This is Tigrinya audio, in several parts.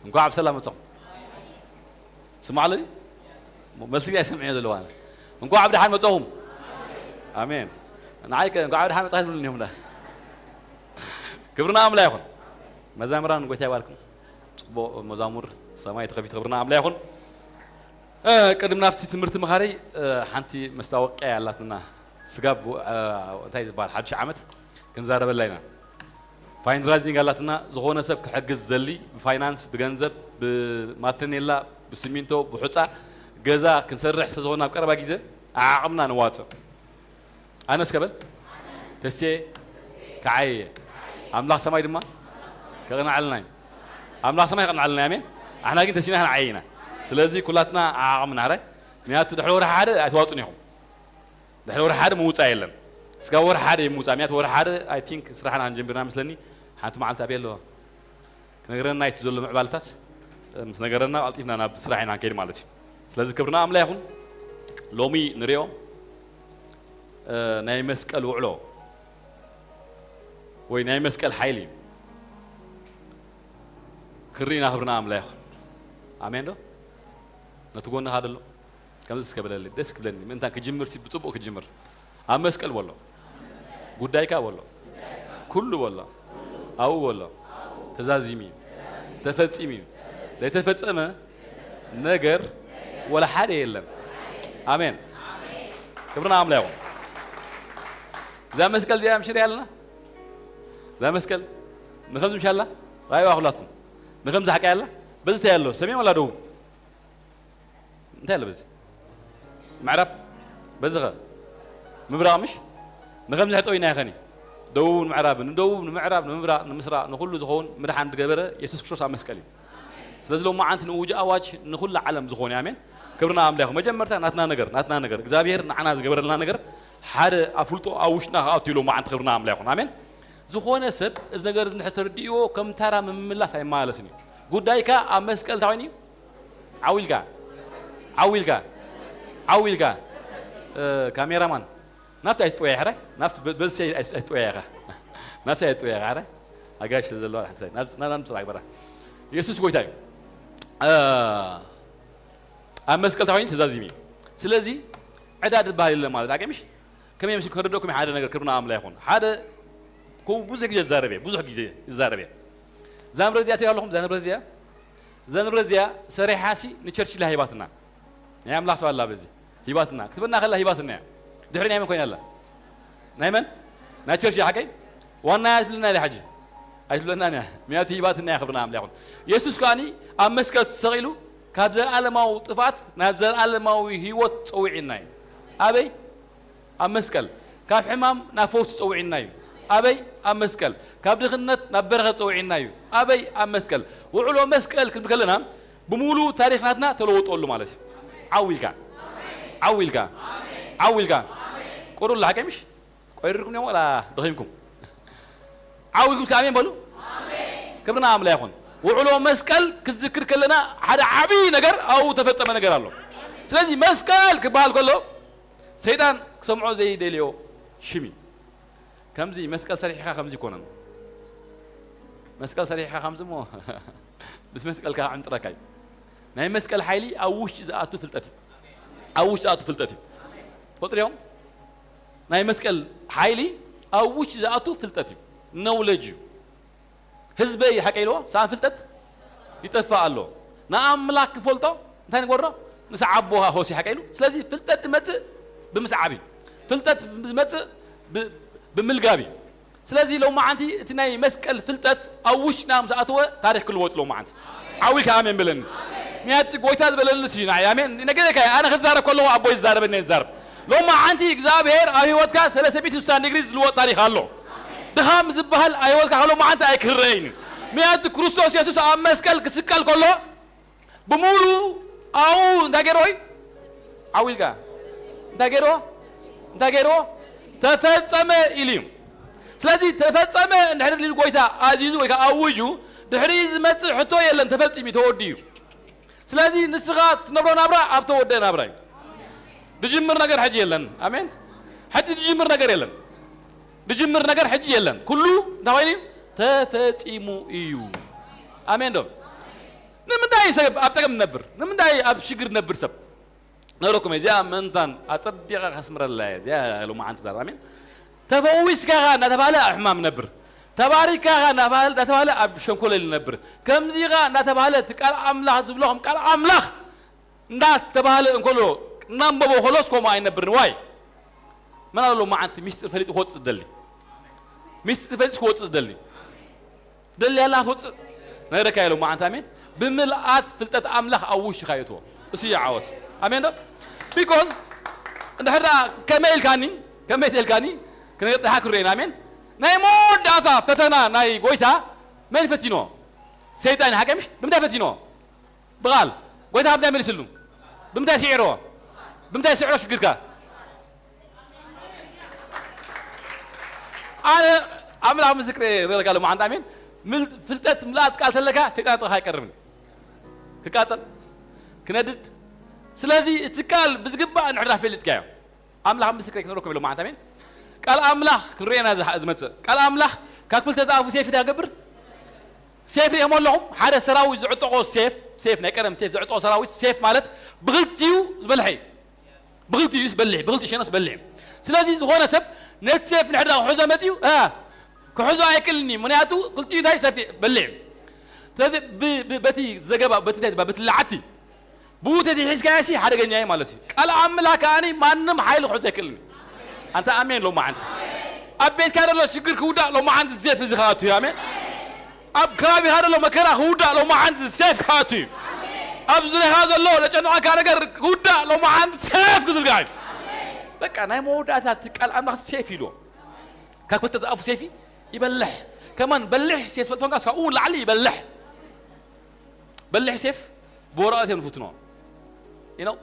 እንኳዕ ብሰላም መጻኹም። ስማዕ ኣለኒ? መልሲ ግን ኣይሰምዕን ዘለዋ። እንኳዕ ብደሓን መጻኹም። ኣሜን። ንዓይ ከ እንኳዕ ብደሓን መጻኹም ይብሉኒ እዮም። ክብርና ኣምላኽ ይኹን። መዛምራን ጎይታ ይባርኩም። ጽቡቕ መዛሙር ሰማይ ተኸፊቱ። ክብርና ኣምላኽ ይኹን። እ፣ ቅድሚ ናብቲ ትምህርቲ ምኻደይ፣ እ፣ ሓንቲ መስታወቅያ ኣላትና። ስጋብ፣ እ፣ እንታይ ዝበሃል ሓድሽ ዓመት ክንዛረበላ ኢና። ፋይንድራይዚንግ ኣላትና። ዝኾነ ሰብ ክሕግዝ ዘሊ ብፋይናንስ፣ ብገንዘብ፣ ብማተኔላ፣ ብሲሚንቶ፣ ብሑጻ ገዛ ክንሰርሕ ስለ ዝኾነ ኣብ ቀረባ ግዜ ዓቕምና ነዋጽእ። ኣነስ ከበል ተስየ ከዓየ እየ። ኣምላኽ ሰማይ ድማ ከቕንዓልና እዩ። ኣምላኽ ሰማይ ከቕንዓልና እዩ። ኣሜን። ኣሕና ግን ተሲና ክንዓየ ኢና። ስለዚ ኩላትና ዓቕምና ሕራይ። ምክንያቱ ድሕሪ ወርሒ ሓደ ኣይትዋጹን ኢኹም። ድሕሪ ወርሒ ሓደ ምውጻእ የለን። እስካ ወርሒ ሓደ እዩ ምውጻእ። ምክንያቱ ወርሒ ሓደ፣ I think፣ ስራሕና ክንጀምርና መስለኒ። ሓንቲ መዓልቲ ኣበይ ኣለዋ? ክነግረና እቲ ዘሎ ምዕባልታት፣ እ፣ ምስ ነገረና ቀልጢፍና ናብ ስራሕ ኢና ክንከይድ ማለት እዩ። ስለዚ ክብርና ኣምላኽ ይኹን። ሎሚ ንሪኦ፣ እ፣ ናይ መስቀል ውዕሎ ወይ ናይ መስቀል ሓይሊ ክርኢ ኢና። ክብርና ኣምላኽ ይኹን። ኣሜን ዶ? ነቲ ጎንኻ ደሎ ከምዚ እስከ በለለይ፣ ደስ ክብለኒ። ምእንታን ክጅምር ሲ ብጽቡቕ ክጅምር። ኣብ መስቀል በሎ። ጉዳይካ በሎ። ኩሉ በሎ። ኣብኡ በሎ። ተዛዚሙ እዩ። ተፈጺሙ እዩ። ዘይተፈጸመ ነገር ወላ ሓደ የለን። ኣሜን። ክብርና ኣምላኽ ይኹን። እዛ መስቀል እዚኣ ምሽ ንሪኣ ኣለና። እዛ መስቀል ንኸምዚ ምሽ ኣላ። ራእይዋ ኩላትኩም። ንኸምዚ ሓቂ ኣላ። በዚ እንታይ ኣሎ? ሰሜን ወላ ደቡብ? እንታይ ኣሎ በዚ? ምዕራብ? በዚ ኸ? ምብራቕ ምሽ? ንኸምዚ ሕጠው ኢና ይኸኒ። ደቡብ ንምዕራብ፣ ንደቡብ ንምዕራብ፣ ንምብራቕ ንምስራቕ፣ ንኹሉ ዝኸውን ምድሓን ዝገበረ የሱስ ክርስቶስ ኣብ መስቀል እዩ። ስለዚ ሎማዓንቲ ንውጁ ኣዋጅ ንኹላ ዓለም ዝኾነ፣ ኣሜን። ክብርና ኣምላኽ። መጀመርታ ናትና ነገር፣ ናትና ነገር፣ እግዚኣብሔር ንዓና ዝገበረልና ነገር ሓደ ኣፍልጦ ኣብ ውሽጥና ክኣቱ እዩ ሎማዓንቲ። ክብርና ኣምላኽ ይኹን። ኣሜን። ዝኾነ ሰብ እዚ ነገር እዚ እንድሕር ተረዲእዎ ከም ታራ ምምላስ ኣይመላለስን እዩ። ጉዳይካ ኣብ መስቀል እንታይ ኮይኑ እዩ? ዓው ኢልካ፣ ዓው ኢልካ፣ ዓው ኢልካ። እ፣ ካሜራማን ናብቲ ኣይትጥወያ ሕራይ፣ ናብቲ በ-፣ በዚ ኣይ-፣ ኣይ-፣ ኣይትጥወያ ኢኻ። ናብቲ ኣይትጥወያ ኢኻ ሕራይ። ኣጋይሽ ስለ ዘለዋ፣ ናብቲ፣ ናብ፣ ናብ፣ ናብ ምጽራግ በራ። የሱስ ጎይታ እዩ። እ፣ ኣብ መስቀል ተባሂሉ ተዛዚሙ እዩ። ስለዚ ዕዳ ዝበሃል የለን ማለት ኣቀሚሽ። ከመይ ምስ ከረደኩም ሓደ ነገር ክብርና ኣምላኽ ይኹን። ሓደ ኮ-፣ ብዙሕ ግዜ ዝዛረብ እየ፣ ብዙሕ ግዜ ይዛረብ እየ። እዛ ንብረት እዚኣ ትሪኣ ኣለኹም፣ እዛ ንብረት እዚኣ፣ እዛ ንብረት እዚኣ ሰሪሓ ሲ ንቸርች ኢላ ሂባትና። ናይ ኣምላኽ ሰብ ኣላ በዚ ሂባትና። ክትበና ከላ ሂባትና እያ። ድሕሪ ናይ መን ኮይና ኣላ? ናይ መን? ናይ ቸርች እያ ሓቀይ? ዋና እያ ትብለና እያ ሕጂ? ኣይትብለናን እያ። ምክንያቱ ሂባትና እያ፣ ክብርና ኣምላኽ ይኹን። የሱስ ከኣኒ ኣብ መስቀል ተሰቒሉ ካብ ዘለኣለማዊ ጥፍኣት ናብ ዘለኣለማዊ ህይወት ጸዊዕና እዩ። ኣበይ? ኣብ መስቀል። ካብ ሕማም ናብ ፈውሲ ጸዊዕና እዩ። ኣበይ? ኣብ መስቀል። ካብ ድኽነት ናብ በረኸት ጸዊዕና እዩ። ኣበይ? ኣብ መስቀል። ውዕሎ መስቀል ክንብል ከለና ብምሉእ ታሪኽ ናትና ተለወጠሉ ማለት እዩ። ዓው ኢልካ፣ ዓው ኢልካ፣ ዓው ኢልካ። ቆሩላ ሓቀይ ምሽ? ቆይርኩም እዮም ወላ ደኺምኩም? ዓው ኢልኩም እስከ ኣሜን በሉ። ክብርና ኣምላኽ ይኹን። ውዕሎ መስቀል ክትዝክር ከለና ሓደ ዓብዪ ነገር ኣብኡ ተፈጸመ ነገር ኣሎ። ስለዚ መስቀል ክበሃል ከሎ ሰይጣን ክሰምዖ ዘይደልዮ ሽም እዩ። ከምዚ መስቀል ሰሪሕኻ ከምዚ ይኮነን። መስቀል ሰሪሕኻ ከምዚ እሞ ምስ መስቀል ከዓ ዕምጥረካ እዩ። ናይ መስቀል ሓይሊ ኣብ ውሽጢ ዝኣቱ ፍልጠት እዩ። ኣብ ውሽጢ ዝኣቱ ፍልጠት እዩ። ትፈልጡ ዲኹም? ናይ መስቀል ሓይሊ ኣብ ውሽጢ ዝኣቱ ፍልጠት እዩ። ነውለጅ እዩ። ህዝበይ ሓቀ ኢልዎ፣ ሰኣን ፍልጠት ይጠፍእ ኣሎ። ንኣምላኽ ክፈልጦ እንታይ ንግበሮ? ንስዓቦ ሆሲ ሓቀ ኢሉ። ስለዚ ፍልጠት ዝመጽእ ብምስዓብ እዩ። ፍልጠት ዝመጽእ ብ-፣ ብምልጋብ እዩ። ስለዚ ሎማዓንቲ እቲ ናይ መስቀል ፍልጠት ኣብ ውሽጥና ምስ ኣተወ ታሪኽ ክልወጥ ሎማዓንቲ። ዓው ኢልካ ኣሜን በለኒ። ምክንያቱ ጎይታ ዝበለኒ እሱ እዩ ንዓይ። ኣሜን። ነገርካ ኣነ ክዛረብ ከለኹ ኣቦይ ዝዛረበኒ ይዛረብ። ሎማዓንቲ እግዚኣብሔር ኣብ ህይወትካ ሰለስተ ሚእቲ ስሳን ዲግሪ ዝልወጥ ታሪኽ ኣሎ። ድኻም ዝበሃል ኣብ ህይወትካ ከሎ መዓንቲ ኣይክረአይን እዩ። ምክንያቱ ክርስቶስ የሱስ ኣብ መስቀል ክስቀል ከሎ ብምሉእ ኣብኡ እንታይ ገይርዎ እዩ? ዓው ኢልካ እንታይ ገይርዎ? እንታይ ገይርዎ? ተፈጸመ ኢሉ እዩ። ስለዚ ተፈጸመ እንድሕር ኢሉ ጎይታ ኣዚዙ ወይ ከዓ ኣውጁ ድሕሪ ዝመጽእ ሕቶ የለን፣ ተፈጺሙ እዩ፣ ተወዲኡ እዩ። ስለዚ ንስኻ ትነብሮ ናብራ ኣብ ተወደአ ናብራ እዩ። ድጅምር ነገር ሕጂ የለን። ኣሜን። ሕጂ ድጅምር ነገር የለን። ድጅምር ነገር ሕጂ የለን። ኩሉ እንታይ ኮይኑ እዩ? ተፈጺሙ እዩ። ኣሜን ዶ? ንምንታይ ሰብ ኣብ ጸገም ነብር? ንምንታይ ኣብ ሽግር ነብር ሰብ? ነረኩም እዚኣ መንታን ኣጸቢቐ ከስምረላ እየ። እዚኣ ሎማዓንቲ ዛረብ። ኣሜን። ተፈዊስካ ኻ እናተባህለ ኣብ ሕማም ነብር። ተባሪካ ኻ እናተባህለ፣ እናተባህለ ኣብ ሸንኮለል ነብር። ከምዚ ኻ እናተባህለ እቲ ቃል ኣምላኽ ዝብሎ ከም ቃል ኣምላኽ እንዳተባህለ እንከሎ፣ እናንበቦ ከሎስ ከምኡ ኣይነብርን። ዋይ? መን ኣሎ ሎማዓንቲ ሚስጥር ፈሊጡ ክወጽእ ዝደሊ? ሚስጥር ፈሊጡ ክወጽእ ዝደሊ? ደልያ ኣላ ክትወጽእ። ነግረካ እየ ሎማዓንቲ። ኣሜን። ብምልኣት ፍልጠት ኣምላኽ ኣብ ውሽኻ የእትዎ። እሱ እዩ ዓወት። ኣሜን ዶ? ቢኮዝ እንድሕር ደኣ ከመይ ኢልካኒ፣ ከመይ ኢልካኒ፣ ክንደሓ ክርእየና። ኣሜን። ናይ መወዳእታ ፈተና ናይ ጎይታ መን ፈቲኖ? ሰይጣን እዩ። ሓቂ ምሽ? ብምንታይ ፈቲኖ? ብቓል። ጎይታ ብምንታይ መሊስሉ? ብምንታይ ስዒርዎ? ብምንታይ ስዕሮ ሽግርካ? ኣነ ኣምላኽ ምስክር እየ፣ ንበለካ ሎማዓንቲ። ኣሜን። ምል-፣ ፍልጠት ምልኣት ቃል ተለካ ሰይጣን ጥቕኻ ኣይቀርብን። ክቃጸል፣ ክነድድ። ስለዚ እቲ ቃል ብዝግባእ እንድሕር ፈሊጥካዮ፣ ኣምላኽ ምስክር እየ፣ ክንረክብ ሎማዓንቲ። ኣሜን። ቃል ኣምላኽ ክንርእየና ዝሓ-፣ ዝመጽእ ቃል ኣምላኽ ካብ ክልተ ዝኣፉ ሴፍ እንታይ ክገብር? ሴፍ ሪኦም ኣለኹም? ሓደ ሰራዊት ዝዕጠቖ ሴፍ፣ ሴፍ ናይ ቀደም ሴፍ ዝዕጠቖ ሰራዊት፣ ሴፍ ማለት ብኽልቲኡ ዝበልሐ እዩ። ብኽልቲኡ ዝበልሕ፣ ብኽልቲኡ ሸነስ በልሕ። ስለዚ ዝኾነ ሰብ ነቲ ሴፍ ንሕድራ ክሕዞ መጺኡ፣ እ፣ ክሕዞ ኣይክእልን እዩ። ምኽንያቱ ክልቲኡ እንታይ ሰፊ በልሕ። ስለዚ ብ-፣ ብ-፣ በቲ ዘገባ፣ በቲ እንታይ ትበሃል፣ በቲ ለዓቲ፣ ብኡ ተቲሒዝካዮ ሲ ሓደገኛ እዩ ማለት እዩ። ቃል ኣምላኽ ከኣኒ ማንም ሓይሊ ክሕዞ ኣይክእልን እዩ። ኣንታ ኣሜን ሎማዓንቲ። ኣብ ቤትካ ዘሎ ሽግር ክውዳእ ሎማዓንቲ ሴፍ እዚ ክኣቱ እዩ። ኣሜን። ኣብ ከባቢኻ ዘሎ መከራ ክውዳእ ሎማዓንቲ ሴፍ ክኣቱ እዩ። ኣብ ዙርያኻ ዘሎ ዘጨንቐካ ነገር ክውዳእ ሎማዓንቲ ሴፍ ክዝርጋሕ እዩ። በቃ ናይ መወዳእታ እቲ ቃል ኣምላኽ ሴፍ ኢልዎ። ካብ ክልተ ዝኣፉ ሴፍ ይበልሕ። ከማን በልሕ ሴፍ ሰጥቶንካ እስካብ እውን ላዕሊ ይበልሕ። በልሕ ሴፍ ብወረቐት እዮም ዝፍትኖ። You know?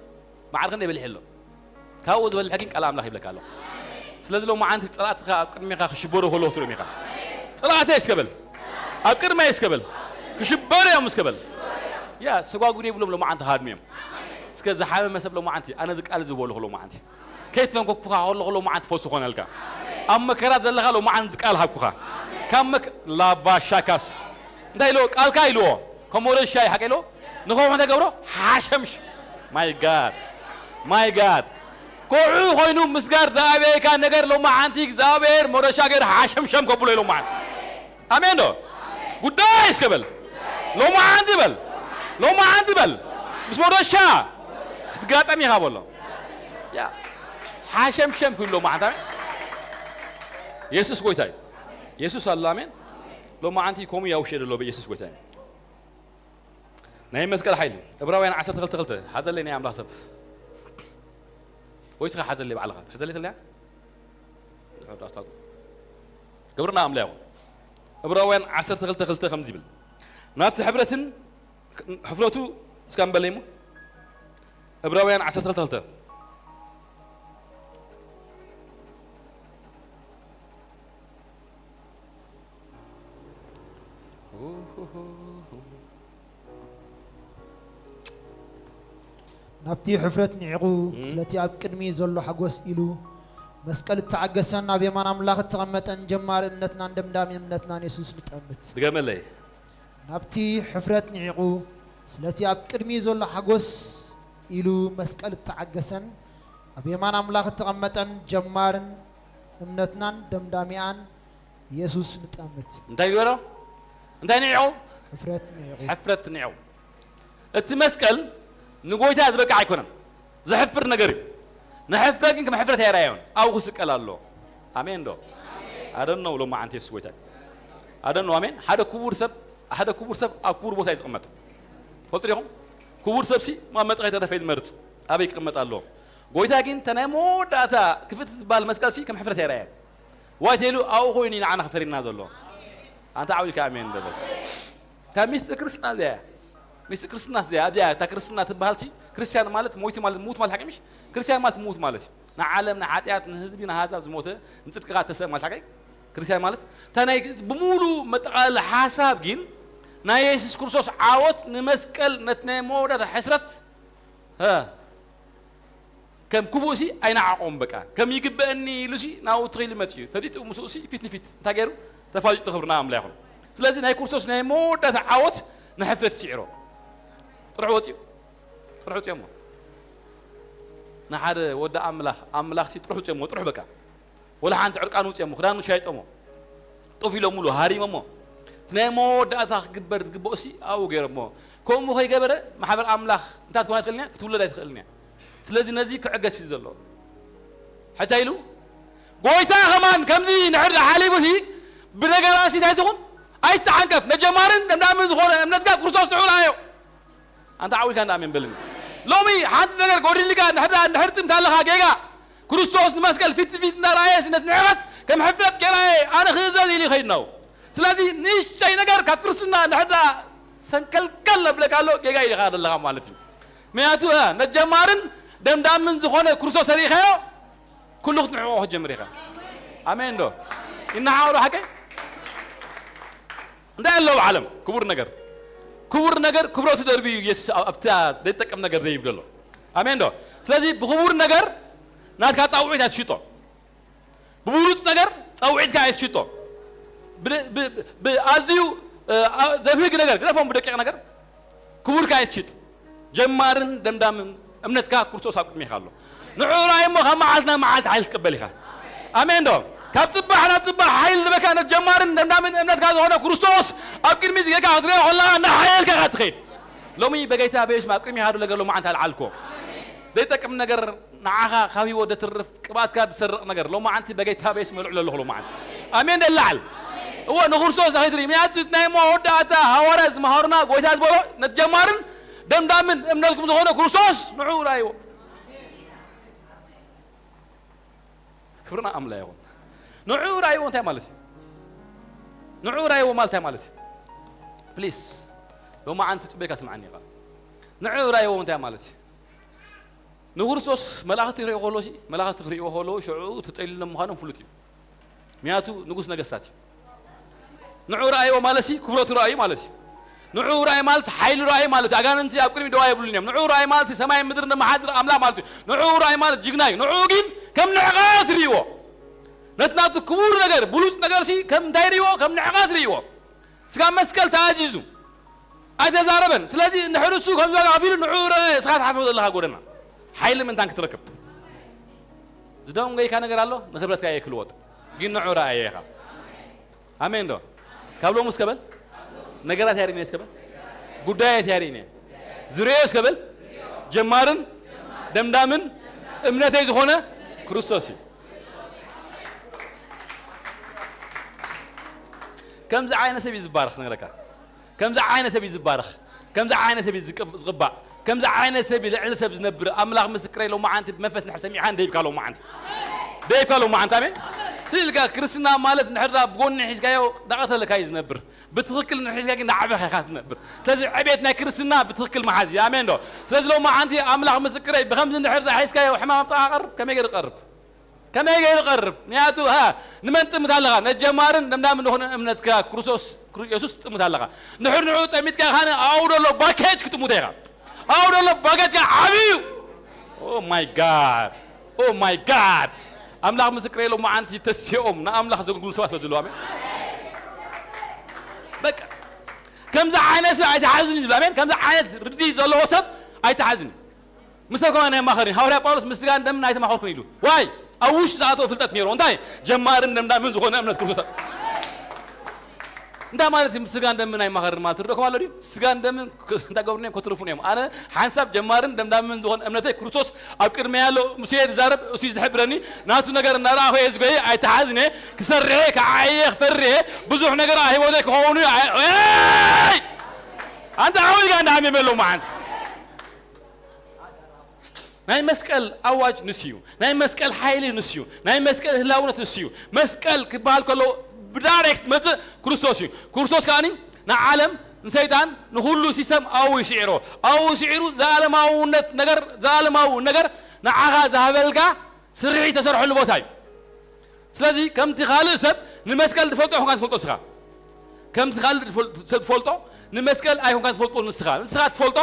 ማዕረ ክንደይ በሊሕ ኣሎ። ካብኡ ዝበልሕ ግን ቃል ኣምላኽ ይብለካ ኣሎ። ስለዚ ሎማዓንቲ ጸላእትኻ ኣብ ቅድሜኻ ክሽበሩ ከለዉ ትርእዮም ኢኻ። ጸላእተይ እስከ በል። ኣብ ቅድመይ እስከ በል። ክሽበሩ እዮም እስከ በል። ያ፣ ሰጓጉድ የብሎም ሎማዓንቲ ክሃድሙ እዮም። እስከ ዝሓመመ ሰብ ሎማዓንቲ፣ ኣነ እዚ ቃል እዚ በልኹ ሎማዓንቲ። ከይተንኮኩኻ ከለኹ ሎማዓንቲ ፈውሲ ኮነልካ። ኣብ መከራ ዘለኻ ሎማዓንቲ ቃል ሃብኩኻ። ካብ መክ-፣ ላባሻካስ። እንታይ ኢልዎ? ቃልካ ኢልዎ። ከም ሞረሻ እዩ ሓቂ ኢልዎ። ንኸውሒ እንታይ ገብሮ? ሓሸምሽ-፣ My God። My God። ኮዑ ኮይኑ ምስጋር ዝኣበየካ ነገር ሎማዓንቲ እግዚኣብሔር ሞረሻ ገይሩ ሓሸምሸም ከብሎ ኢሎም መዓልቲ። ኣሜን ዶ? ጉዳይ እስከ በል። ሎማዓንቲ በል። ሎማዓንቲ በል። ምስ ሞረሻ ክትጋጠም ኢኻ በሎ። ያ። ሓሸምሸም ክብሎ መዓልቲ። ኣሜን። የሱስ ጎይታ እዩ። የሱስ ኣሎ። ኣሜን። ሎማዓንቲ ከምኡ ያውሸ ደሎ በኢየሱስ ጎይታ እዩ። ናይ መስቀል ሓይሊ። ዕብራውያን ዓሰርተ ክልተ ክልተ። ሓዘለይ ናይ ኣምላኽ ሰብ። ወይስ ሓዘለይ ባዕልኻ? ትሕዘለይ ተለያ? ግብርና ኣምላኽ ይኹን። ዕብራውያን ዓሰርተ ክልተ ክልተ ከምዚ ይብል። ናብቲ ሕብረትን ሕፍረቱ እስካ ንበለይ እሞ። ዕብራውያን ዓሰርተ ክልተ ክልተ። ናብቲ ሕፍረት ንዒቑ፣ እም። ስለቲ ኣብ ቅድሚ ዘሎ ሓጎስ ኢሉ፣ መስቀል እተዓገሰን ኣብ የማን ኣምላኽ እተቐመጠን ጀማሪ እምነትናን ደምዳሚ እምነትናን የሱስ ንጠምት። ድገመለይ። ናብቲ ሕፍረት ንዒቑ፣ ስለቲ ኣብ ቅድሚ ዘሎ ሓጎስ ኢሉ፣ መስቀል እተዓገሰን ኣብ የማን ኣምላኽ እተቐመጠን ጀማርን እምነትናን ደምዳሚኣን የሱስ ንጠምት። እንታይ ገይሮ? እንታይ ንዒቑ? ሕፍረት ንዒቑ። ሕፍረት ንዒቑ። እቲ መስቀል ንጎይታ ዝበቅዕ ኣይኮነን። ዘሕፍር ነገር እዩ። ንሕፍረት ግን ከም ሕፍረት ኣይረኣዮን። ኣብኡ ክስቀል ኣሎ። ኣሜን ዶ? ኣደን ነው ሎማዓንቲ የሱስ ጎይታ። ኣደን ነው። ኣሜን። ሓደ ክቡር ሰብ፣ ሓደ ክቡር ሰብ ኣብ ክቡር ቦታ እዩ ዝቕመጥ። ፈልጡ ዲኹም? ክቡር ሰብሲ መቐመጢ ከይተረፈ እዩ ዝመርጽ። ኣበይ ክቕመጥ ኣለዎ? ጎይታ ግን እታ ናይ መወዳእታ ክፍት ዝበሃል መስቀልሲ ከም ሕፍረት ኣይረኣየን። ዋይ ተይሉ ኣብኡ ኮይኑ እዩ ንዓና ክፈርየና ዘሎ። ኣንታ ዓው ኢልካ ኣሜን እንዶ በል። እታ ሚስጥር ክርስትና እዚኣ እያ። ሚስጥር ክርስትና እዚኣ፣ ኣብዚኣ እታ ክርስትና ትበሃልሲ፣ ክርስትያን ማለት ሞይቱ ማለት፣ ምዉት ማለት ሓቂ ምሽ? ክርስትያን ማለት ምዉት ማለት እዩ። ንዓለም፣ ንሓጢኣት፣ ንህዝቢ፣ ንኣህዛብ ዝሞተ፣ ንጽድቅኻ እተሰእ ማለት ሓቂ? ክርስትያን ማለት፣ እታ ናይ ብሙሉ መጠቓለሊ ሓሳብ ግን፣ ናይ የሱስ ክርስቶስ ዓወት ንመስቀል፣ ነቲ ናይ መወዳእታ ሕስረት፣ እ፣ ከም ክፉእሲ ኣይነዓቖም በቃ። ከም ይግበአኒ ኢሉሲ ናብኡ ትኺሉ መጺኡ። ፈሊጡ ምስኡሲ ፊት ንፊት እንታይ ገይሩ? ተፋሊጡ ክብርና ኣምላኽ ይኹን። ስለዚ ናይ ክርስቶስ ናይ መወዳእታ ዓወት ንሕፍረት ይስዕሮ። ጥርሑ ወፂኡ፣ ጥርሑ ውፅኦሞ። ንሓደ ወዲ ኣምላኽ፣ ኣምላኽ ሲ ጥርሑ ውፅኦሞ፣ ጥርሑ በቃ። ወላ ሓንቲ ዕርቃኑ ውፅኦሞ፣ ክዳኑ ሻይጦሞ። ጡፍ ኢሎምሉ፣ ሃሪሞሞ። እቲ ናይ መወዳእታ ክግበር ዝግብኦ ሲ ኣብኡ ገይሮሞ። ከምኡ ከይገበረ ማሕበር ኣምላኽ እንታይ ክትኮን ኣይትኽእልን እያ፣ ክትውለድ ኣይትኽእልን እያ። ስለዚ ነዚ ክዕገስ እዩ ዘሎ። ሕታ ኢሉ ጎይታ ከማን ከምዚ ንሕር ሓሊፉ ሲ ብነገራት ሲ እንታይ ትኹን ኣይትዓንቀፍ። ነጀማርን ደምዳምን ዝኾነ እምነትካ ክርስቶስ ንዑ ረኣዮ። ኣንታ ዓዊልካ እንዳ ኣሜን በልኒ። ሎሚ ሓንቲ ነገር ጎዲልካ እንድሕር እንድሕር ጥምት ኣለኻ ጌጋ። ክርስቶስ ንመስቀል ፊት ፊት እንዳረኣየ ስነት ንዕቐት ከም ሕፍረት ገይራየ ኣነ ክእዘዝ ኢሉ ይኸይድ ነው። ስለዚ ንእሽተይ ነገር ካብ ክርስትና እንድሕር ሰንከልከል ኣብለካ ኣሎ ጌጋ ኢልኻ ዘለኻ ማለት እዩ። ምክንያቱ እ፣ ነጀማርን ደምዳምን ዝኾነ ክርስቶስ ሪኢኻዮ ኩሉ ክትንዕቆ ክትጀምር ኢኻ። ኣሜን ዶ? ይናሓወሉ ሓቀይ እንታይ ኣለዎ ዓለም ክቡር ነገር ክቡር ነገር ክብረቱ ደርቢ ኢየሱስ ኣብታ ዘይጠቅም ነገር ዘይብ ደሎ ኣሜን ዶ? ስለዚ ብክቡር ነገር ናትካ ፃውዒት ኣትሽጦ። ብብሉፅ ነገር ፃውዒትካ ኣይትሽጦ። ብደ- ብ- ብ- ብኣዝዩ እ፣ ኣ- ዘብህግ ነገር ግደፎም ብደቂቕ ነገር ክቡርካ ኣይትሽጥ። ጀማርን ደምዳምን እምነትካ ክርስቶስ ኣብ ቅድሜኻ ኣሎ። ንዑ ራእይ እሞ ካብ መዓልቲ ናብ መዓልቲ ሓይል ትቀበል ኢኻ። ኣሜን ዶ? ካብ ጽባሕ ናብ ጽባሕ ሓይል ዝበካ ነት ጀማርን ደምዳምን እምነትካ ዝኾነ ክርስቶስ ኣብ ቅድሚት ጌርካ ክትሪኦ ከለኻ እናሓየልካ ኢኻ ትኸይድ። ሎሚ በጌታ በየሱም ኣብ ቅድሜኻ ዘሎ ነገር ሎማዓንቲ ኣልዓልኮ። ዘይጠቅም ነገር ንዓኻ ካብ ህይወት ደትርፍ ቅብኣትካ ዝሰርቕ ነገር ሎማዓንቲ በጌታ በየሱም መልዕሎ ኣለኹ ሎማዓንቲ። ኣሜን ደላዓል። እወ ንክርስቶስ ንኸይትርኢ ምክንያቱ ናይ መወዳእታ ሃዋርያ ዝመሃሩና ጎይታ ዝበሎ ነት ጀማርን ደምዳምን እምነትኩም ዝኾነ ክርስቶስ ንዑ ራእይዎ። ክብርና ኣምላ ይኹን። ንዑ ራእይዎ እንታይ ማለት እዩ? ንዑ ራእይዎ ማለት እንታይ ማለት እዩ? ፕሊስ ሎማዓንቲ ጽበይካ ስምዓኒ ኢኻ። ንዑ ራእይዎ እንታይ ማለት እዩ? ንክርስቶስ መላእኽቲ ክርእዩ ከሎ ሲ መላእኽቲ ክርእይዎ ከለዉ ሽዑ ተጸሊሎም ምዃኖም ፍሉጥ እዩ። ምክንያቱ ንጉስ ነገስታት እዩ። ንዑ ረኣይዎ ማለት ሲ ክብረቱ ረኣዩ ማለት እዩ። ንዑ ረኣይ ማለት ሓይሉ ረኣዩ ማለት እዩ። ኣጋንንቲ ኣብ ቅድሚ ደዋ የብሉን እዮም። ንዑ ረኣይ ማለት ሲ ሰማይ ምድሪ ንመሓድር ኣምላኽ ማለት እዩ። ንዑ ረኣይ ማለት ጅግና እዩ። ንዑ ግን ከም ንዕቐት ርእይዎ። ነቲ ናቱ ክቡር ነገር ብሉፅ ነገር ሲ ከም እንታይ ርእይዎ? ከም ንዕቐት ርእይዎ። ስጋ መስቀል ተኣዚዙ ኣይተዛረበን። ስለዚ እንድሕር እሱ ከምዚ ዋጋ ከፊሉ ንዑ ረአ እስኻ ትሓልፎ ዘለኻ ጎደና ሓይሊ ምንታን ክትረክብ ዝደንጎይካ ነገር ኣሎ። ንክብረትካ እየ ክልወጥ ግን ንዑ ረኣየ ኢኻ። ኣሜን ዶ? ካብ ሎሚ እስከ በል ነገራት ያርኢነ እስከ በል ጉዳያት ያርኢነ ዝርዮ እስከ በል ጀማርን ደምዳምን እምነተይ ዝኾነ ክርስቶስ እዩ። ከምዚ ዓይነት ሰብ እዩ ዝባረኽ ነገረካ። ከምዚ ዓይነት ሰብ እዩ ዝባረኽ። ከምዚ ዓይነት ሰብ እዩ ዝቅብ- ዝቕባእ። ከምዚ ዓይነት ሰብ እዩ ልዕሊ ሰብ ዝነብር። ኣምላኽ ምስክረይ ሎማዓንቲ ብመንፈስ ንሕ ሰሚዕካ ደይብካ ሎማዓንቲ ደይብካ ሎማዓንቲ ኣሜን። ስልካ ክርስትና ማለት ንሕድራ ብጎኒ ሒዝካዮ ዳቐተለካ እዩ ዝነብር። ብትኽክል ንሒዝካ ግን ዳዕበኻ ኢኻ ትነብር። ስለዚ ዕቤት ናይ ክርስትና ብትኽክል መሓዝ እዩ። ኣሜን ዶ? ስለዚ ሎማዓንቲ ኣምላኽ ምስክረይ ብከምዚ ንሕድራ ሒዝካዮ ሕማም ኣብጥቓ ቀርብ ከመይ ገይሩ ቀርብ ከመይ ገይሩ ቀርብ? ምክንያቱ ሃ ንመን ጥምት ኣለኻ? ነጀማርን ደምዳምን ዝኾነ እምነትካ ክርስቶስ ክሩ- የሱስ ጥምት ኣለኻ። ንሕር ንዑ ጠሚትካ ኻነ ኣብኡ ደሎ ባኬጅ ክትሙተ ኢኻ። ኣብኡ ደሎ ባኬጅካ ዓብዩ። ኦ ማይ ጋድ ኦ ማይ ጋድ ኣምላኽ ምስክር የሎ መዓንቲ ተሲኦም ንኣምላኽ ዘገልግሉ ሰባት በዝሉ ኣሜን። በቃ ከምዚ ዓይነት ሰብ ኣይተሓዝን እዩ ዝብል ኣሜን። ከምዚ ዓይነት ርዲ ዘለዎ ሰብ ኣይተሓዝን እዩ። ምስ ሰብ ከማን ኣይማኸርን። ሃዋርያ ጳውሎስ ምስ ስጋን ደምን ኣይተማኸርኩን ኢሉ። ዋይ ኣብ ውሽጢ ዝኣተወ ፍልጠት ነይሩ። እንታይ ጀማርን ደምዳምን ዝኾነ እምነት ክርስቶስ እንታይ ማለት እዩ? ምስ ስጋን ደምን ኣይማኸርን ማለት ትርደኩም ኣሎ ድዩ? ስጋን ደምን ክ- እንታይ ገብሩን እዮም ከትርፉን እዮም። ኣነ ሓንሳብ ጀማርን ደምዳምን ዝኾነ እምነተይ ክርስቶስ ኣብ ቅድመ ያለው ሙሴ ዝዛረብ እሱ ዝሕብረኒ ናቱ ነገር እናረኣኹ እየ ዝጎየ ኣይተሓዝነ ክሰርሐ ከዓየ ክፈርሐ ብዙሕ ነገር ኣብ ህይወተይ ክኸውን እዩ። ኣይ- ኣይ! ኣንተ ዓዊልካ እንዳ ኣሜን በለው መዓንት ናይ መስቀል ኣዋጅ ንሱ እዩ። ናይ መስቀል ሓይሊ ንሱ እዩ። ናይ መስቀል ህላውነት ንሱ እዩ። መስቀል ክበሃል ከሎ ብዳይሬክት መጽእ ክርስቶስ እዩ። ክርስቶስ ከኣኒ ንዓለም ንሰይጣን ንኹሉ ሲስተም ኣው ይስዕሮ ኣው ይስዕሩ ዘዓለማውነት ነገር ዘዓለማዊ ነገር ንዓኻ ዝሃበልካ ስርሒ ተሰርሐሉ ቦታ እዩ። ስለዚ ከምቲ ካልእ ሰብ ንመስቀል ትፈልጦ ይኹንካ ትፈልጦ እስኻ ከምዚ ካልእ ትፈል- ሰብ ትፈልጦ ንመስቀል ኣይኮንካ ትፈልጦ ንስኻ ንስኻ ትፈልጦ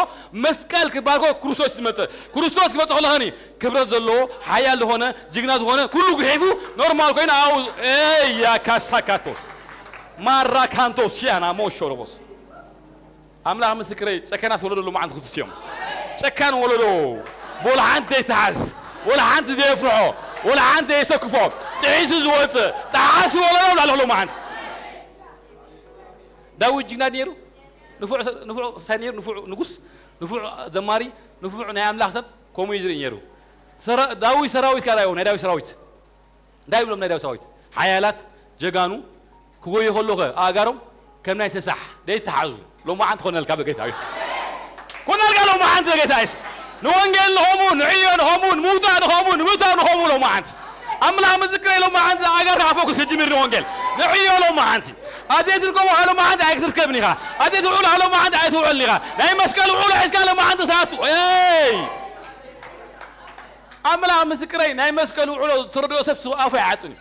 መስቀል ክባልኮ ክርስቶስ ዝመፀ ክርስቶስ ክመፀ ከለኸኒ ክብረት ዘለዎ ሓያል ዝኾነ ጅግና ዝኾነ ኩሉ ጉሒፉ ኖርማል ኮይኑ ኣው ያካሳካቶስ ማራካንቶስ ሲያና ሞሾሮቦስ ኣምላኽ ምስክረይ፣ ጨካናት ወለዶ ሎማዓንቲ ክስስዮም። ጨካን ወለዶ፣ ወላ ሓንቲ ዘይተሓዝ፣ ወላ ሓንቲ ዘየፍርሖ፣ ወላ ሓንቲ ዘየሰክፎ፣ ጥሒሱ ዝወፅእ፣ ጠሓሲ ወለዶ ላለ ሎማዓንቲ። ዳዊት ጅግና ነይሩ፣ ንፉዕ፣ ንፉዕ ሳይ ነይሩ፣ ንፉዕ ንጉስ፣ ንፉዕ ዘማሪ፣ ንፉዕ ናይ ኣምላኽ ሰብ፣ ከምኡ እዩ ዝርኢ ነይሩ። ሰራ-፣ ዳዊት ሰራዊት ካልኣይ ናይ ዳዊት ሰራዊት እንታይ ይብሎም ናይ ዳዊት ሰራዊት? ሓያላት ጀጋኑ ክጎዩ ከለኹ ኣእጋሮም ከም ናይ ሰሳሕ ደይተሓዙ። ሎማዓንቲ ኮነልካ በጌታ ኢየሱስ። ኮነልካ ሎማዓንቲ በጌታ ኢየሱስ። ንወንጌል ንኸሙ፣ ንዕዮ ንኸሙ፣ ንምውፃእ ንኸሙ፣ ንምእታው ንኸሙ ሎማዓንቲ። ኣምላኽ ምስክረይ ሎማዓንቲ ኣእጋርካ ክፈኩስ ክጅምር ንወንጌል። ንዕዮ ሎማዓንቲ። ኣዘይ ትርከቦ ሎማዓንቲ ኣይክትርከብን ኢኻ። ኣዘይ ትውዕሎ ሎማዓንቲ ኣይትውዕልን ኢኻ። ናይ መስቀል ውዕሎ ሒዝካ ሎማዓንቲ ተኣሱ። ኤይ! ኣምላኽ ምስክረይ ናይ መስቀል ውዕሎ ዝረድኦ ሰብ ስቕ ኣፉ ኣይዓጽን እዩ።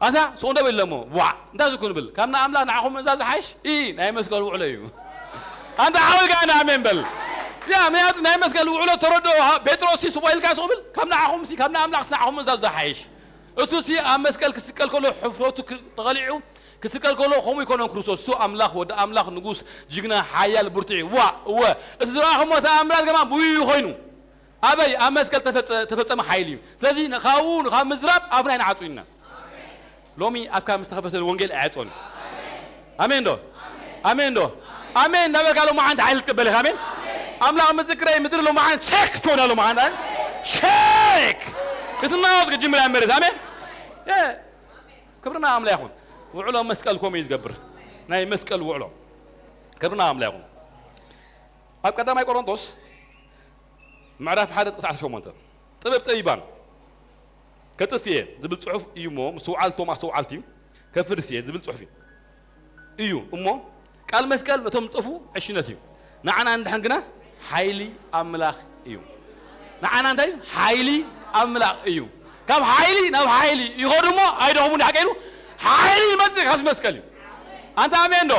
ኣታ ስቕ እንደ በል እሞ ዋዕ እንታይ ዝኩን ብል ካብ ንኣምላኽ ንዓኹም ምእዛዝ ዝሓይሽ ኢ ናይ መስቀል ውዕሎ እዩ። ኣንታ ዓው ኢልካ ኣነ ኣሜን በል። ያ ምክንያቱ ናይ መስቀል ውዕሎ ተረድኦ ጴጥሮስ ሲ ስቕ ኢልካ ስቕ ብል ካብ ንዓኹም ሲ ካብ ንኣምላኽ ንዓኹም ምእዛዝ ዝሓይሽ። እሱ ሲ ኣብ መስቀል ክስቀል ከሎ ሕፍረቱ ክ- ተቐሊዑ ክስቀል ከሎ ከምኡ ይኮኖም ክርስቶስ እሱ ኣምላኽ ወዲ ኣምላኽ ንጉስ ጅግና ሓያል ብርቱዕ እዩ። ዋ እወ እቲ ዝረኣኹሞ ተኣምራት ከማ ብኡ ኮይኑ ኣበይ ኣብ መስቀል ተፈጸ- ተፈጸመ ሓይሊ እዩ። ስለዚ ካብኡ ካብ ምዝራብ ኣፍና ይንዓጹ ኢና። ሎሚ ኣፍካ ምስ ተኸፈተ ወንጌል ኣያጾን። ኣሜን ዶ? ኣሜን ዶ? ኣሜን እናበልካ ሎማዓንቲ ሓይሊ ትቀበል ኢኻ። ኣሜን። ኣምላኽ ምስክረይ ምድሪ ሎማዓንቲ ሸክ ትኮና ሎማዓንቲ ሸክ ክትናወጥ ክጅምር እያ መሬት። ኣሜን። እ፣ ክብርና ኣምላኽ ይኹን። ውዕሎ መስቀል ኮም እዩ ዝገብር ናይ መስቀል ውዕሎ። ክብርና ኣምላኽ ይኹን። ኣብ ቀዳማይ ቆሮንቶስ ምዕራፍ ሓደ ጥቕሲ ዓሰርተ ሸሞንተ ጥበብ ጠቢባን ከጥፍ እየ ዝብል ጽሑፍ እዩ እሞ ምስትውዓል እቶም ኣስተውዓልቲ ከፍርስ እየ ዝብል ጽሑፍ እዩ እሞ ቃል መስቀል ነቶም ዝጠፉ ዕሽነት እዩ። ንዓና እንድሕን ግና ሓይሊ ኣምላኽ እዩ። ንዓና እንታይ ሓይሊ ኣምላኽ እዩ። ካብ ሓይሊ ናብ ሓይሊ ይኸዱ እሞ ኣይደኽሙ እንዲሓቀ ኢሉ ሓይሊ ይመጽእ ካብዚ መስቀል እዩ። ኣንታ ኣሜን ዶ?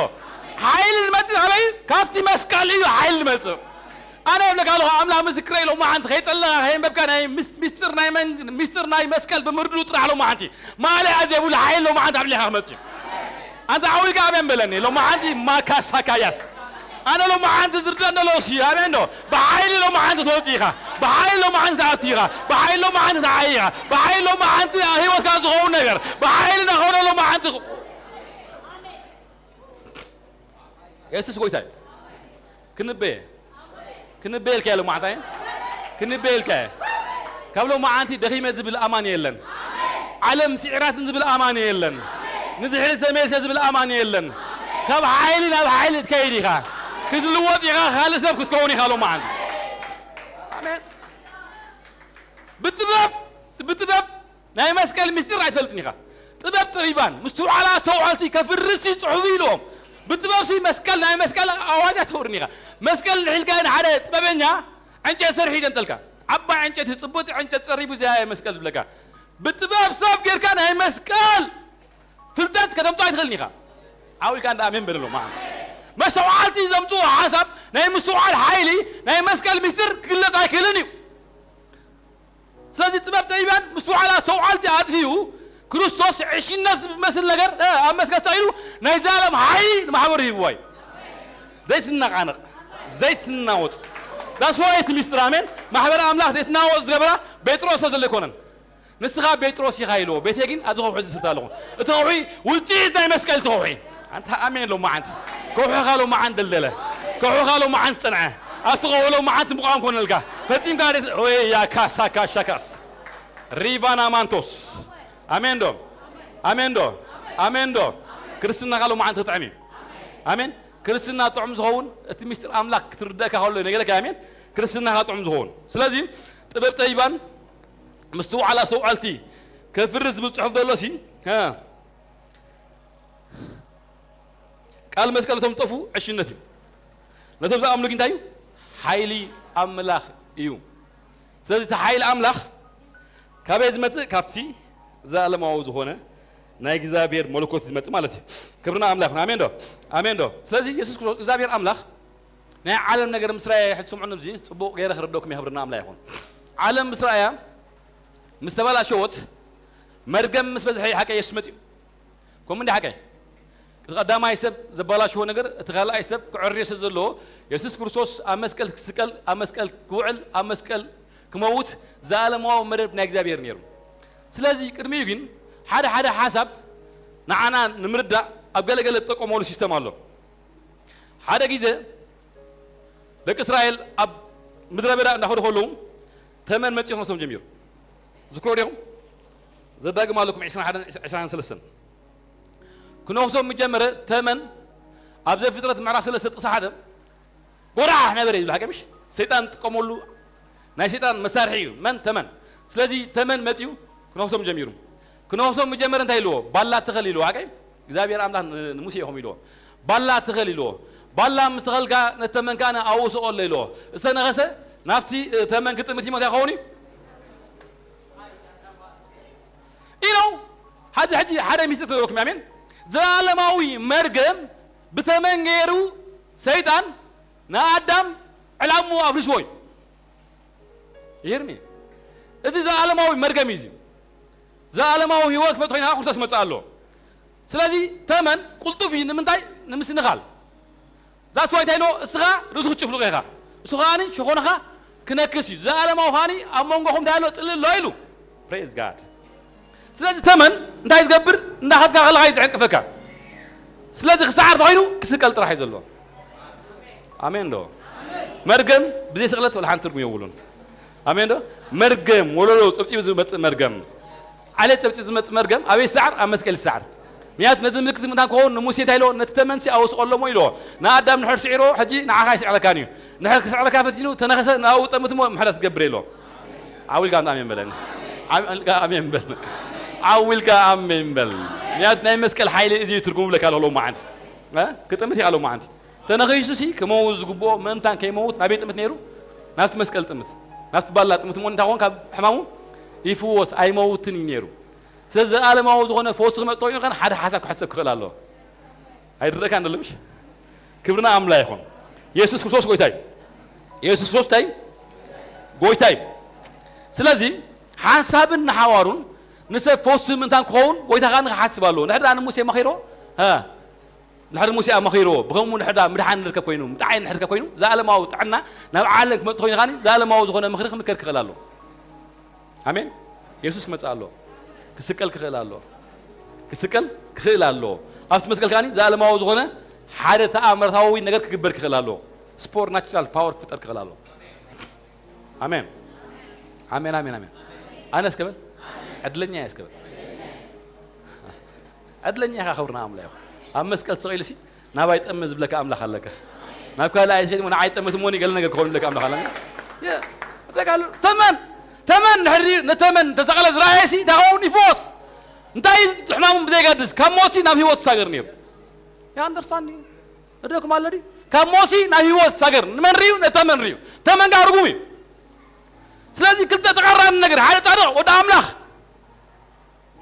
ሓይሊ ዝመጽእ ካበይ? ካብቲ መስቀል እዩ ሓይሊ ዝመጽእ። ኣነ እብለካ ኣለኹ ኣምላኽ ምስክረይ ኢሎም መዓንቲ ከይጸለኻ ከየንበብካ ናይ ምስ- ሚስጥር ናይ መን- ሚስጥር ናይ መስቀል ብምርድኡ ጥራሕ ኢሎም መዓንቲ ማእለያ ዘይብሉ ሓይሊ ኢሎም መዓንቲ ኣብ ልዕሌኻ ክመጽእ እዩ። ኣንታ ዓዊልካ ኣሜን በለኒ ኢሎም መዓንቲ ማካሳካያስ ኣነ ኢሎም መዓንቲ ዝርደን ደለውሲ ኣሜን ዶ ብሓይሊ ኢሎም መዓንቲ ትወጽእ ኢኻ። ብሓይሊ ኢሎም መዓንቲ ትኣቱ ኢኻ። ብሓይሊ ኢሎም መዓንቲ ትዓይ ኢኻ። ብሓይሊ ኢሎም መዓንቲ ህይወትካ ዝኸውን ነገር ብሓይሊ ናኾነ ኢሎም መዓንቲ የሱስ ጎይታ እዩ። ክንበየ ክንበየ ኢልካ ሎማዓንቲ ኣየ ክንበየ ኢልካ እየ። ካብ ሎማዓንቲ ደኺመ ዝብል ኣማኒ የለን። ዓለም ስዒራትን ዝብል ኣማኒ የለን። ንድሕሪት ተመልሰ ዝብል ኣማኒ የለን። ካብ ሓይሊ ናብ ሓይሊ ትከይድ ኢኻ። ክትልወጥ ኢኻ። ካልእ ሰብ ክትከውን ኢኻ ሎማዓንቲ። ኣሜን። ብጥበብ ብጥበብ ናይ መስቀል ምስጢር ኣይትፈልጥን ኢኻ። ጥበብ ጠቢባን ምስትውዓል ኣስተውዓልቲ ከፍርሲ ጽሑፍ ኢልዎም። ብጥበብሲ መስቀል ናይ መስቀል ኣዋጅ ኣይትኸብርን ኢኻ። መስቀል ንሒልካ ንሓደ ጥበበኛ ዕንጨት ሰርሒ ይገምጠልካ። ዓባይ ዕንጨት ጽቡቅ ዕንጨት ጸሪቡ ዘያየ መስቀል ዝብለካ። ብጥበብ ሰብ ጌርካ ናይ መስቀል ፍልጠት ከተምጦ ኣይትኽእልን ኢኻ። ዓው ኢልካ እንዳ ኣሜን በለሎም። መስተውዓልቲ ዘምጽኡ ሓሳብ ናይ ምስትውዓል ሓይሊ ናይ መስቀል ምስጢር ክግለጽ ኣይክእልን እዩ። ስለዚ ጥበብ ጠቢባን ምስትውዓል ኣስተውዓልቲ ኣጥፊኡ ክርስቶስ ዕሽነት ዝመስል ነገር እ፣ ኣብ መስቀል ተሳኢሉ ናይ ዘላለም ሓይሊ ንማሕበሩ ሂብዋ እዩ። ዘይትነቓነቕ ዘይትናወጽ ዛስዋየት ሚስጥር ኣሜን ማሕበር ኣምላኽ ዘይትናወጽ ዝገበራ ጴጥሮስ ስለ ዘሎ ኣይኮነን። ንስኻ ጴጥሮስ ኢኻ ኢልዎ ቤተይ ግን ኣብዚ ከውሒ ዝስርት ኣለኹ። እቲ ከውሒ ውፅኢት ናይ መስቀል እቲ ከውሒ ኣንታ ኣሜን ሎማዓንቲ ከውሕኻ ሎማዓንቲ ደልደለ። ከውሕኻ ሎማዓንቲ ፀንዐ። ኣብቲ ከውሒ ሎማዓንቲ ምቋም ኮነልካ። ፈፂምካ ደ- ወይ ያካሳ ካሻካስ ሪቫና ማንቶስ ኣሜን ዶ ኣሜን ዶ ኣሜን ዶ ክርስትናኻ ሎማዓንቲ ክጥዕም እዩ። ኣሜን። ክርስትና ጥዑም ዝኸውን እቲ ምስጢር ኣምላኽ ክትርደእካ ከሎ ነገረካ ኣሜን። ክርስትናኻ ጥዑም ዝኸውን ስለዚ ጥበብ ጠቢባን ምስትውዓል ኣስተውዓልቲ ከፍሪ ዝብል ጽሑፍ ዘሎ ሲ ቃል መስቀል እቶም ጠፉ ዕሽነት እዩ። ነቶም ዝኣምኑ ግን እንታይ እዩ ሓይሊ ኣምላኽ እዩ። ስለዚ እቲ ሓይሊ ኣምላኽ ካበይ ዝመጽእ ካብቲ ዘለኣለማዊ ዝኾነ ናይ እግዚኣብሔር መለኮት ዝመጽእ ማለት እዩ። ክብርና ኣምላኽ ይኹን። ኣሜን ዶ? ኣሜን ዶ? ስለዚ የሱስ ክርስቶስ እግዚኣብሔር ኣምላኽ ናይ ዓለም ነገር ምስ ራእየ ሕጂ ስምዑኒ፣ እዚ ጽቡቕ ገይረ ክርደኩም የኽብርና ኣምላኽ ይኹን። ዓለም ምስ ራእያ ምስ ተበላሸወት መርገም ምስ በዝሐ ሓቀ የሱስ መጺኡ። ከምኡ እንዲ ሓቀ እቲ ቀዳማይ ሰብ ዘባላሽዎ ነገር፣ እቲ ካልኣይ ሰብ ክዕርዮ ስለ ዘለዎ፣ የሱስ ክርስቶስ ኣብ መስቀል ክስቀል፣ ኣብ መስቀል ክውዕል፣ ኣብ መስቀል ክመውት፣ ዘኣለማዊ መደብ ናይ እግዚኣብሔር ነይሩ። ስለዚ ቅድሚኡ ግን ሓደ ሓደ ሓሳብ ንዓና ንምርዳእ ኣብ ገለገለ ዝጠቀመሉ ሲስተም ኣሎ። ሓደ ግዜ ደቂ እስራኤል ኣብ ምድረ በዳ እንዳኸዱ ከለዉ ተመን መጺኡ ክነኽሶም ጀሚሩ። ዝክሮ ዲኹም? ዘዳግም ኣለኩም ዕስራን ሓደን ዕስራን ሰለስተን። ክነኽሶም ምጀመረ ተመን ኣብ ዘፍጥረት ምዕራፍ ሰለስተ ጥቕሲ ሓደ ጎራሕ ነበረ ይብል። ሓቂ ምሽ? ሰይጣን ዝጥቀመሉ ናይ ሰይጣን መሳርሒ እዩ። መን? ተመን። ስለዚ ተመን መጺኡ ክነኽሶም ጀሚሩ። ክነኽሶም ምጀመረ እንታይ ኢልዎ? ባላ ትኸል ኢልዎ። ሓቂ እግዚኣብሔር ኣምላኽ ን-፣ ንሙሴ ኢኹም ኢልዎ። ባላ ትኸል ኢልዎ። ባላ ምስ ተኸልካ ነቲ ተመን ከኣ ኣብኡ ስቐሎ ኢልዎ። ዝተነኸሰ ናብቲ፣ እ፣ ተመን ክጥምት ይመት ይኸውን እዩ። ኢለው። ሓዚ ሕጂ ሓደ ሚስጥር ክነግረኩም፣ ኣሜን። ዘላለማዊ መርገም ብተመን ገይሩ ሰይጣን ንኣዳም ዕላምኡ ኣፍሪስዎ እዩ። ይሄርኒ? እዚ ዘላለማዊ መርገም እዩ። እዚ ዘላለማዊ ህይወት ክመጽእ ኮይና ክርስቶስ ክመጽእ ኣሎ። ስለዚ ተመን ቁልጡፍ እዩ። ንምንታይ? ንምስንኻል። ዛስ ዋይ እንታይ ኢልዎ? እስኻ ርእሱ ክትጭፍልቆ ኢኻ፣ እሱ ከኣኒ ሸኾነኻ ክነክስ እዩ። ዘላለማዊ ከኣኒ ኣብ መንጎኹም እንታይ ኣሎ? ጽልኢ ኣሎ ኢሉ። Praise God። ስለዚ ተመን እንታይ ዝገብር? እንዳኸድካ ከለኻ እዩ ዝዕንቅፈካ። ስለዚ ክሰዓር ተኾይኑ ክስቀል ጥራሕ እዩ ዘለዎ። ኣሜን ዶ? መርገም ብዘይ ስቕለት ወላ ሓንቲ ትርጉም የብሉን። ኣሜን ዶ? መርገም ወለሎ ጸብጺቡ ዝመጽእ መርገም፣ ዓሌት ጸብጺቡ ዝመጽእ መርገም ኣበይ ይሰዓር? ኣብ መስቀል ይሰዓር። ምክንያቱ ነዚ ምልክት ምእንታን ክኸውን ንሙሴ እንታይ ኢልዎ? ነቲ ተመንሲ ኣውስቐሎሞ ኢልዎ። ንኣዳም ንሕር ስዒርዎ፣ ሕጂ ንዓኻ ኣይስዕረካን እዩ። ንሕር ክስዕረካ ፈቲኑ ተነኸሰ፣ ንኣኡ ጠምትሞ ምሕረት ትገብር ኢልዎ። ዓው ኢልካ ኣሜን በለኒ። ዓው ኢልካ ኣሜን በል። ዓው ኢልካ ኣሜን በል። ምክንያቱ ናይ መስቀል ሓይሊ እዚ እዩ ትርጉሙ ብለካ ኣለዉ መዓንቲ። እ? ክጥምት ይኣለዉ መዓንቲ። ተነኺሱሲ ክመውት ዝግብኦ ምእንታን ከይመውት ናበይ ጥምት ነይሩ? ናብቲ መስቀል ጥምት። ናብቲ ባላ ጥምት እሞ እንታይ ኾን ካብ ሕማሙ ይፍወስ ኣይመውትን እዩ ነይሩ። ስለዚ ዘላለማዊ ዝኾነ ፈውሲ ክመጽእ ኮይኑ ከን ሓደ ሓሳብ ክሕሰብ ክኽእል ኣለዎ። ኣይድረእካን ደሎ ምሽ? ክብርና ኣምላ ይኹን። የሱስ ክርስቶስ ጎይታ እዩ። የሱስ ክርስቶስ እንታይ? ጎይታ እዩ። ስለዚ ሓንሳብን ንሓዋሩን ንሰብ ፈውሲ ምእንታን ክኸውን ጎይታ ከኣ ንኽሓስብ ኣለዎ። ንሕድራ ንሙሴ መኺሮ፣ ሀ፣ ንድሕሪ ሙሴ ኣመኺርዎ፣ ብኸምኡ ንሕዳ ምድሓን ንርከብ ኮይኑ፣ ምጥዓይ ንሕርከብ ኮይኑ፣ ዘኣለማዊ ጥዕና ናብ ዓለም ክመጽእ ኮይኑ ከኣኒ፣ ዘኣለማዊ ዝኾነ ምኽሪ ክምከር ክኽእል ኣለዎ። ኣሜን። የሱስ ክመጽእ ኣለዎ። ክስቀል ክኽእል ኣለዎ። ክስቀል ክኽእል ኣለዎ። ኣብቲ መስቀል ከኣኒ፣ ዘኣለማዊ ዝኾነ ሓደ ተኣምራታዊ ነገር ክግበር ክኽእል ኣለዎ። ስፖር ናቹራል ፓወር ክፍጠር ክኽእል ኣለዎ። ኣሜን። ኣሜን፣ ኣሜን፣ ኣሜን። ኣነ እስከ በል፣ ዕድለኛ እየ እስከ በል። ዕድለኛ ኢኻ፣ ክብሪ ንኣምላኽ ይኹን። ኣብ መስቀል ተሰቒሉ ሲ፣ ናባይ ጠምት ዝብለካ ኣምላኽ ኣለካ። ናብ ካልእ ኣይትኸይድ እሞ ንዓይ ጠምት እሞኒ ገለ ነገር ክኸውን ዝብለካ ኣምላኽ ኣለካ። የ-፣ እንታይ ቃል? ተመን፣ ተመን ድሕሪ ነተመን ተሰቐለ ዝረኣየ ሲ፣ እንታይ ኸውን ይፍወስ። እንታይ እዩ ሕማሙ ብዘይገድስ፣ ካብ ሞት ሲ ናብ ህይወት ይሳገር ነይሩ። You understand? እደኩም ኣሎ ድዩ? ካብ ሞሲ ናብ ህይወት ሳገር ንመን ርዩ? ነተመን ርዩ። ተመን ጋር ርጉም እዩ። ስለዚ ክልተ ተቃራኒ ነገር፣ ሓደ ጻድቕ ወዲ ኣምላኽ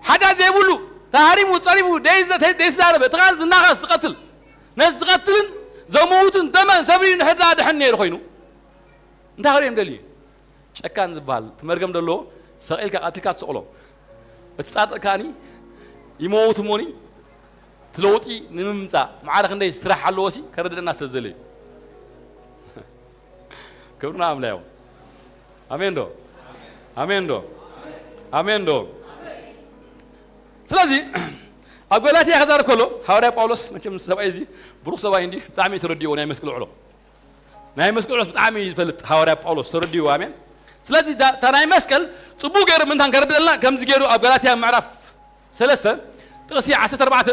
ሓጢኣት ዘይብሉ ተሃሪሙ ጸሪፉ ደይዘ-፣ ደይተዛረበ፣ እቲ ካልእ ዝናኸስ ዝቐትል፣ ነዚ ዝቐትልን ዘምውትን ተመን ሰብ ርዩ ንሕዳ ድሕን ነይሩ ኮይኑ እንታይ ክርእዮም ደልዩ? ጨካን ዝበሃል እቲ መርገም ደለዎ ሰቒልካ ቀትልካ ትስቕሎ። እቲ ጻድቕ ከኣኒ ይመውት እሞኒ እቲ ለውጢ ንምምጻእ ማዕረ ክንደይ ስራሕ ኣለዎ ሲ ከረድእና ስለ ዝደለዩ። ክብርና ኣምላኽ ይኹን። ኣሜን ዶ? ኣሜን ዶ? ኣሜን ዶ? ስለዚ ኣብ ገላትያ ክዛረብ ከሎ ሃዋርያ ጳውሎስ መቸም ሰብኣይ እዚ ብሩኽ ሰብኣይ እንዲ ብጣዕሚ ተረዲዎ ናይ መስቀል ውዕሎ ናይ መስቀል ውዕሎስ ብጣዕሚ እዩ ዝፈልጥ ሃዋርያ ጳውሎስ ተረዲዎ። ኣሜን። ስለዚ እዛ እታ ናይ መስቀል ጽቡቕ ገይሩ ምንታን ከረድእልና ከምዚ ገይሩ ኣብ ገላትያ ምዕራፍ ሰለስተ ጥቕሲ ዓሰርተ ኣርባዕተ፣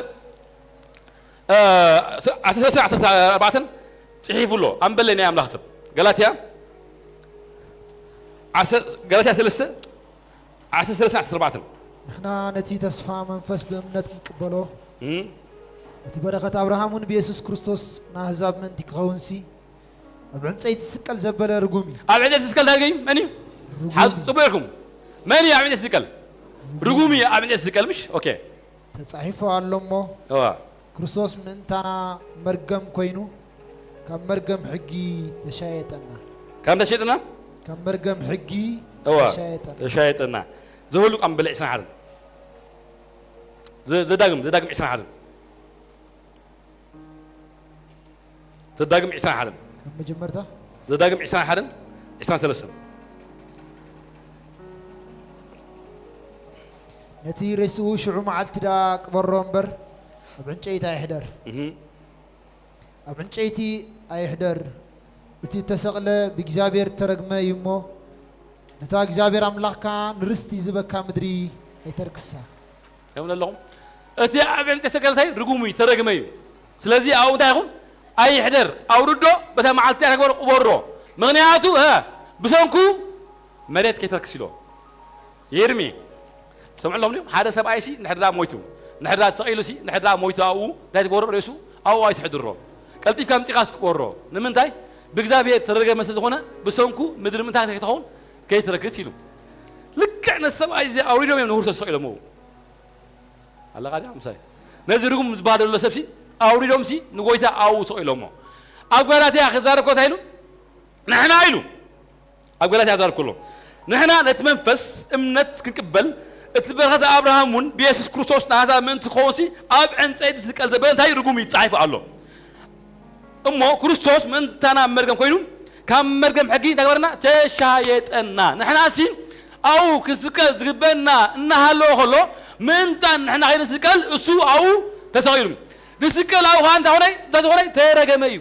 እ፣ ዓሰርተ ሰለስተ ዓሰርተ ኣርባዕተ ጽሒፉ ኣሎ። ኣንበለይ ናይ ኣምላኽ ሰብ ገላትያ ዓሰርተ፣ ገላትያ ሰለስተ ዓሰርተ ሰለስተ ዓሰርተ ኣርባዕተ። ንሕና ነቲ ተስፋ መንፈስ ብእምነት ክንቅበሎ፣ እም። እቲ በረኸት ኣብርሃም እውን ብየሱስ ክርስቶስ ንኣህዛብ ምእንቲ ክኸውንሲ፣ ኣብ ዕንጸይቲ ዝስቀል ዘበለ ርጉም እዩ። ኣብ ዕንጸይቲ ዝስቀል እንታይ እዩ? መን እዩ? ርጉም ሓ-፣ እዩ። ጽቡቕ ኢልኩም። መን እዩ ኣብ ዕንጸይቲ ዝስቀል? ርጉም እዩ ኣብ ዕንጸይቲ ዝስቀል፣ ምሽ? ኦኬ። ተጻሒፉ ኣሎ እሞ፣ እዋ። ክርስቶስ ምእንታና መርገም ኮይኑ፣ ካብ መርገም ሕጊ ተሻየጠና። ካብ እንታይ ተሻየጠና? ካብ መርገም ሕጊ እዋ። ተሻየጠና። ተሻየጠና። ዘሁልቁ ኣንበለ ዕስራን ሓደን። ዘ-፣ ዘዳግም፣ ዘዳግም ዕስራን ሓደን። ዘዳግም ዕስራን ሓደን። ካብ መጀመርታ? ዘዳግም ዕስራን ሓደን፣ ዕስራን ሰለስተን። ነቲ ሬስኡ ሽዑ መዓልቲ ደኣ ቅበሮ እምበር፣ ኣብ ዕንጨይቲ ኣይሕደር። እህ። ኣብ ዕንጨይቲ ኣይሕደር። እቲ እተሰቕለ ብእግዚኣብሔር እተረግመ እዩ እሞ፣ ነታ እግዚኣብሔር ኣምላኽካ ንርስቲ ዝህበካ ምድሪ ኣይተርክሳ። ይብሉ ኣለኹም። እቲ ኣብ ዕንጨይቲ ዝተሰቀለ እንታይ? ርጉም እዩ፣ ተረግመ እዩ። ስለዚ ኣብኡ እንታይ ይኹን? ኣይሕደር፣ ኣውርዶ፣ በታ መዓልቲ እቲኣ ተግበሮ፣ ቅበሮ። ምኽንያቱ፣ እ፣ ብሰንኩ መሬት ከይተርክስ ኢሎ። ይርሚ። ሰምዑ ኣለኹም ድዮም? ሓደ ሰብኣይሲ ንሕድራ ሞይቱ፣ ንሕድራ ተሰቒሉሲ፣ ንሕድራ ሞይቱ ኣብኡ እንታይ ትግበሮ? ሬሱ ኣብኡ ኣይትሕድሮ። ቀልጢፍካ ኣምጺኻስ ቅበሮ። ንምንታይ? ብእግዚኣብሔር ተረገመ ስለ ዝኾነ፣ ብሰንኩ ምድሪ ምንታይ ከይትኸውን? ከይትረክስ ኢሉ። ልክዕ ነዚ ሰብኣይ እዚ ኣውሪዶም እዮም ንሁርሶ ተሰቒሎምዎ። ኣለኻ ድያ ምሳይ? ነዚ ርጉም ዝበሃል ዘሎ ሰብሲ ኣውሪዶምሲ ንጎይታ ኣብኡ ሰቒሎሞ። ኣብ ጋላትያ ክዛረብ ከሎ እንታይ ኢሉ? ንሕና ኢሉ። ኣብ ጋላትያ ክዛረብ ከሎ፣ ንሕና ነቲ መንፈስ እምነት ክንቅበል፣ እቲ በረኸት ኣብርሃም እውን ብየሱስ ክርስቶስ ንኣሕዛብ ምእንቲ ክኸውንሲ ኣብ ዕንጸይቲ ዝስቀል ዘበለ እንታይ ርጉም እዩ ተጻሒፉ ኣሎ። እሞ ክርስቶስ ምእንታና መርገም ኮይኑ፣ ካብ መርገም ሕጊ እንታይ ገበረና? ተሻየጠና። ንሕናሲ ኣብኡ ክስቀል ዝግበአና እናሃለወ ከሎ፣ ምእንታን ንሕና ከይንስቀል እሱ ኣብኡ ተሰቒሉ። ዝስቀል ኣብኡ ኸዓ እንታይ ኾነ? እንታይ ዝኾነ? ተረገመ እዩ።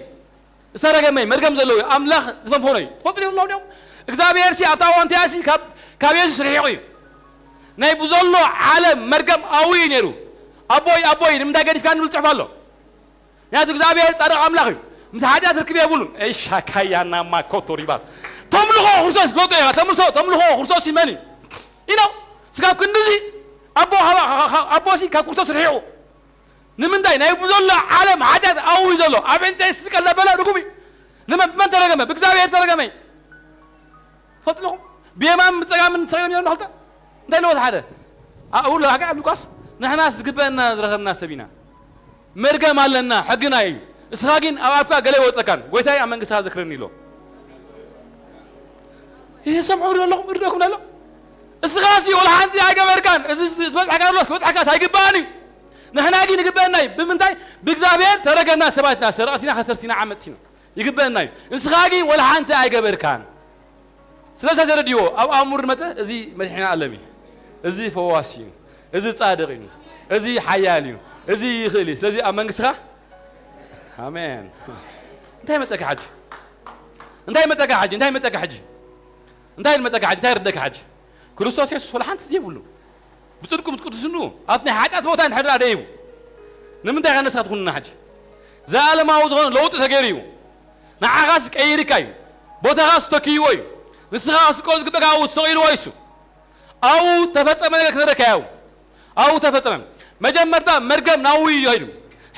ዝተረገመ እዩ። መርገም ዘለዎ እዩ። ኣምላኽ ዝፈንፈኖ እዩ። ትፈልጡ ዲኹም? እግዚኣብሔር ሲ ኣብታ እዋን እቲኣ ሲ ካብ፣ ካብ የሱስ ርሒቑ እዩ። ናይ ብዘሎ ዓለም መርገም ኣብኡ እዩ ነይሩ። ኣቦይ፣ ኣቦይ፣ ንምንታይ ገዲፍካኒ? ዝብል ጽሑፍ ኣሎ። ምክንያቱ እግዚኣብሔር ጻድቕ ኣምላኽ እዩ። ምስ ሓጢኣት ርክብ የብሉን። እይ ሻካያና ማኮቶ ሪባስ። ተምልኾ ክርስቶስ ፍለጦ ኢኻ። ተምልሶ፣ ተምልኾ ክርስቶስ እዩ መን እዩ? You know፣ ስጋብ ክንድዚ ኣቦ፣ ኣቦ፣ ኣቦ፣ ኣቦሲ ካብ ክርስቶስ ርሒቑ። ንምንታይ? ናይ ብዘሎ ዓለም ሓጢኣት ኣብኡ እዩ ዘሎ። ኣብ ዕንጨይቲ ዝስቀል ዘበለ ርጉም እዩ። ንመን፣ መን ተረገመ? ብእግዚኣብሔር ተረገመ እዩ። ትፈልጡ ኣለኹም? ብየማን ብጸጋምን ተሰቒሎም እዮም ክልተ። እንታይ ኣለዎ እቲ ሓደ? ኣብኡ ኣሎ፣ ኣብ ሉቃስ፣ ንሕናስ ዝግበአና ዝረኸብና ሰብ ኢና። መርገም ኣለና፣ ሕግና እዩ። እስኻ ግን ኣብ ኣፍካ ገለ ይወጸካን፣ ጎይታይ ኣብ መንግስትኻ ዘክረኒ ኢሎ። ይህ ሰምዑ ዶ ኣለኹም? ይርደኩም ዶ ኣሎ? እስኻሲ ወላ ሓንቲ ኣይገበርካን። እዚ ዝበጽሐካ ዘሎ ክበጽሐካስ ኣይግባእን እዩ። ንሕና ግን ይግበአና እዩ። ብምንታይ? ብእግዚኣብሔር ተረገምና ሰባት ኢና፣ ሰረቕቲና፣ ከተርቲና፣ ዓመጽቲና። ይግበአና እዩ። ንስኻ ግን ወላ ሓንቲ ኣይገበርካን። ስለዚ ተረድዮ፣ ኣብ ኣእምሮ መጸ፣ እዚ መድሕና ዓለም እዩ። እዚ ፈዋሲ እዩ። እዚ ጻድቕ እዩ። እዚ ሓያል እዩ። እዚ ይኽእል እዩ። ስለዚ ኣብ መንግስትኻ፣ ኣሜን። እንታይ መጸካ ሕጂ? እንታይ መጸካ ሕጂ? እንታይ መጸካ ሕጂ? እንታይ መጸካ ሕጂ? እንታይ ርደካ ሕጂ? ክርስቶስ የሱስ ወላ ሓንቲ ዘይብሉ። ብጽድቁ፣ ብቅድስንኡ፣ ኣብቲ ናይ ሓጢኣት ቦታ ንሕድራ ደይቡ። ንምንታይ ከ ነስኻ ትኹንና ሕጂ? ዘላለማዊ ዝኾነ ለውጢ ተገይሩ እዩ። ንዓኻስ ቀይርካ እዩ። ቦታኻስ ተኪይዎ እዩ። ንስኻ ክስቀሎ ዝግበካ ኣብኡ ተሰቒልዎ እዩ እሱ። ኣብኡ ተፈጸመ ነገር ክነረካ እዩ። ኣብኡ ተፈጸመ። መጀመርታ መርገም ናብኡ እዩ ይኸይዱ።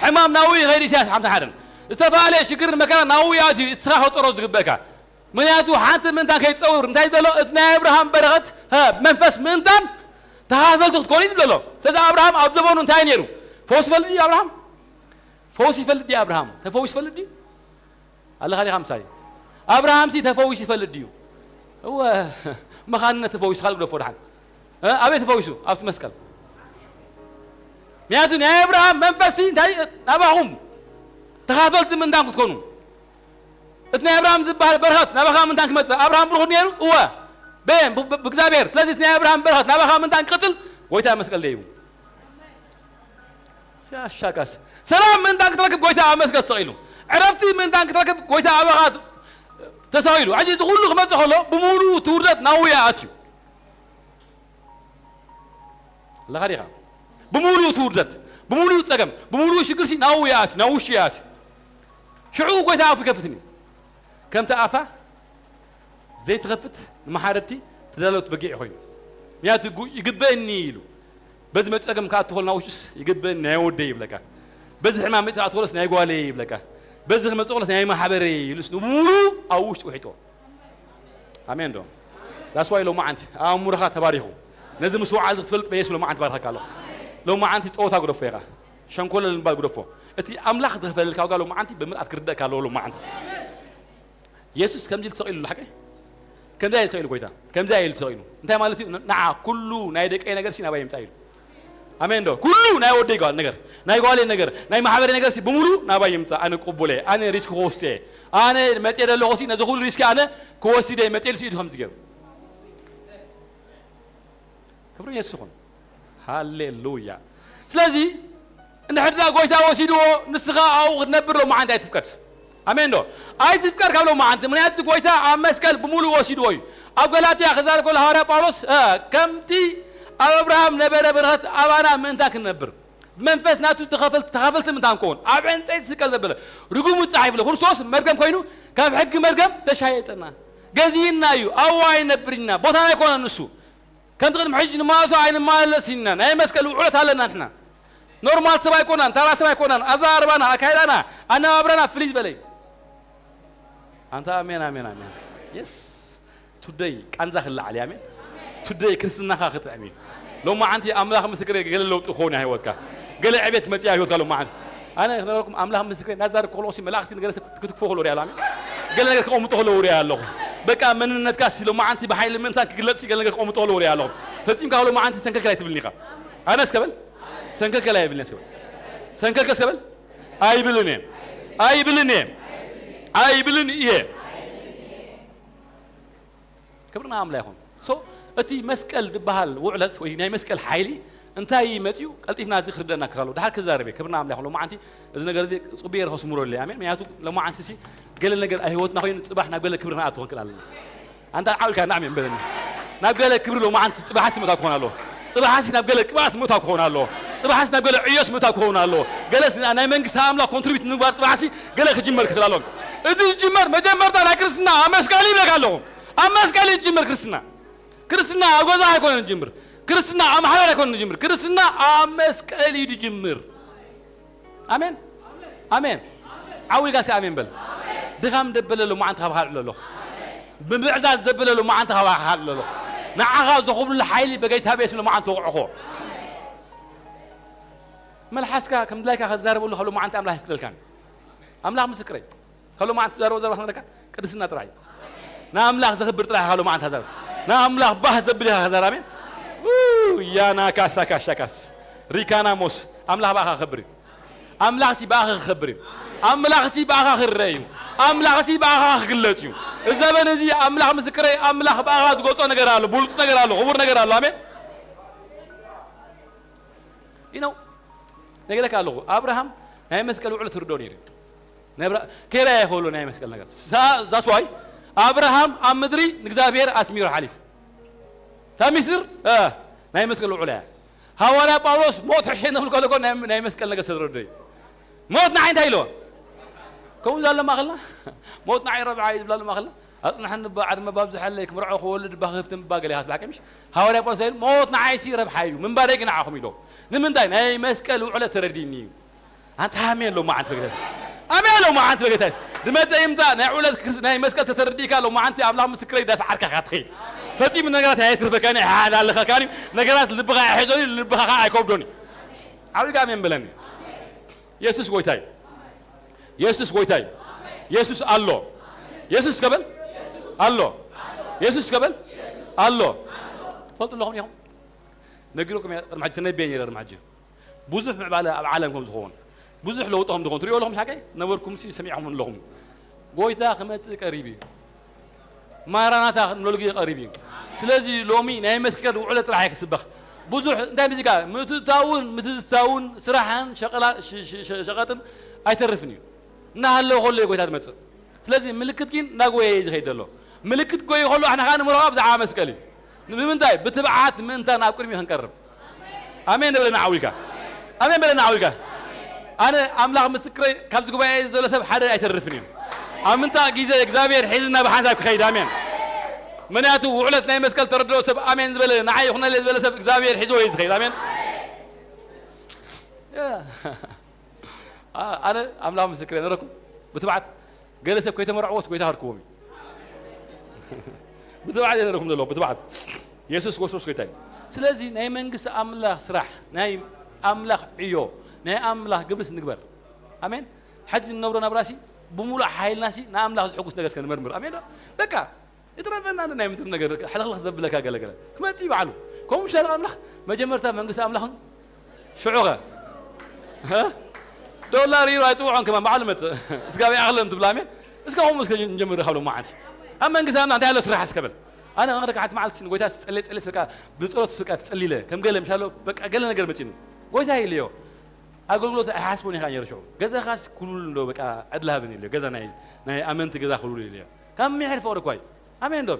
ሕማም ናብኡ ይኸይዱ፣ ኢሳያስ ሓምሳ ሓደን። ዝተፈላለየ ሽግርን መከራ ናብኡ እዩ ኣትዩ፣ ንስኻ ከጸሮ ዝግበእካ። ምኽንያቱ ሓንቲ ምእንታን ከይትጸውር፣ እንታይ ዝበሎ? እቲ ናይ ኣብርሃም በረኸት፣ ሀ፣ መንፈስ ምእንታን ተኻፈልቲ ክትኮኑ እዩ ዝብሎ። ስለዚ ኣብርሃም ኣብ ዘመኑ እንታይ ነይሩ? ፈውሲ ይፈልጥ ድዩ ኣብርሃም? ፈውሲ ይፈልጥ ድዩ ኣብርሃም? ተፈዊሱ ይፈልጥ ድዩ? ኣለኻ ዲኻ ምሳይ? ኣብርሃምሲ ተፈዊሱ ይፈልጥ ድዩ? እወ፣ መኻንነት ተፈዊሱ፣ ካልእ ግደፎ ደሓን። እ፣ ኣበይ ተፈዊሱ? ኣብቲ መስቀል። ምኽንያቱ ናይ ኣብርሃም መንፈስሲ እንታይ? ናባኹም ተኻፈልቲ ምእንታን ክትኮኑ። እቲ ናይ ኣብርሃም ዝበሃል በረኸት ናባኻ ምእንታን ክመጽእ። ኣብርሃም ብሩኽ ነይሩ? እወ። በየን? ብ-፣ ብ-፣ ብእግዚኣብሔር። ስለዚ እቲ ናይ ኣብርሃም በረኸት ናባኻ ምእንታን ክቕጽል ጎይታ መስቀል ደይቡ። ሻሻካስ። ሰላም ምእንታን ክትረክብ ጎይታ ኣብ መስቀል ተሰቒሉ። ዕረፍቲ ምእንታን ክትረክብ ጎይታ ኣባኻ ተሰቒሉ። ሕጂ እዚ ኩሉ ክመጽእ ከሎ ብምሉኡ እቲ ውርደት ናብኡ እዩ ኣትዩ። ኣለኻ ዲኻ? ብምሉኡ እቲ ውርደት፣ ብምሉኡ ጸገም፣ ብምሉኡ ሽግርሲ ናብኡ እዩ ኣትዩ፣ ናብ ውሽጢ እዩ ኣትዩ። ሽዑ ጎይታ ኣፉ ይከፍትን እዩ። ከምቲ ኣፋ ዘይትኸፍት ንመሓረድቲ ተዳለወት በጊዕ ኮይኑ። ምክንያቱ ጉ-፣ ይግበእኒ ኢሉ። በዚ መጸገም ክኣቱ ከሎ ናብ ውሽጥስ ይግበእኒ ናይ ወደይ ይብለካ። በዚ ሕማም መጺእ ክኣቱ ከሎስ ናይ ጓለይ ይብለካ። በዚ ክመጽእ ከሎስ ናይ ማሕበረይ ኢሉስ ንብሙሉ ኣብ ውሽጡ ውሒጥዎ። ኣሜን ዶ? That's why ሎማዓንቲ ኣእምሮኻ ተባሪኹ። ነዚ ምስዋዕ እዚ ክትፈልጥ በየሱስ ሎማዓንቲ ባርኸካ ኣለኹ። ሎማዓንቲ ጸወታ ግደፎ ኢኻ። ሸንኮለል ምባል ግደፎ። እቲ ኣምላኽ ዝኸፈለልካ ዋጋ ሎማዓንቲ ብምልኣት ክርደእካ ኣለዎ ሎማዓንቲ። የሱስ ከምዚ ኢሉ ተሰቒሉ ኣሎ፣ ሓቀይ? ከምዚ ኢሉ ተሰቒሉ ጎይታ። ከምዚ ኢሉ ተሰቒሉ። እንታይ ማለት እዩ? ንዓ ኩሉ ናይ ደቀይ ነገርሲ ናባይ ይምጻእ ኢሉ። ኣሜን ዶ? ኩሉ ናይ ወደይ ጓል ነገር፣ ናይ ጓለይ ነገር፣ ናይ ማሕበረይ ነገር ሲ ብምሉ ናባይ ይምጻእ። ኣነ ቅቡለ፣ ኣነ ሪስክ ክወስድ እየ። ኣነ መጽየ ዘለኹ ሲ ነዚ ኩሉ ሪስክ ኣነ ክወስድ እየ። መጽየ ልሲ ኢዱ ከምዚ ገይሩ። ክብሪ የሱስ ይኹን። ሃሌሉያ። ስለዚ እንድሕር ደኣ ጎይታ ወሲድዎ፣ ንስኻ ኣብኡ ክትነብር ሎማዓንቲ ኣይትፍቀድ። ኣሜን ዶ? ኣይትፍቀድ ካብ ሎማዓንቲ። ምኽንያቱ እቲ ጎይታ ኣብ መስቀል ብምሉእ ወሲድዎ እዩ። ኣብ ገላትያ ክዛረብ ከሎ ሃዋርያ ጳውሎስ፣ እ፣ ከምቲ ኣብ ኣብርሃም ነበረ በረኸት ኣባና ምእንታን ክንነብር፣ ብመንፈስ ናቱ ተኸፈል-፣ ተኻፈልቲ ምእንታን ክኸውን፣ ኣብ ዕንጸይቲ ዝስቀል ዘበለ ርጉም እዩ ተጻሒፉ ኣሎ። ክርስቶስ መርገም ኮይኑ ካብ ሕጊ መርገም ተሻየጠና። ገዚእና እዩ፣ ኣብኡ ኣይነብር ኢና፣ ቦታና ኣይኮነን ንሱ። ከምቲ ቅድሚ ሕጂ ንመላለሶ ኣይንመላለስ ኢና። ናይ መስቀል ውዕለት ኣለና ንሕና። ኖርማል ሰብ ኣይኮናን፣ ተራ ሰብ ኣይኮናን። ኣዘራርባና፣ ኣካይዳና፣ ኣነባብራና ፍልይ ዝበለ እዩ። ኣንታ ኣሜን፣ ኣሜን፣ ኣሜን። የስ። ቱደይ ቃንዛ ክለዓል እዩ፣ ኣሜን። ቱደይ ክርስትናኻ ክጥዕም እዩ። ሎማዓንቲ ኣምላኽ ምስክር ገለ ለውጢ ክኸውን እዩ ህይወትካ። ገለ ዕቤት መጽእ ህይወትካ ሎማዓንቲ። ኣነ ክነግረኩም ኣምላኽ ምስክር ናዛር ክኾልቆሲ መላእኽቲ ንገለ ሰብ ክትክፎ ከሎ ሪኣ ኣሎ፣ ኣሜን። ገለ ነገር ክቐምጡ ከለዉ ሪኣ ኣለኹ። በቃ መንነትካ ሲ ሎማዓንቲ ብሓይሊ ምእንታን ክግለጽ ሲ ገለ ነገር ክቐምጡ ከለዉ ሪኣ ኣለኹ። ፈጺምካ ሎማዓንቲ ሰንከልከል ኣይትብልኒ ኢኻ። ኣነ እስከ በል ሰንከልከል ኣይብልን እስከ በል። ሰንከልከል እስከ በል። ኣይብልን እየ። ኣይብልን እየ። ኣይብልን እየ። ክብሪ ንኣምላኽ ይኹን። ሶ እቲ መስቀል ዝበሃል ውዕለት ወይ ናይ መስቀል ሓይሊ እንታይ መጺኡ ቀልጢፍና እዚ ክርደና ክኻሎ ድሓር ክዛረብ እየ። ክብሪ ንኣምላኽ ይኹን። ሎማዓንቲ እዚ ነገር እዚ ጽቡቅ ገይረ ከስምሮ ኣለይ። ኣሜን። ምክንያቱ ሎማዓንቲ ሲ ገለ ነገር ኣብ ህይወትና ኮይኑ ጽባሕ ናብ ገለ ክብሪ ክንኣቱ ክንክእል ኣለና። ኣንታ ዓው ኢልካ ኣሜን በለኒ። ናብ ገለ ክብሪ ሎማዓንቲ ጽባሕሲ ምእታው ክኾን ኣለዎ። ጽባሕሲ ናብ ገለ ቅብኣት ምእታው ክኾን ኣለዎ። ጽባሕሲ ናብ ገለ ዕዮስ ምእታው ክኾን ኣለዎ። ገለስ ናይ መንግስቲ ኣምላኽ ኮንትሪቢዩት ንምግባር ጽባሕሲ ገለ ክጅመር ክኽእል ኣለዎ። እዚ ዝጅመር መጀመርታ ናይ ክርስትና ኣብ መስቀል ይብለካ ኣለኹ። ኣብ መስቀል እዩ ዝጅምር ክርስትና። ክርስትና ኣብ ገዛ ኣይኮነን ዝጅምር። ክርስትና ኣብ ማሕበር ኣይኮነን ዝጅምር። ክርስትና ኣብ መስቀል እዩ ዝጅምር። ኣሜን። ኣሜን። ዓው ኢልካ እስኪ ኣሜን በል። ድኻም ደበለ ሎማዓንቲ ካብ ካልዕ ኣለኹ። ብምዕዛዝ ደበለ ሎማዓንቲ ካብ ካልዕ ኣለኹ። ንዓኻ ዘኹብሉ ሓይሊ በጌታ ብየሱስ ሎማዓንቲ ወቕዕኹ። መልሓስካ ከም ድላይካ ከዛረበሉ ካብ ሎማዓንቲ ኣምላኽ ይፍቅደልካን። ኣምላኽ ምስክረይ። ካብ ሎማዓንቲ ትዛረቦ ዘረባ ክነግረካ ቅድስና ጥራይ። ንኣምላኽ ዘኽብር ጥራይ ኢኻ ሎማዓንቲ ትዛረብ። ንኣምላኽ ባህ ዘብል ኢኻ ክዛረብ። ኣሜን። ው፣ ያና ካሳ ካሻ ካስ። ሪካና ሞስ። ኣምላኽ ብኣኻ ክኸብር እዩ። ኣምላኽ ሲ ብኣኻ ክኸብር እዩ። ኣምላኽ ሲ ብኣኻ ክረአ እዩ። ኣምላኽ ሲ ብኣኻ ክግለጽ እዩ። እዚ ዘበን እዚ ኣምላኽ ምስክረይ፣ ኣምላኽ ብኣኻ ዝገልጾ ነገር ኣሎ፣ ብሉጽ ነገር ኣሎ፣ ክቡር ነገር ኣሎ። ኣሜን። You know፣ ነግረካ ኣለኹ፣ ኣብርሃም ናይ መስቀል ውዕለት ትርድኦ ነይሩ እዩ። ነብራ-፣ ከይራያ ይኸብሎ ናይ መስቀል ነገር። ሳ-፣ that's why ኣብርሃም ኣብ ምድሪ ንእግዚኣብሔር ኣስሚሩ ሓሊፉ። እታ ሚስጥር፣ እ፣ ናይ መስቀል ውዕላ እያ። ሃዋርያ ጳውሎስ ሞት ሕሸ ንብል ከሎ እኮ ናይ፣ ናይ መስቀል ነገር ዝተረድኦ እዩ። ሞት ንዓይ እንታይ ኢልዎ? ከምኡ ዝብላ ኣሎ ማእኸልና? ሞት ንዓይ ረብዓ እዩ ዝብላ ኣሎ ማእኸልና? ኣጽንሐኒ እባ ዕድመ ባብዝሐለይ ክምርዖ ክወልድ እባ ክህፍትም እባ ገለ ኢኻ ትብላ። ከምሽ ሃዋርያ ጳውሎስ እንታይ ኢሉ? ሞት ንዓይሲ ረብሓ እዩ፣ ምንባረይ ግን ንዓኹም ኢሎ። ንምንታይ? ናይ መስቀል ውዕለት ተረዲእኒ እዩ። ኣንታ ኣሜን ሎማዓንቲ በጌታ የሱስ። ኣሜን ሎማዓንቲ በጌታ የሱስ። ድመጸ ይምጻእ ናይ ውዕለት ክርስ-፣ ናይ መስቀል ተተረዲእካ ሎማዓንቲ ኣምላኽ ምስክረይ ዳስዓርካ ኢኻ ትኸይድ። ፈጺሙ ነገራት ኣየትርፈካን እዩ፣ ኣየሓላልኸካን እዩ። ነገራት ልብኻ ኣይሕዞን እዩ፣ ልብኻ ከኣ ኣይከብዶን እዩ። ዓው ኢልካ ኣሜን በለኒ። የሱስ ጎይታ እዩ። የሱስ ጎይታ እዩ። የሱስ ኣሎ። የሱስ ከበል ኣሎ። የሱስ ከበል ኣሎ። ትፈልጡ ኣለኹም ኢኹም? ነጊረኩም እየ፣ ቅድሚ ሕጂ ተነብየ ነይረ፣ ቅድሚ ሕጂ ብዙሕ ምዕባለ ኣብ ዓለም ከም ዝኸውን፣ ብዙሕ ለውጢ ከም ዝኸውን ትሪኦ ኣለኹም። ሓቀይ ነበርኩም ሲ ሰሚዕኹም ኣለኹም። ጎይታ ክመጽእ ቀሪቡ እዩ። ማራናታ ክንብለሉ ግዜ ቀሪቡ እዩ። ስለዚ ሎሚ ናይ መስቀል ውዕለት ጥራሕ እየ ክስበኽ። ብዙሕ እንታይ ሙዚቃ ምትእትታውን ምትእትታውን ስራሕን ሸቀላ-፣ ሸ-፣ ሸ-፣ ሸ-፣ ሸቀጥን ኣይተርፍን እዩ። እናሃለወ ከሎ እዩ ጎይታ ዝመጽእ። ስለዚ ምልክት ግን እናጎየ እዩ ዝኸይድ ዘሎ። ምልክት ጎዩ ከሎ ኣሕና ከዓ ንምርዖ ብዛዕባ መስቀል እዩ። ንምንታይ? ብትብዓት ምእንታን ኣብ ቅድሚኡ ክንቀርብ። ኣሜን በለና ዓው ኢልካ። ኣሜን በለና ዓው ኢልካ። ኣነ ኣምላኽ ምስክረይ፣ ካብዚ ጉባኤ ዘሎ ሰብ ሓደ ኣይተርፍን እዩ። ኣብ ምንታ ግዜ እግዚኣብሔር ሒዝና ብሓንሳብ ክኸይድ። ኣሜን። ምክንያቱ ውዕለት ናይ መስቀል ተረድኦ ሰብ ኣሜን ዝበለ፣ ንዓይ ይኹነለይ ዝበለ ሰብ እግዚኣብሔር ሒዝዎ እዩ ዝኸይድ። ኣሜን። ያ። ኣ-፣ ኣነ ኣምላኽ ምስክረይ ነበርኩ። ብትብዓት ገለ ሰብ ከይተመርዕዎስ ጎይታ ከርክቦም እዩ። ብትብዓት እየ ነበርኩም ዘለኹ፣ ብትብዓት። የሱስ ክርስቶስ ጎይታ እዩ። ስለዚ ናይ መንግስቲ ኣምላኽ ስራሕ፣ ናይ ኣምላኽ ዕዮ፣ ናይ ኣምላኽ ግብርስ ንግበር። ኣሜን። ሕጂ እንነብሮ ናብራሲ ብምሉእ ሓይልናሲ ንኣምላኽ ዝሕጉስ ነገር እስከ ንመርምር። ኣሜን ዶ? በቃ ይትረፈና ናይ ምድሪ ነገር ሕልኽልኽ ዘብለካ ገለ ገለ ክመጽእ እዩ ባዕሉ። ከምኡ ምሽ ኣምላኽ መጀመርታ መንግስቲ ኣምላኽን ሽዑኸ ዶላር ዩሮ ኣይፅውዖን ከማን ባዕሉ መፅእ። ስጋብ ይኣኽለን ትብላ ኣሜን። እስከ ከምኡ እስከ ንጀምር ካብ ሎማዓንቲ ኣብ መንግስቲ ኣምና እንታይ ያለ ስራሕ እስከ በል። ኣነ ከደካ ሓንቲ መዓልቲ ንጎይታ ጸለይ ጸለይ በቃ ብጸሎት በቃ ትጸሊለ ከም ገለ ምሻሎ በቃ ገለ ነገር መጺኒ ጎይታ ኢልዮ። ኣገልግሎት ኣይሓስቦን ኢኻ ነይሩ ሽዑ። ገዛኻስ ኩሉ እንዶ በቃ ዕድል ሃብን ኢልዮ። ገዛ ናይ ናይ ኣመንቲ ገዛ ኩሉ ኢልዮ። ካብ ምሕር ፍቕሪ እኳ እዩ። ኣሜን ዶ?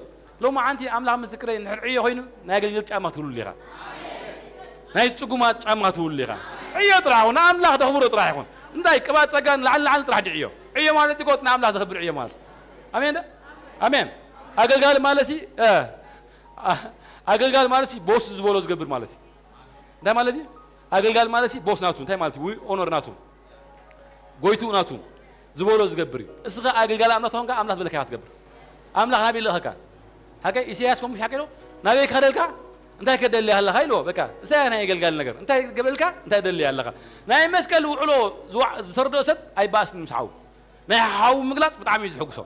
ሎማዓንቲ ኣምላኽ ምስክረይ እንድሕር ዕዮ ኮይኑ ናይ ኣገልግል ጫማ ትብሉ ኢኻ። ናይ ጽጉማት ጫማ ትብሉ ኢኻ። ዕዮ ጥራሕ ይኹን ንኣምላኽ ተኽብሮ ጥራሕ ይኹን። እንታይ ቅባት ጸጋ ንላዕሊ ንላዕሊ ጥራሕ ድዕዮ። ዕዮ ማለት እኮ ንኣምላኽ ዘኽብር ዕዮ ማለት። ኣሜን ዶ? ኣሜን። ኣገልጋሊ ማለት ሲ ኣገልጋሊ ማለት ሲ ቦስ ዝበሎ ዝገብር ማለት እዩ። እንታይ ማለት እዩ? ኣገልጋሊ ማለት ሲ ቦስ ናቱ እንታይ ማለት እዩ? ኦነር ናቱ ጎይትኡ ናቱ ዝበሎ ዝገብር እዩ። እስኻ ኣገልጋሊ ኣምላኽ ተኾንካ ኣምላኽ ዝበለካ ኢኻ ትገብር። ኣምላኽ ናበይ ይልእኸካ? ሓቀይ ኢሳያስ ከምኡ ሓቀይ ዶ ናበይ ክኸደልካ እንታይ ከደሊ ኣለኻ ኢልዎ። በቃ እሳያ ናይ ኣገልጋሊ ነገር እንታይ ገበልካ እንታይ ደሊ ኣለኻ? ናይ መስቀል ውዕሎ ዝዋ- ዝሰርዶ ሰብ ኣይባእስን ምስ ሓው ናይ ሓው ምግላጽ ብጣዕሚ እዩ ዝሕጉሶ።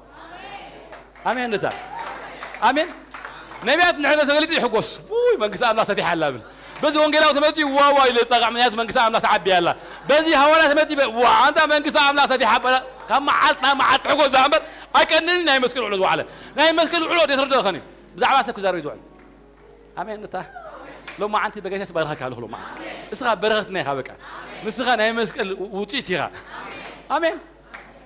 ኣሜን ነታ ኣሜን። ነቢያት ንሕነ ተገሊጹ ይሕጎስ ውይ መንግስቲ ኣምላኽ ሰፊሓ ኣላ ብል። በዚ ወንጌላዊ ተመጺኡ ዋዋ ኢለ ጣቃዕ ምክንያት መንግስቲ ኣምላኽ ተዓቢ ኣላ። በዚ ሃዋርያ ተመጺኡ ዋ ኣንታ መንግስቲ ኣምላኽ ሰፊሓ ኣላ። ካብ መዓልት ናብ መዓልት ሕጎስ ዝኣምበር ኣይቀንኒ ናይ መስቀል ውዕሎ ዝዋዕለ ናይ መስቀል ውዕሎ ደተርደኸኒ ብዛዕባ ሰብ ክዛረብ ዝውዕል ኣሜን። እታ ሎማዓንቲ በጌታ ትባርኸካ ኣለኹ። ሎማዓንቲ እስኻ በረኸትና ኢኻ። በቃ ንስኻ ናይ መስቀል ውፅኢት ኢኻ። ኣሜን።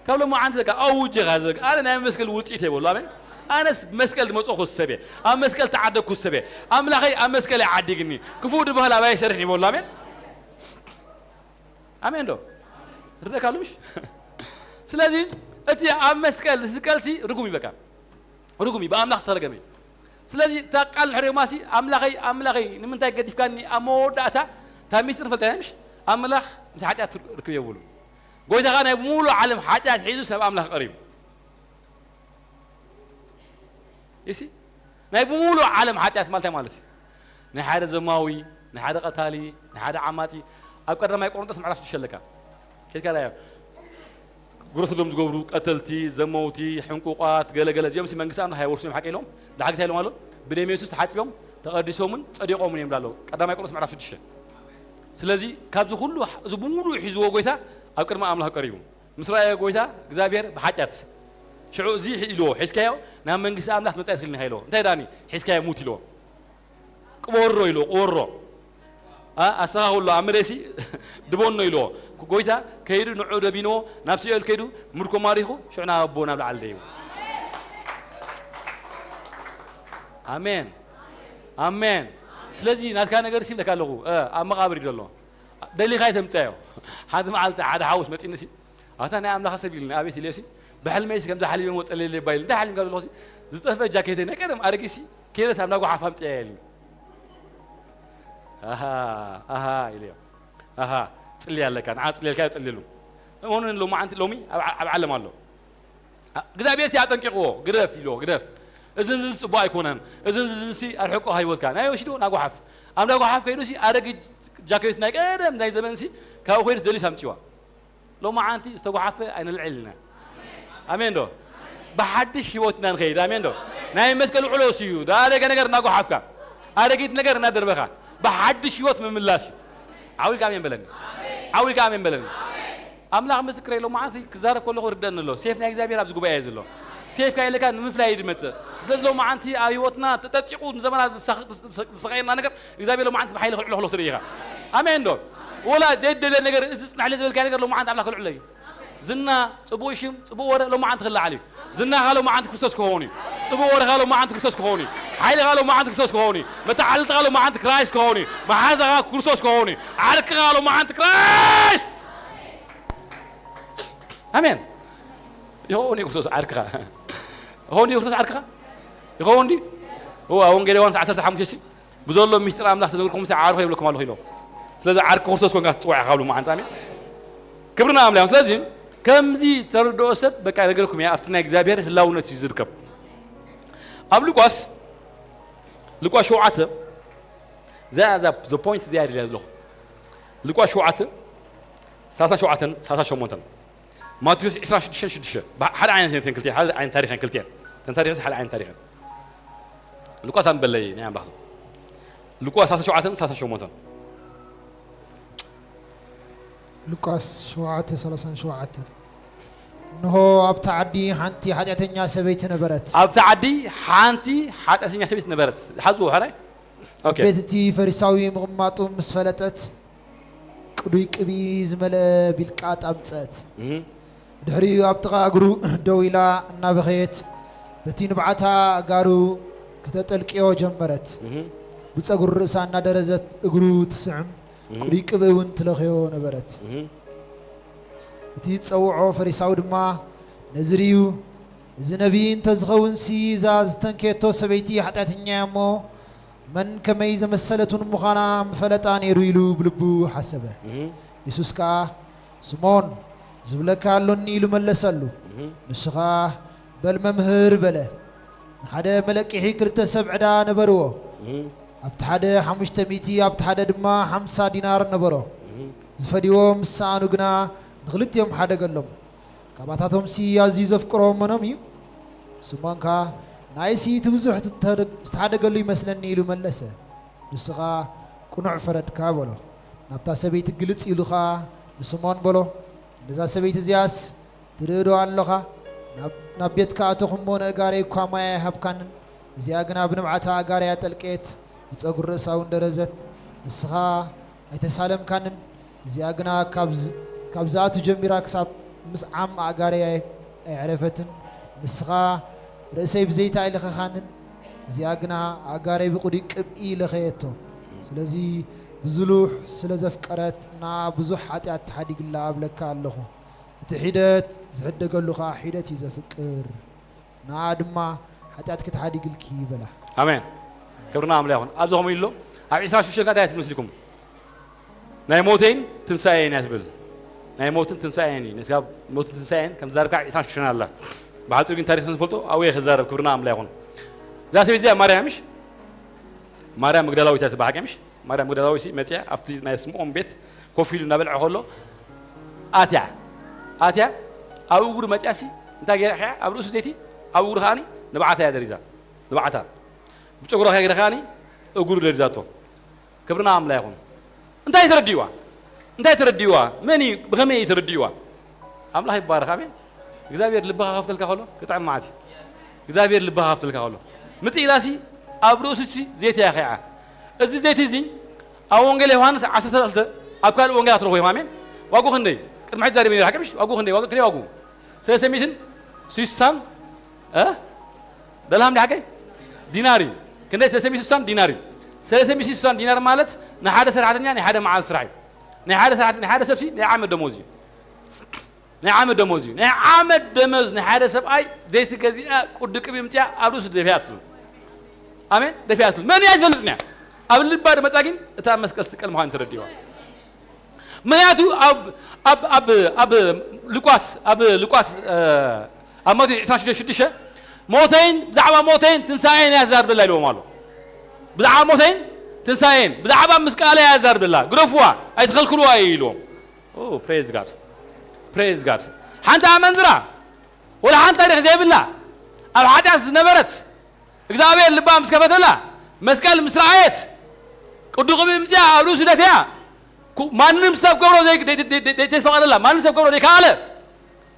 ካብ ሎማዓንቲ በቃ ኣውጅኻ ዘግ ኣነ ናይ መስቀል ውፅኢት እየ በሉ። ኣሜን። ኣነስ መስቀል ዝመፅኹ ሰብ እየ። ኣብ መስቀል ተዓደግኩ ሰብ እየ። ኣምላኸይ ኣብ መስቀል ይዓዲግኒ። ክፉእ ድበሃል ኣባይ ይሰርሕ ይበሉ። ኣሜን። ኣሜን ዶ ርደካ ኣሉ ምሽ ስለዚ እቲ ኣብ መስቀል ዝስቀልሲ ርጉም እዩ። በቃ ርጉም እዩ፣ ብኣምላኽ ዝተረገመ እዩ። ስለዚ እታ ቃል ንሕርዮማሲ ኣምላኸይ ኣምላኸይ ንምንታይ ገዲፍካኒ ኣብ መወዳእታ እታ ሚስጥር ፈልጠ ምሽ ኣምላኽ ምስ ሓጢኣት ርክብ የብሉ። ጎይታ ኸዓ ናይ ብምሉእ ዓለም ሓጢኣት ሒዙ ሰብ ኣምላኽ ቀሪቡ ይሲ ናይ ብምሉእ ዓለም ሓጢኣት ማለት ማለት እዩ። ናይ ሓደ ዘማዊ ናይ ሓደ ቀታሊ ናይ ሓደ ዓማፂ ኣብ ቀዳማይ ቆሮንጦስ ምዕራፍ ሽዱሽተ ኣለካ። ኬድካ ዳዮ ግብረ ሰዶም ዝገብሩ ቀተልቲ ዘመውቲ ሕንቁቋት ገለገለ እዚኦም መንግስቲ ኣምላኽ ኣይወርስም ሓቂ ኢሎም ዳሕግታ ኢሎም ኣሎ። ብደም የሱስ ተሓፂቦም ተቐዲሶምን ፀዲቖምን እዮም ዳለው ቀዳማይ ቆሮንጦስ ምዕራፍ ሽዱሽተ። ስለዚ ካብዚ ኩሉ እዚ ብምሉእ ሒዝዎ ጎይታ ኣብ ቅድሚ ኣምላኽ ቀሪቡ ምስ ረኣየ ጎይታ እግዚኣብሔር ብሓጢኣት ሽዑ እዚ ኢልዎ ሒዝካዮ ናብ መንግስቲ ኣምላኽ መጻኢ ትኽእል ኢኻ ኢልዎ። እንታይ ዳኒ ሒዝካዮ ሙት ኢልዎ። ቅበሮ ኢልዎ ቅበሮ ኣስተኻኽሎ ኣብ መሬሲ ድቦኖ ኢልዎ። ጎይታ ከይዱ ንዑ ደቢንዎ ናብ ሲኦል ከይዱ ምርኮ ማሪኹ ሽዑ ናብ ኣቦ ናብ ላዕሊ ደይቡ። ኣሜን ኣሜን። ስለዚ ናትካ ነገር ሲ ብለካ ኣለኹ ኣብ መቓብር እዩ ዘሎ። ደሊኻ ኣይተምፀዮ። ሓንቲ መዓልቲ ሓደ ሓውስ መፂኒ ሲ ኣታ ናይ ኣምላኽ ሰብ ኢልኒ ኣቤት ኢለ ሲ ብሕልመይ ሲ ከምዚ ሓሊበ ወፀለለ ይባይል እንታይ ሓሊም ካብ ዘለኹ ሲ ዝጠፍአ ጃኬተይ ናይ ቀደም ኣረጊት ሲ ከይደስ ኣብ ናጓሓፍ ኣምፅያ ኢልኒ። ኣሃ ኣሃ ኢለዮ። ኣሃ ፅሊ ኣለካ ንዓ ፅሊ ኣልካ ፅሊሉ እሞኑ ሎማዓንቲ ሎሚ ኣብ ዓለም ኣሎ። እግዚኣብሔር ሲ ኣጠንቂቕዎ ግደፍ ኢልዎ ግደፍ። እዚ እዚ ጽቡቅ ኣይኮነን። እዚ እዚ እዚ ኣርሕቆ ሃይወትካ ናይ ወሽዱ ናጓሓፍ ኣብ ናጓሓፍ ከይዱ ሲ ኣረጊ ጃኬት ናይ ቀደም ናይ ዘመን ሲ ካብኡ ከይዱ ደሊስ ኣምጽዋ። ሎማዓንቲ ዝተጓሓፈ ኣይንልዕል ኢና። ኣሜን ዶ? ብሓድሽ ህይወትና ንኸይድ ኣሜን ዶ? ናይ መስቀል ውዕሎ ሲ እዩ ዳረገ ነገር እናጓሓፍካ ኣረጊት ነገር እናደርበኻ ብሓድሽ ህይወት ምምላስ እዩ። ዓዊልካ ኣሜን በለኒ። ዓዊልካ ኣሜን በለኒ። ኣምላኽ ምስክረይ ሎማዓንቲ ክዛረብ ከለኹ ርደኒ ኣሎ ሴፍ ናይ እግዚኣብሔር ኣብዚ ጉባኤ ዘሎ ሴፍ ካይለካ ንምፍላይ ድመፅእ። ስለዚ ሎማዓንቲ ኣብ ህይወትና ተጠጢቑ ንዘመናት ዝሳቐየና ነገር እግዚኣብሔር ሎማዓንቲ ብሓይሊ ክልዕሎ ከሎ ትርኢ ኢኻ። ኣሜን ዶ? ወላ ደደለ ነገር እዚ ፅናሕለ ዝበልካ ነገር ሎማዓንቲ ኣምላኽ ክልዕሎ እዩ። ዝና፣ ፅቡቅ ሽም፣ ፅቡቅ ወረ ሎማዓንቲ ክለዓል እዩ። ዝናኻ ሎማዓንቲ ክርስቶስ ክኸውን እዩ። ፅቡቅ ወረኻ ሎማዓንቲ ክርስቶስ ክኸውን እዩ። ሓይልኻ ሎማዓንቲ ክርስቶስ ክኸውን እዩ። መተዓልልትኻ ሎማዓንቲ ክራይስት ክኸውን እዩ። መሓዛኻ ክርስቶስ ክኸውን እዩ። ዓርክኻ ሎማዓንቲ ክራይስት ኣሜን። ይኸውን እዩ ክርስቶስ ዓርክኻ። ይኸውን እዩ ክርስቶስ ዓርክኻ። ይኸውን ድዩ? እዋ ወንጌል ዮሃንስ ዓሰርተ ሓሙሽተ ሲ ብዘሎ ሚስጥር ኣምላኽ ተዘግርኩም ዓርኮ ይብለኩም ኣለኹ ኢሎም። ስለዚ ዓርኪ ክርስቶስ ኮንካ ትፅዋዕ ኢኻ ብሉ መዓንጣ ኣሜን። ክብርና ኣምላኽ። ስለዚ ከምዚ ተረድኦ ሰብ በቃ ነገርኩም እያ ኣብቲ ናይ እግዚኣብሔር ህላውነት እዩ ዝርከብ። ኣብ ሉቃስ ሉቃስ ሸውዓተ እዛ እዛ the point እዚኣ ይደልያ ዘለኹ። ሉቃስ ሸውዓተ ሰላሳ ሸውዓተን ሰላሳ ሸሞንተን ማቴዎስ ዕስራን ሽዱሽተን ሽዱሽተ ሓደ ዓይነት እየን ክልቲኤን ሓደ ዓይነት ታሪኽ እየን ክልቲኤን ተን ታሪኽ ሓደ ዓይነት ታሪኽ እየን። ሉቃስ ኣንበለይ ናይ ኣምላኽ ሉቃስ ሰላሳ ሸውዓተን ሰላሳ ሸሞንተን ሉቃስ ሸውዓተ ሰላሳን ሸውዓተን። እንሆ ኣብታ ዓዲ ሓንቲ ሓጢኣተኛ ሰበይቲ ነበረት። ኣብታ ዓዲ ሓንቲ ሓጢኣተኛ ሰበይቲ ነበረት። ሓዝዎ ሕራይ። ኦኬ። ቤት እቲ ፈሪሳዊ ምቕማጡ ምስ ፈለጠት፣ ቅዱይ ቅብኢ ዝመልአ ቢልቃጥ ኣምጸት። እህ። ድሕሪኡ ኣብ ጥቓ እግሩ ደው ኢላ እናበኸየት፣ በቲ ንብዓታ ኣእጋሩ ክተጠልቅዮ ጀመረት። እህ። ብጸጉሪ ርእሳ እናደረዘት እግሩ ትስዕም፣ እህ። ቅዱይ ቅብኢ እውን ትለኽዮ ነበረት። እህ። እቲ ዝጸውዖ ፈሪሳዊ ድማ ነዚ ርእዩ፣ "እዚ ነቢይ እንተ ዝኸውንሲ፣ እዛ ዝተንከየቶ ሰበይቲ ሓጢኣተኛ እያ እሞ፣ መን ከመይ ዘመሰለት እውን ምዃና ምፈለጣ ነይሩ" ኢሉ ብልቡ ሓሰበ። እህ። የሱስ ከኣ፣ "ስምኦን፣ ዝብለካ ኣሎኒ" ኢሉ መለሰሉ። እህ። ንሱ ኸኣ፣ "በል መምህር" በለ። ንሓደ መለቅሒ ክልተ ሰብ ዕዳ ነበርዎ። እህ። ኣብቲ ሓደ ሓሙሽተ ሚእቲ፣ ኣብቲ ሓደ ድማ ሓምሳ ዲናር ነበሮ። እህ። ዝፈድይዎ ምስ ሰኣኑ ግና ንኽልቲኦም ሓደገሎም። "ካባታቶምሲ ኣዝዩ ዘፍቅሮ መኖም እዩ?" ስምኦን ከኣ፣ "ንኣይሲ እቲ ብዙሕ ዝተደ-፣ ዝተሓደገሉ ይመስለኒ" ኢሉ መለሰ። ንሱ ኸኣ፣ "ቅኑዕ ፈረድካ" በሎ። ናብታ ሰበይቲ ግልጽ ኢሉ ኸኣ ንስምኦን በሎ፣ "ነዛ ሰበይቲ እዚኣስ ትርኢ ዶ ኣሎኻ? ናብ፣ ናብ ቤትካ ኣተኹ እሞ፣ ነእጋረይ እኳ ማይ ኣይሃብካንን፣ እዚኣ ግና ብንብዓታ ኣእጋረይ ኣጠልቀየት፣ ብጸጉሪ ርእሳ እውን ደረዘት። ንስኻ ኣይተሳለምካንን። እዚኣ ግና ካብ ዝ-፣ ካብ ዝኣቱ ጀሚራ ክሳብ ምስዓም ኣእጋረይ ኣይ-፣ ኣየዕረፈትን። ንስኻ ርእሰይ ብዘይቲ ኣይለኸኻንን፣ እዚኣ ግና ኣእጋረይ ብቕዱይ ቅብኢ ለኸየቶ። ስለዚ ብዙሉሕ ስለ ዘፍቀረት፣ ንኣ ብዙሕ ሓጢኣት ተሓዲግላ እብለካ ኣለኹ። እቲ ሒደት ዝሕደገሉ ኸኣ ሒደት እዩ ዘፍቅር፣ ንኣ ድማ ሓጢኣትኪ ተሓዲግልኪ በላ። ኣሜን። ክብሪ ንኣምላኽ ይኹን። ኣብዚ ከምኡ ኢሉ ኣሎ። ኣብ ዒስራን ሽዱሽተን ከኣ እንታይ ትብል መስልኩም? "ናይ ሞተይን ትንሳኤን እያ" ትብል። ናይ ሞትን ትንሳኤን እዩ። ነዚ ካብ ሞትን ትንሳኤን ከም ዝዛረብ ከኣ ዒስራን ሽዱሽተን ኣላ። ብሓጺሩ ግን ታሪኽ ስለ ንፈልጦ ኣብኡ እየ ክዛረብ። ክብሪ ንኣምላኽ ይኹን። እዛ ሰበይቲ እዚኣ ማርያም ምሽ? ማርያም መግደላዊት እያ ትበሃል ሓቂ ምሽ? ማርያም መግደላዊት ሲ መጺኣ ኣብቲ ናይ ስምዖን ቤት ኮፍ ኢሉ እናበልዐ ከሎ ኣትያ። ኣትያ ኣብ እግሩ መጺኣሲ እንታይ ገይራ ኸዓ? ኣብ ርእሱ ዘይቲ፣ ኣብ እግሩ ከዓኒ ንብዓታ እያ ደሪዛ። ንብዓታ። ብጨጉራ ከይገይራ ከዓኒ እግሩ ደሪዛቶ። ክብሪ ንኣምላኽ ይኹን። እንታይ ተረዲእዋ? እንታይ ተረዲእዋ? መን እዩ? ብኸመይ እዩ ተረዲእዋ? ኣምላኽ ይባረኽ። ኣሜን። እግዚኣብሔር ልብኻ ከፍተልካ ከሎ ክጥዕም መዓት እዩ። እግዚኣብሔር ልብኻ ከፍተልካ ከሎ ምጽእ ኢላሲ ኣብ ርእሱሲ ዘይቲ እያ ኸይዓ። እዚ ዘይቲ እዚ ኣብ ወንጌል ዮሃንስ ዓሰርተ ሰለስተ ኣብ ካልእ ወንጌላት ረኽቦ እዮም። ኣሜን። ዋጉ ክንደይ? ቅድሚ ሕጂ ዛሪበ ነይረ ሓቂ ምሽ? ዋጉ ክንደይ? ዋጉ ክንደይ ዋጉ? ሰለስተ ሚእትን ስሳን እ ደልሃም ዲ ሓቀይ ዲናር እዩ። ክንደይ? ሰለስተ ሚእትን ስሳን ዲናር እዩ። ሰለስተ ሚእትን ስሳን ዲናር ማለት ንሓደ ሰራሕተኛ ናይ ሓደ መዓልቲ ስራሕ እዩ። ናይ ሓደ ሰራሕተኛ፣ ናይ ሓደ ሰብሲ ናይ ዓመት ደሞዝ እዩ። ናይ ዓመት ደሞዝ እዩ። ናይ ዓመት ደሞዝ ናይ ሓደ ሰብኣይ ዘይቲ ገዚኣ ቁዲ ቅብኢ ምጽያ ኣብ ርእሱ ደፊኣትሉ። ኣሜን። ደፊኣትሉ። መን እያ ኣይትፈልጥን እያ። ኣብ ልባ ድመጻ ግን እታ ኣብ መስቀል ትስቀል ምዃኑ ተረዲእዋ። ምኽንያቱ ኣብ ኣብ ኣብ ኣብ ሉቃስ ኣብ ሉቃስ እ፣ ኣብ ማቴዎስ ዕስራን ሽዱሽተ ሽዱሽተ ሞተይን ብዛዕባ ሞተይን ትንሳኤን እያ ዝዛርብ ዘላ ኢልዎም ኣሎ። ብዛዕባ ሞተይን ትንሳኤን ብዛዕባ ምስቃለይ እያ ዝዛርብ ዘላ። ግደፍዋ ኣይትኸልክልዋ እዩ ኢልዎም። ኦ ፕሬዝ ጋድ ፕሬዝ ጋድ። ሓንቲ ኣመንዝራ ወላ ሓንቲ ታሪኽ ዘይብላ ኣብ ሓጢኣት ዝነበረት እግዚኣብሔር ልባ ምስ ከፈተላ መስቀል ምስ ረኣየት ቅዱ ቅብኢ ምፅያ ኣብ ርእሱ ደፊያ ኩ- ማንም ሰብ ገብሮ ዘይ- ደይ- ደይ- ደይ- ደይተፈቐደላ ማንም ሰብ ገብሮ ዘይከኣለ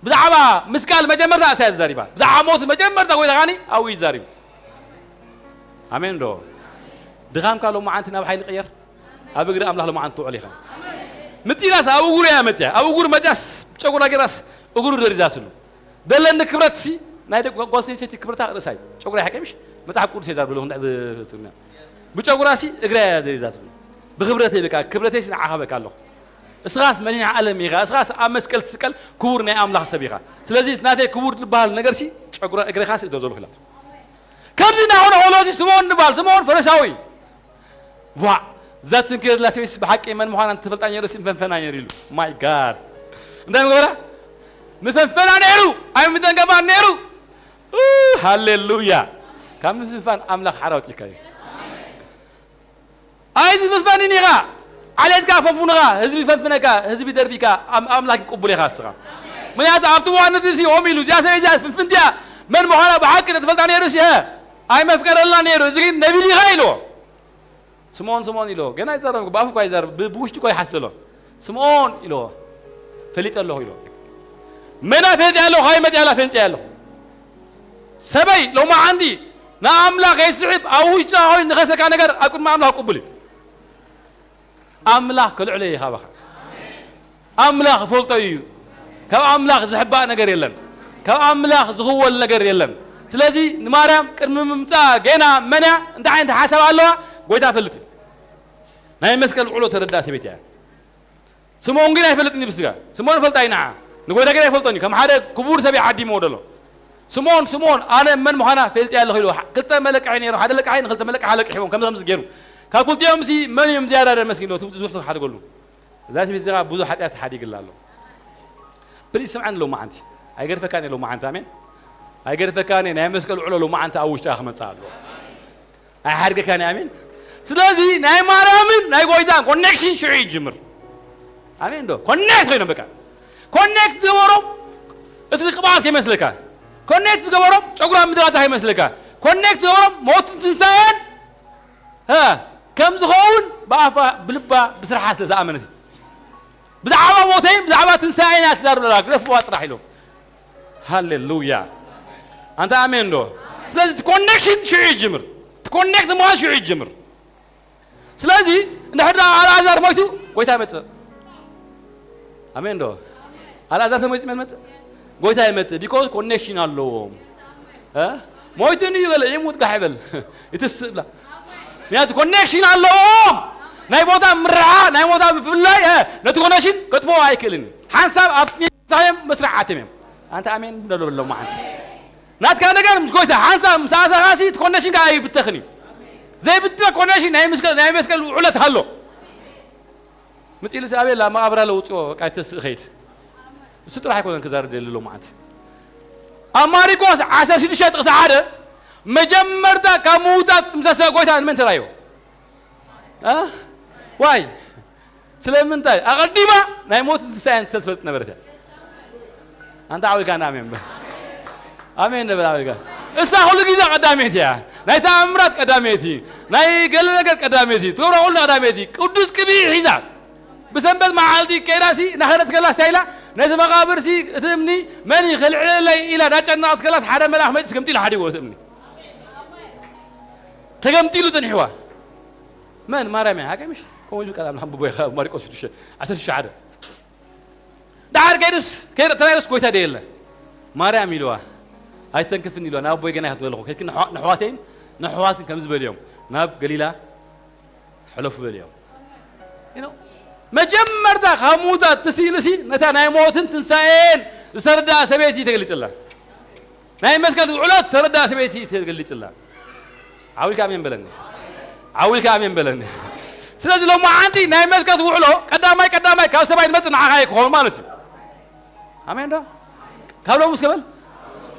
ብዛዕባ ምስቃል መጀመርታ እሳ እያ ተዛሪባ። ብዛዕባ ሞት መጀመርታ ጎይታ ካኒ ኣብኡ እዩ ተዛሪቡ። ኣሜን ዶ? ድኻምካ ሎማዓንቲ ናብ ሓይሊ ቀየር። ኣብ እግሪ ኣምላኽ ሎማዓንቲ ትውዕል ኢኻ። ምጢላስ ኣብ እግሩ እያ መፅያ። ኣብ እግሩ መፅያስ ጨጉራ ጌራስ እግሩ ደሪዛትሉ። ደለኒ ክብረትሲ ናይ ደቂ ጓል ኣንስተይቲ ክብረታ ርእሳ እዩ። ጨጉራ ይሓቀ ምሽ መፅሓፍ ቅዱስ እየ ዛርብ ኣለኹ እንዳ ብትግርኛ። ብጨጉራሲ እግራ እያ ደሪዛትሉ። ብክብረተይ በቃ ክብረተይሲ ንዓኻ በቃ ኣለኹ። እስኻስ መድኃኔ ዓለም ኢኻ። እስኻስ ኣብ መስቀል ትስቀል ክቡር ናይ ኣምላኽ ሰብ ኢኻ። ስለዚ ናተይ ክቡር ዝበሃል ነገርሲ ጨጉራ እግርኻስ እቶ ዘለኹ ኢላቶ። ከምዚ እናኾነ ከሎ እዚ ስምዖን ዝበሃል ስምዖን ፈሪሳዊ ዋዕ እዛ ትንክር ዘላ ሰበይትስ ብሓቂ መን ምዃና እንተፈልጣ ነይሩሲ ምፈንፈና ነይሩ ኢሉ። ማይ ጋድ እንታይ ምገበራ ምፈንፈና ነይሩ ኣይምደንገፋን ነይሩ። ሃሌሉያ ካብ ምፍንፋን ኣምላኽ ሓራ ኣውፂእካ እዩ። ኣይትፍንፈንን ኢኻ። ዓሌትካ ፈንፉንኻ ህዝቢ ፈንፍነካ ህዝቢ ደርቢካ ኣም- ኣምላኽ ይቅቡል ኢኻ እስኻ። ምክንያቱ ኣብቲ እዋን እዚ ኦም ኢሉ እዚኣ ሰበይ እዚኣ ፍንፍንቲያ መን ምዃና ብሓቂ ተትፈልጣ ነይሩ ሲ ኣይመፍቀረልና ነይሩ። እዚ ግን ነቢል ኢኻ ኢልዎ። ስምዖን ስምዖን ኢልዎ ገና ይዛረብ ብኣፉ እኳ ይዛረብ ብ- ብውሽጢ እኳ ይሓስብ ዘሎ። ስምዖን ኢልዎ ፈሊጠ ኣለኹ ኢሎ። መና ፈልጢ ኣለኹ፣ ካበይ መጺኣ ኢላ ፈልጢ ኣለኹ። ሰበይ ሎማዓንቲ ንኣምላኽ የስዕብ ኣብ ውሽጢ ኮይኑ ንኸሰካ ነገር ኣብ ቅድሚ ኣምላኽ ቅቡል እዩ። ኣምላኽ ከልዕሎ እዩ ካባኻ። ኣምላኽ ፈልጦ እዩ። ካብ ኣምላኽ ዝሕባእ ነገር የለን። ካብ ኣምላኽ ዝኽወል ነገር የለን። ስለዚ ንማርያም ቅድሚ ምምጻእ ገና መን እያ እንታይ ዓይነት ሓሳብ ኣለዋ ጎይታ ፈልጥ እዩ። ናይ መስቀል ውዕሎ ተረዳ ሰበይቲ እያ። ስምዖን ግን ኣይፈልጥን እዩ ብስጋ። ስምዖን ፈልጣ እዩ ንዓ። ንጎይታ ግን ኣይፈልጦን እዩ። ከም ሓደ ክቡር ሰብ ይዓዲሞ ደሎ። ስምዖን፣ ስምዖን፣ ኣነ መን ምዃና ፈልጥ ኣለኹ ኢሉ። ክልተ መለቅሒ ነይሮም። ሓደ ለቃሒ ንክልተ መለቅሒ ኣለቅሕዎም። ከምዚ ከምዚ ገይሩ። ካብ ክልቲኦም ሲ መን እዮም ዝያዳ ደመስኪን ዶ? ብዙሕ ተሓድገሉ። እዛ ስሚት እዚኣ ብዙሕ ሓጢኣት ተሓዲግላ ኣሎ። ፕሊዝ ስምዓኒ ሎማዓንቲ። ኣይገድፈካን እየ ሎማዓንቲ፣ ኣሜን። ኣይገድፈካን እየ፣ ናይ መስቀል ውዕሎ ሎማዓንቲ ኣብ ውሽጢ ክመጽእ ኣሎ። ኣይሓድገካን እየ፣ ኣሜን። ስለዚ ናይ ማርያምን ናይ ጎይታን ኮኔክሽን ሽዑ ይጅምር። ኣሜን ዶ? ኮኔክት ኮይኖም በቃ። ኮኔክት ዝገበሮም እቲ ቅብኣት ከይመስለካ። ኮኔክት ዝገበሮም ጨጉራ ምድራታ ከይመስለካ። ኮኔክት ዝገበሮም ሞትን ትንሳኤን፣ እ፣ ከም ዝኸውን ብኣፋ፣ ብልባ፣ ብስርሓ ስለ ዝኣመነት እዩ። ብዛዕባ ሞተይን ብዛዕባ ትንሳኤን እያ ትዛረብ ዘላ፣ ግደፍዋ ጥራሕ ኢሎም። ሃሌሉያ። ኣንታ ኣሜን ዶ? ስለዚ እቲ ኮኔክሽን ሽዑ ይጅምር። እቲ ኮኔክት ምዃን ሽዑ ይጅምር። ስለዚ እንድሕር ደኣ ኣልኣዛር ሞይቱ፣ ጎይታ ይመጽእ። ኣሜን ዶ? ኣልኣዛር ተሞይቱ መን መጽእ? ጎይታ ይመጽእ። ቢኮዝ ኮኔክሽን ኣለዎም። እ? ሞይቱ እዩ ገለ ይሙት ጋሕ ይበል። ይትስእ ብላ። ምክንያቱ ኮኔክሽን ኣለዎም። ናይ ቦታ ምርዓ፣ ናይ ቦታ ምፍላይ፣ እ፣ ነቲ ኮኔክሽን ከጥፍኦ ኣይክእልን። ሓንሳብ ኣብ ስሜታዮም መስርዕ ኣትዮም እዮም። ኣንታ ኣሜን ደሎ በሎ መዓንቲ። ናትካ ነገር ምስ ጎይታ ሓንሳብ ምስ ኣተኻሲ እቲ ኮኔክሽን ከኣ ይብተኽን እዩ። ዘይብተ ኮኔክሽን ናይ መስቀል፣ ናይ መስቀል ውዕለት ኣሎ። ምጽእ ኢሉ ኣቤላ መቓብር ኣሎ ውጽኦ፣ በቃ ይተስእ ኸይድ። እሱ ጥራሕ ኣይኮነን ክዛረብ ደሊ ሎ መዓንቲ። ኣብ ማሪቆስ ዓሰርተ ሽዱሽተ ጥቕሲ ሓደ መጀመርታ ካብ ምዉታት ምስ ተንስአ ጎይታ ንመን ተራእዮ? እ? ዋይ? ስለምንታይ? ኣቐዲማ ናይ ሞት ትንሳኤን ስለ ትፈልጥ ነበረት እያ። ኣንታ ዓዊልካ ኣሜን በል። ኣሜን ንበል ዓዊልካ። እሳ ኩሉ ግዜ ቀዳመይቲ እያ። ናይ ተኣምራት ቀዳመይቲ፣ ናይ ገለ ነገር ቀዳመይቲ፣ ትገብሮ ኩሉ ቀዳመይቲ። ቅዱስ ቅብኢ ሒዛ ብሰንበት መዓልቲ ከይዳሲ እናኸደት ከላስ እንታይ ኢላ? ነቲ መቓብርሲ እቲ እምኒ መን እዩ ከልዕለለይ ኢላ እናጨነቐት ከላስ ሓደ መልኣኽ መፂስ ገምጢሉ ሓዲጎ እቲ እምኒ። ተገምጢሉ ጽኒሕዋ። መን? ማርያም እያ። ሃገምሽ ከምኡ ኢሉ ቃል ኣምላኽ ኣንብቦ ኢኻ። ማርቆስ ሽዱሽተ፣ ዓሰርተ ሽዱሽተ ሓደ። ደሓር ከይዱስ፣ ከይዱ ተራእዩስ ጎይታ ደየለ። ማርያም ኢልዋ። ኣይተንክፍን ኢልዋ። ናብ ኣቦይ ገና ይኸትበልኹ። ከይድኪ ንሕዋ-፣ ንሕዋተይን ንሕዋትን ከምዚ በልዮም። ናብ ገሊላ ሕለፉ በልዮም። You know፣ መጀመርታ ካብ ምዉታት ትስኢሉሲ ነታ ናይ ሞትን ትንሳኤን ዝተረድኣ ሰበይቲ ተገሊጽላ። ናይ መስቀል ውዕለት ተረዳ ሰበይቲ ተገሊጽላ። ዓዊልካ ኣሜን በለኒ። ዓዊልካ ኣሜን በለኒ። ስለዚ ሎማዓንቲ ናይ መስቀል ውዕሎ ቀዳማይ ቀዳማይ ካብ ሰማይ ዝመጽእ ንዓኻ እዩ ክኸውን ማለት እዩ። ኣሜን ዶ? ካብ ሎምስ ከበል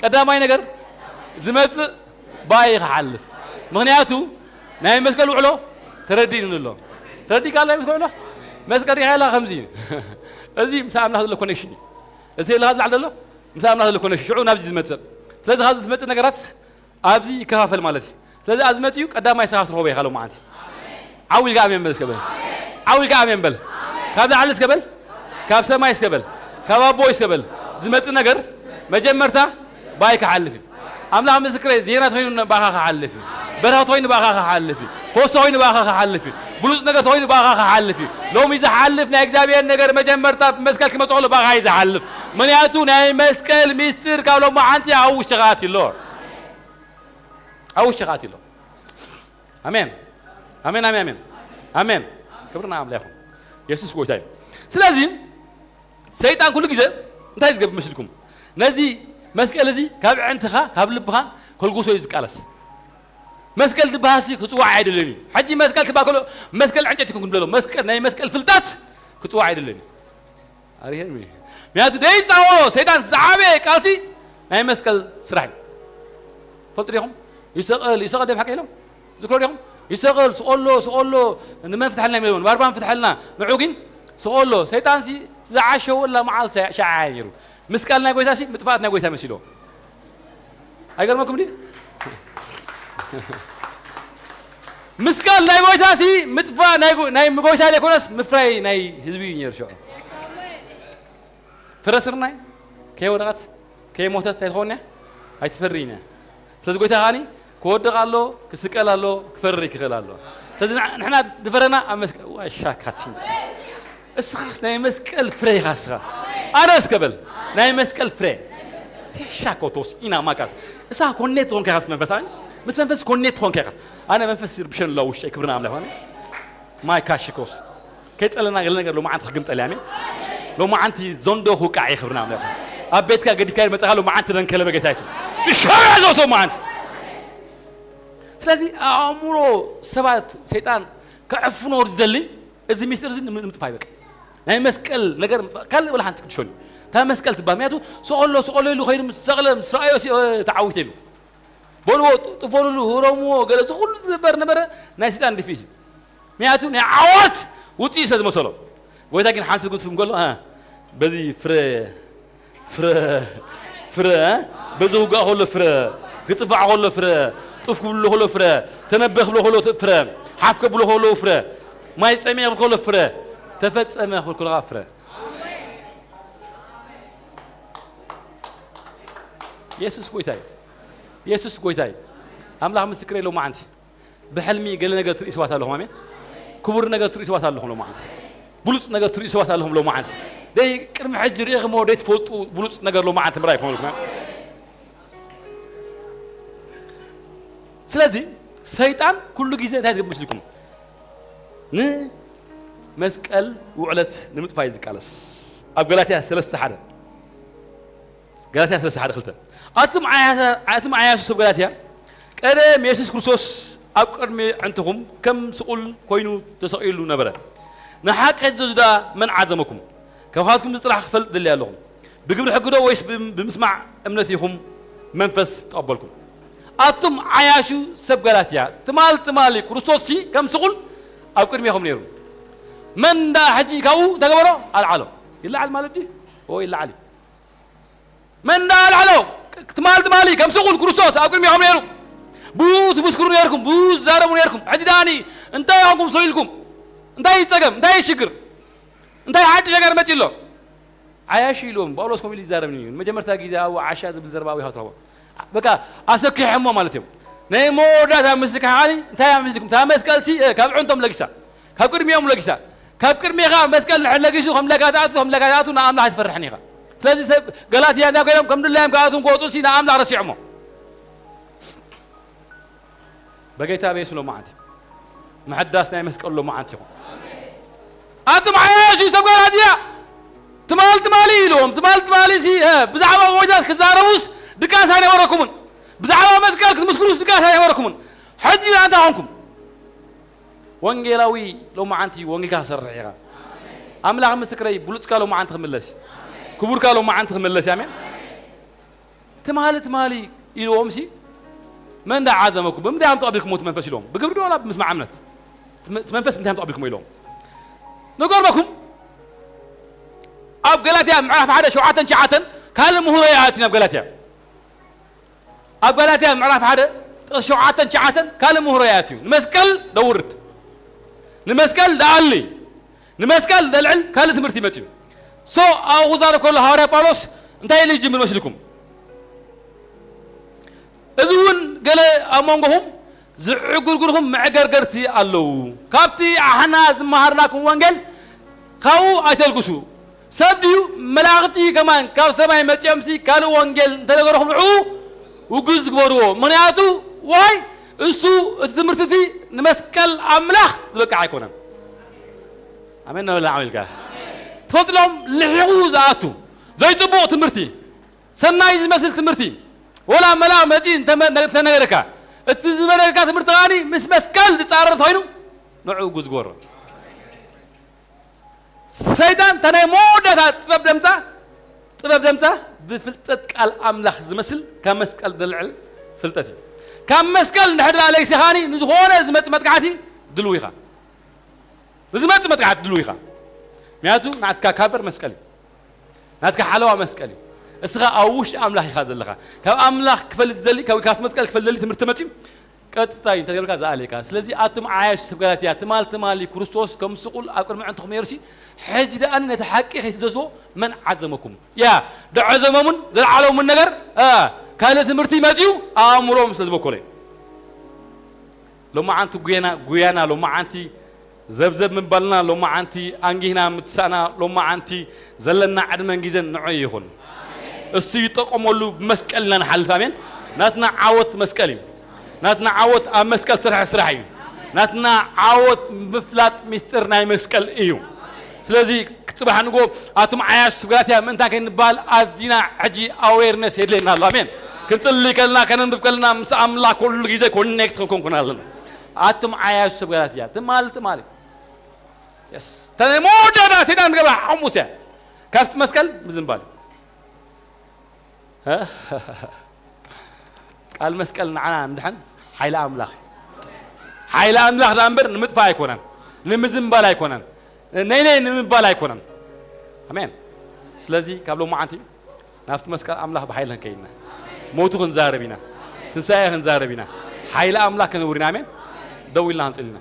ቀዳማይ ነገር ዝመጽእ ባይ ክሓልፍ። ምኽንያቱ ናይ መስቀል ውዕሎ ተረዲእኒ ኣሎ። ተረዲእካ ኣሎ ናይ መስቀል ውዕሎ? መስቀል ዲኻ ኢላ ከምዚ እዩ። እዚ ምስ ኣምላኽ ዘሎ ኮኔክሽን እዩ። እዚ ኢልኻ ዝለዓል ዘሎ ምስ ኣምላኽ ዘሎ ኮነሽ ሽዑ ናብዚ ዝመጽእ። ስለዚ ካብዚ ዝመጽእ ነገራት ኣብዚ ይከፋፈል ማለት እዩ። ስለዚ ኣብዚ መጺኡ ቀዳማይ ስኻ ክትረኽቦ ኢኻ ሎማዓንቲ። ዓው ኢልካ ኣሜን በል እስከ በል። ዓው ኢልካ ኣሜን በል። ካብ ላዕሊ እስከ በል። ካብ ሰማይ እስከ በል። ካብ ኣቦይ እስከ በል። ዝመጽእ ነገር መጀመርታ ባይ ክሓልፍ እዩ። ኣምላኽ ምስክረይ፣ ዜና ተኾይኑ ብኣኻ ክሓልፍ እዩ። በረኸት ተኾይኑ ብኣኻ ክሓልፍ እዩ። ፈውሲ ተኾይኑ ብኣኻ ክሓልፍ እዩ። ብሉጽ ነገር ተኾይኑ ብኣኻ ክሓልፍ እዩ። ሎሚ ዝሓልፍ ናይ እግዚኣብሔር ነገር መጀመርታ ብመስቀል ክመጽኦ ከሎ ብኣኻ እዩ ዝሓልፍ። ምኽንያቱ ናይ መስቀል ሚስጥር ካብ ሎማዓንቲ ኣብ ውሽጥኻ ኣትዩ ኣሎ። ኣብ ውሽጥኻ ኣትዩ ኣሎ። ኣሜን። ኣሜን፣ ኣሜን፣ ኣሜን። ኣሜን። ክብሪ ንኣምላኽ ይኹን። የሱስ ጎይታ እዩ። ስለዚ ሰይጣን ኩሉ ግዜ እንታይ ዝገብር መስልኩም? ነዚ መስቀል እዚ ካብ ኣዕንትኻ፣ ካብ ልብኻ ከልጉሶ እዩ ዝቃለስ። መስቀል ዝበሃልሲ ክጽዋዕ ኣይደልን እዩ። ሕጂ መስቀል ክበሃል ከሎ መስቀል ዕንጨይቲ ይኩን ክንብሎ፣ መስቀል፣ ናይ መስቀል ፍልጠት ክጽዋዕ ኣይደልን እዩ። ኣሪሄን ምይ። ምክንያቱ ደይጻወሮ ሰይጣን ዝዓበየ ቃልሲ ናይ መስቀል ስራሕ እዩ። ፈልጡ ዲኹም? ይሰቐል፣ ይሰቐል ደም ሓቂ ኢሎም? ዝክሮ ዲኹም? ይሰቐል፣ ስቐሎ፣ ስቐሎ፣ ንመን ፍትሐልና ይብለውን? ባርባን ፍትሐልና። ንዑ ግን ስቐሎ። ሰይጣንሲ ዝዓሸወላ መዓልቲ ሻዓ እዩ ነይሩ። ምስቃል ናይ ጎይታሲ ምጥፋእት ናይ ጎይታ መሲሎ። ኣይገርመኩም ድዩ? ምስቃል ናይ ጎይታሲ ምጥፋእ ናይ ጎ-፣ ናይ ጎይታ ዘይኮነስ ምፍራይ ናይ ህዝቢ እዩ ነይሩ ሽዑ። ፍረ ስርናይ ከይወደቐት ከይሞተት እንታይ ትኸውን እያ? ኣይትፈርይን እያ። ስለዚ ጎይታ ከዓኒ ክወድቕ ኣሎ፣ ክስቀል ኣሎ፣ ክፈሪ ክኽእል ኣሎ። ስለዚ ንዕ-፣ ንሕና ዝፈረና ኣብ መስቀል፣ ዋይ ሻካቲ። እስኻስ ናይ መስቀል ፍረ ኢኻ እስኻ። ኣነ እስከ በል፣ ናይ መስቀል ፍረ። ሻኮቶስ ኢና ማካስ። እሳ ኮኔት ትኾንካ ኢኻ ምስ መንፈስ፣ ኣሜን። ምስ መንፈስ ኮኔት ትኾንካ ኢኻ። ኣነ መንፈስ ይርብሸን ኣሎ ውሽጠይ፣ ክብሪ ንኣምላኽ ይኹን። ማይ ካሽኮስ። ከይጸለና ገለ ነገር ሎማዓንቲ ክግምጠል እያ፣ ኣሜን። ሎማዓንቲ ዞንዶ ክውቃዕ እየ፣ ክብሪ ንኣምላኽ ይኹን። ኣብ ቤትካ ገዲፍካ መጻኻ ሎማዓንቲ ደንከለ በጌታ ይስም። ይሻራ ያዘው ሰው ማዓንቲ። ስለዚ ኣእምሮ ሰባት ሰይጣን ከዕፍኖ ዝደሊ እዚ ሚስጥር እዚ ንምጥፋእ ይበቃ። ናይ መስቀል ነገር ንምጥፋእ ካልእ ወላ ሓንቲ ክትሸሉ። እታ መስቀል ትባል። ምክንያቱ ስቐሎ፣ ስቐሎ ኢሉ ኸይዱ ምስ ሰቕለ፣ ምስ ረኣዮ ሲ-፣ ተዓዊተ ኢሉ። በልዎ፣ ጥ-፣ ጥፈሉሉ፣ ህረምዎ፣ ገለ እዚ ኩሉ ዝግበር ነበረ ናይ ሰይጣን ድፍኢት እዩ። ምክንያቱ ናይ ዓወት ውፅኢት ስለ ዝመሰሎ። ጎይታ ግን ሓንሳብ ግን ትፍም ከሎ፣ እ፣ በዚ ፍረ፣ ፍረ፣ ፍረ፣ እ፣ በዚ ውጋእ ከሎ ፍረ፣ ክፅባዕ ከሎ ፍረ፣ ጡፍ ክብሉ ከሎ ፍረ፣ ተነበኽ ብሎ ከሎ ፍረ፣ ሓፍ ከብሎ ከሎ ፍረ፣ ማይ ጸሚቕ ከሎ ፍረ፣ ተፈጸመ ክብል ከሎ ፍረ። የሱስ ጎይታ እዩ። የሱስ ጎይታ እዩ። ኣምላኽ ምስክረይ ሎማዓንቲ ብሕልሚ ገለ ነገር ትርኢ ሰባት ኣለኹም። ኣሜን። ክቡር ነገር ትርኢ ሰባት ኣለኹም ሎማዓንቲ። ብሉጽ ነገር ትርኢ ሰባት ኣለኹም ሎማዓንቲ። ደይ ቅድሚ ሕጂ ርኢኹሞ ደይ ትፈልጡ ብሉጽ ነገር ሎማዓንቲ ምራይ ይኮኑ። ስለዚ ሰይጣን ኩሉ ግዜ እንታይ ዝገብር መስልኩም? ንመስቀል ውዕለት ንምጥፋይ ዝቃለስ። ኣብ ገላትያ ሰለስተ ሓደ፣ ገላትያ ሰለስተ ሓደ ክልተ። ኣቱም ዓያሳ-፣ ኣቱም ዓያሹ ሰብ ገላትያ፣ ቀደም የሱስ ክርስቶስ ኣብ ቅድሚ ዕንትኹም ከም ስቑል ኮይኑ ተሰቒሉ ነበረ። ንሓቂ ክትገዙ ደኣ መን ዓዘመኩም? ካብ ካትኩም እዚ ጥራሕ ክፈልጥ ደልየ ኣለኹ። ብግብሪ ሕጊ ዶ ወይስ ብም-፣ ብምስማዕ እምነት ኢኹም መንፈስ ተቐበልኩም? ኣቱም ዓያሹ ሰብ ገላትያ፣ ትማል ትማሊ ክርስቶስሲ ከም ስቑል ኣብ ቅድሜኹም ነይሩ። መን ደኣ ሕጂ ካብኡ እንታይ ገበሮ? ኣልዓሎ። ይለዓል ማለት ድዩ? ኦ፣ ይለዓል እዩ። መን ደኣ ኣልዓሎ? ትማል ትማሊ ከም ስቑል ክርስቶስ ኣብ ቅድሜኹም ነይሩ። ብኡ ትምስክሩ ነይርኩም፣ ብኡ ትዛረቡ ነይርኩም። ሕጂ ደኣኒ እንታይ ኢኹም ስቕ ኢልኩም? እንታይ እዩ ጸገም? እንታይ እዩ ሽግር? እንታይ ሓድሽ ነገር መጺኡ ኣሎ? ዓያሹ ኢልዎም። ጳውሎስ ከምኡ ኢሉ ይዛረብ እዩ። ንመጀመርታ ግዜ ኣብኡ ዓሻ ዝብል ዘረባ ኣብኡ ኢኻ ትረኽቦ። በቃ ኣሰኪሖሞ ማለት እዮም። ናይ መወዳእታ ምስካሕ ከዓኒ እንታይ ኣምስልኩም? እታ መስቀልሲ፣ እ፣ ካብ ዕንቶም ለጊሳ፣ ካብ ቅድሚኦም ለጊሳ። ካብ ቅድሜኻ መስቀል ንድሕር ለጊሱ ከም ለካ ትኣቱ፣ ከም ለካ ትኣቱ ንኣምላኽ ኣይትፈርሕን ኢኻ። ስለዚ ሰብ ገላትያ እንታይ ኮይኖም? ከም ድላዮም ክኣትዉን ክወጹሲ ንኣምላኽ ረሲዖሞ። በጌታ በየሱስ ሎማዓንቲ ምሕዳስ ናይ መስቀል ሎማዓንቲ ይኹን። ኣቱም ዓያሹ ሰብ ገላትያ፣ ትማል ትማሊ ኢልዎም። ትማል ትማሊ ሲ፣ እ፣ ብዛዕባ ወጃት ክዛረቡስ ድቃስ ኣይነበረኩምን። ብዛዕባ መስቀል ክትምስክሩስ ድቃስ ኣይነበረኩምን። ሕጂ እንታይ ኾንኩም? ወንጌላዊ ሎማዓንቲ ወንጌልካ ክሰርሕ ኢኻ። ኣምላኽ ምስክረይ፣ ብሉጽካ ሎማዓንቲ ክምለስ እዩ። ክቡርካ ሎማዓንቲ ክምለስ እዩ። ኣሜን። ትማሊ ትማሊ ኢልዎም ሲ፣ መን ደኣ ዓዘመኩም? ብምንታይ ኣም ተቐቢልኩሞ እቲ መንፈስ ኢልዎም? ብግብሪ ዶ ዋላ ብምስማዕ እምነት? እቲ መ-፣ እቲ መንፈስ ብምንታይ ኣም ተቐቢልኩሞ ኢልዎም? ንገርበኩም፣ ኣብ ገላትያ ምዕራፍ ሓደ ሸውዓተን ትሽዓተን ካልእ ምሁሮ ይኣትዩ ናብ ገላትያ። ኣብ ገላትያ ምዕራፍ ሓደ ጥቕሲ ሸውዓተን ትሽዓተን ካልእ ምሁሮ ይኣትዩ። ንመስቀል ደውርድ። ንመስቀል ደኣሊ። ንመስቀል ዘልዕል ካልእ ትምህርቲ መጺኡ። ሶ ኣብኡ ክዛረብ ከሎ ሃዋርያ ጳውሎስ እንታይ ኢሉ ይጅምር መስልኩም? እዚ እውን ገለ ኣብ መንጎኹም ዝዕጉርጉርኹም መዕገርገርቲ ኣለዉ። ካብቲ ኣሕና ዝመሃርናኩም ወንጌል ካብኡ ኣይተልግሱ። ሰብ ድዩ መላእኽቲ ከማን ካብ ሰማይ መጺኦምሲ ካልእ ወንጌል እንተነገርኹም ንዕኡ ውግዝ ግበርዎ። ምኽንያቱ ዋይ እሱ እቲ ትምህርቲ እቲ ንመስቀል ኣምላኽ ዝበቅዕ ኣይኮነን። ኣሜን ነበላ ዓሚልካ። ትፈልጥሎም ልሒቑ ዝኣቱ ዘይጽቡቕ ትምህርቲ፣ ሰናይ ዝመስል ትምህርቲ፣ ወላ መላእ መጺ እንተመ-፣ እንተነገረካ፣ እቲ ዝመነገርካ ትምህርቲ ከኣኒ ምስ መስቀል ዝጻረር ኮይኑ ንዕኡ ግዝጎሮ። ሰይጣን እታ ናይ መወዳእታ ጥበብ ደምጻ፣ ጥበብ ደምጻ ብፍልጠት ቃል ኣምላኽ ዝመስል ካብ መስቀል ዝልዕል ፍልጠት እዩ። ካብ መስቀል እንድሕር ደኣ ለጊስካ ከኣኒ ንዝኾነ ዝመጽእ መጥቃዕቲ ድልው ኢኻ። ንዝመጽእ መጥቃዕቲ ድልው ኢኻ። ምክንያቱ ናትካ ካቨር መስቀል እዩ። ናትካ ሓለዋ መስቀል እዩ። እስኻ ኣብ ውሽጢ ኣምላኽ ኢኻ ዘለኻ። ካብ ኣምላኽ ክፈልጥ ዝደሊ፣ ካብ፣ ካብቲ መስቀል ክፈልጥ ዝደሊ ትምህርቲ መጺኡ ቀጥታ እዩ እንተገብርካ ዝኣልየካ። ስለዚ ኣቱም ዓያሹ ሰብ ጋላትያ፣ ትማል ትማሊ ክርስቶስ ከም ስቑል ኣብ ቅድሚ ኣዕንትኹም ነይሩሲ፣ ሕጂ ደኣ ነቲ ሓቂ ከይትእዘዝዎ መን ዓዘመኩም? ያ፣ ደዐዘሞምን ዘልዓለሙን ነገር፣ እ፣ ካልእ ትምህርቲ መጺኡ ኣእምሮኦም ስለ ዝበኮለ እዩ። ሎማዓንቲ ጉየና፣ ጉያና፣ ሎማዓንቲ ዘብዘብ ምባልና፣ ሎማዓንቲ ኣንጊህና ምትሳእና፣ ሎማዓንቲ ዘለና ዕድመን ግዜን ንዑ ይኹን። እሱ ይጠቀመሉ ብመስቀል ኢና ንሓልፍ። ኣሜን። ናትና ዓወት መስቀል እዩ። ናትና ዓወት ኣብ መስቀል ስራሕ ስራሕ እዩ። ናትና ዓወት ምፍላጥ ሚስጥር ናይ መስቀል እዩ። ስለዚ ጽባሕ ንጎ ኣቱም ዓያሽ ስብጋትያ ምእንታን ከይንበሃል ኣዚና ሕጂ ኣዌርነስ የድልየና ኣሎ። ኣሜን። ክንጽሊ ከለና ከነንብብ ከለና ምስ ኣምላኽ ኩሉ ግዜ ኮኔክት ክንኮን ኣለና። ኣቱም ዓያሽ ስብጋትያ ትማል ትማል የስ ተነ መወዳእታ ሰይጣን ዝገብራ ሓሙስ እያ። ካብቲ መስቀል ምዝንባል ቃል መስቀል ንዓና እንድሕን ሓይሊ ኣምላኽ እዩ። ሓይሊ ኣምላኽ ዳ እምበር ንምጥፋእ ኣይኮነን፣ ንምዝንባል ኣይኮነን፣ ነይ ነይ ንምባል ኣይኮነን። ኣሜን። ስለዚ ካብ ሎማዓንቲ ናብቲ መስቀል ኣምላኽ ብሓይሊ ክንከይድ ኢና። ሞቱ ክንዛረብ ኢና። ትንሳኤ ክንዛረብ ኢና። ሓይሊ ኣምላኽ ከነውር ኢና። ኣሜን። ደው ኢልና ክንጽሊ ኢና።